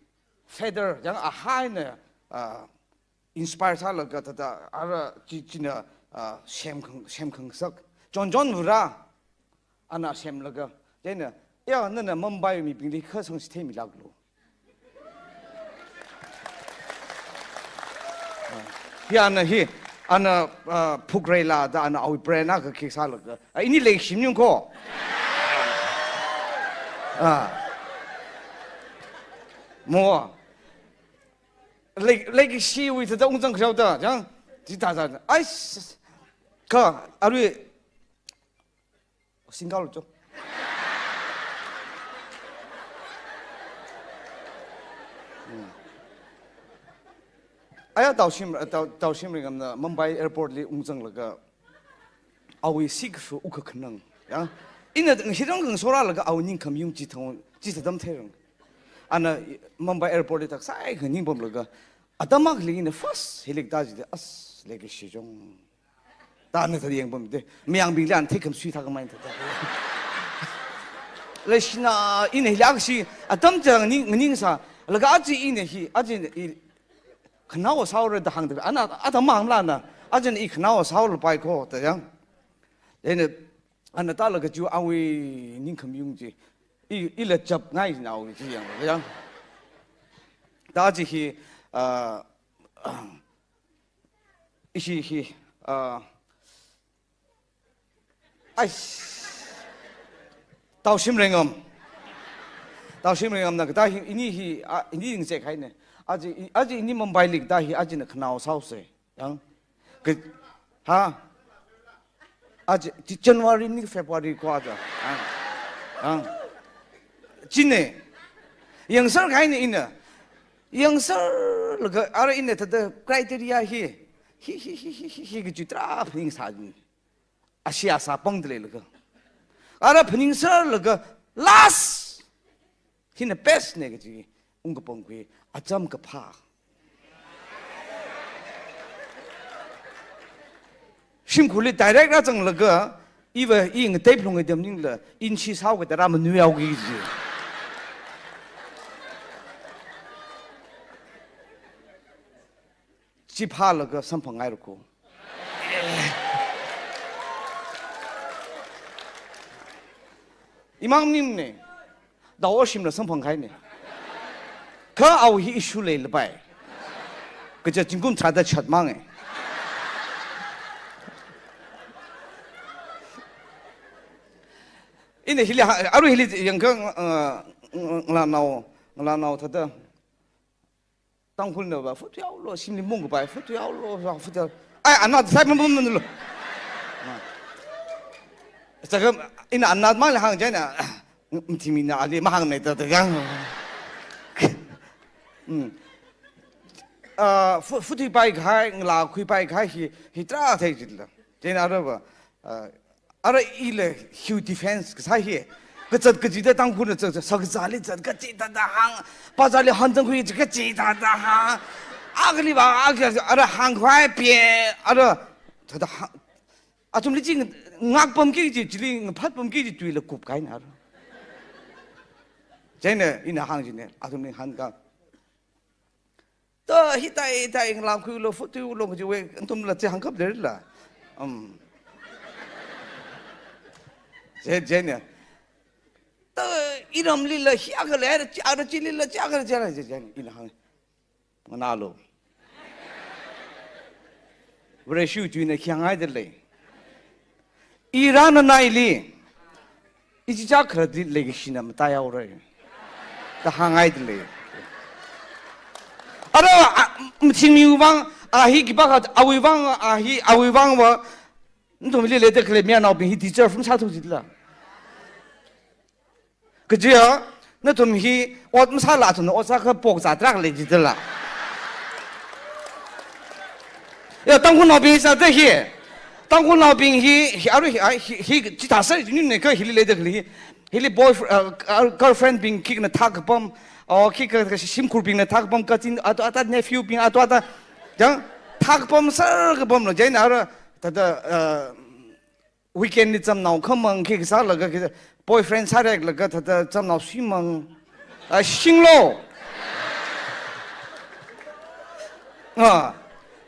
feather, yang ahai na, ah, inspire sālaga thāda, ara chi, china, ah, semkhang, semkhangasak. John John Vura, ana semlaga. Chieina, ya, nana Mumbai mibingli kha sangsi theimilāklu. Ah, hi ana hi, ana, ah, Phukreila da ana awui brand akha khi sālaga. Ah, ini leishim yung ko. Ah. Mo. Lei, leishiwui thāda ungzang kharao da, chang. Chi thāda. Ai, s-, s-, ka, arui, single cho. Hmm. Aya taushim, tau, taushim ringamna Mumbai airport li ungzanglaga awui siksu ukha khanang. Ya. Ina hirang kang soralaga awui ningkham yung chi thang, chi thāda matheirang. Ana Mumbai airport li tak sai kha ningpamlaga. Atam akhali ina first hilik ta jida as legacy jong. Tana thāda yangpam de. Mayangbingli ana theikhamsui thākhamei thāda. Leishina ina hilak shi atam chang ning, ning sā. Laga aja ina hi, aja ina i khanao sāhaora da hāngda. Ana, atam mang lana. Aja ina i khanao sāhaolapai ko da yang. Ina, ana tālaga chu awui ningkham yung chi. I, ila chapngai na awui chi yang, yang. Da chi hi, ah, Ishi hi, ah, ai, Taushim Rengam. Taushim Rengam na kathā hi, ini hi, ah, ini ying se khai ne. Aja, aja ini Mumbai li kathā hi, aja na khanao sao se. Yang, ke, ha? Aja, chi January ni February ko aja. Yang, yang. Chine. Yang sar khai ne ina. Yang sar laga, ara ina thāda criteria hi. Hi, hi, hi, hi, hi, hi, kaji tarā phaning sā jin. Ashi asa pang de lei laga. Ara phaning sar laga last. Hina best ne kaji. Ungkapong khui. Acham kaphā. Shimkhurli direct rāzanglaga, iva i ngatei phlung ngai dem ningla, inshi sao kathā rā manui yao ki ji. Chi phālaga samphang ngai ruku. Imang mim ne, dao shimla samphang khai ne. Kha au hi issue lei labai. Kaja zingkum tharāda chat mang e. Ina hili ha, aru hili yangkang, uh, ngalānao, ngalānao thāda. Tangkhulna va, futu yao lo, shimli mung kapai, futu yao lo, va, futu yao. Ai, anat sai mung mung lo. Saka, ina anat mang le hāng jaina, mthimi na ali mahāng ne ta ta yang. Hmm. Ah, fu-, futu pai khai, ngalā khui pai khai, hi, hi tarā thei jitla. Jaina ara va, ah, ara ila hiu defense kasā hi. Kazat kazida Tangkhulna zat, zat, sakazāli zat, kachi thāda hāng. Pazāli hanzang khui, kachi thāda hāng. Akali va, akali, ara hāng khavai pie, ara thāda hāng. Athumli chi ngakpam ki ji, chili ngaphatpam ki ji, tuila kup kahaina ara. Jaina ina hāng jine, athumli hāngkha. Ta hi tai, tai ngalā khui lo, futu lo, kaji we, nathumla chi hāngkap de la. Um. Je, je ne. Ta iramli la, hi akha le, ara chili la, chi akha le, chi akha le, je, je ne, ina hāng. Nganā lo. Vareshi tuina khi hāngngai de lei. Ira na naili. Ichicha kharati leikashina matai yaorai. Ta hāngngai de lei. Ara, a, mthingmi vang, a hi khipākha, awui vang, a hi, awui vang va, nathumli leida khalei mayarnaobing hi teacher from sāthu jitla. Kajiya, nathum hi, ot masāla athumna ot sākha pok zā tarākha lei jitla. Ya, Tangkhulnaobing sāda hi. Tangkhulnaobing hi, hi, aru hi, ai, hi, hi, chithā sā jinu ne kha hili leida khalei hi. Hili boyfr-, uh, girlfriend bing khikna thak kapam, o khikha, kha shimkhurbingna thak kapam, cousin, atu ata nephew bing, atu ata, jang, thak kapam sar kapam lo, jaina ara, thāda, uh, weekend li chamnao khamang khi kasālaga khi boyfriend sāreklaga thāda chamnao shimang. A, shing lo. A.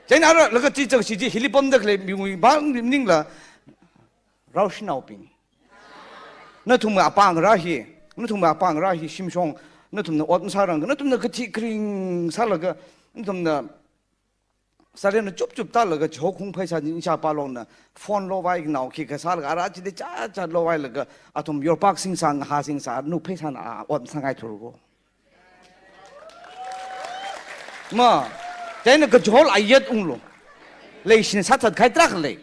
Jaina ara laga chi chak chi chi hili pamda khalei miwui bang ningla. Raoshinaobing. Nathum apāng rā hi. Nathum apāng rā hi shimshong. Nathumna ot masārang. Nathumna kathi kring sālaga. Nathumna Saren na chup chup tālaga chihok hung phaisa ni sha palongna phone lo vai nao khi kasālaga ara chili cha cha lo vailaga athum yorpak singsa ngaha singsa nu phaisana a ot sāngai thurgo. Ma, jaina kachihol ayat unglo. Leishin sāthat khai tarākha lei.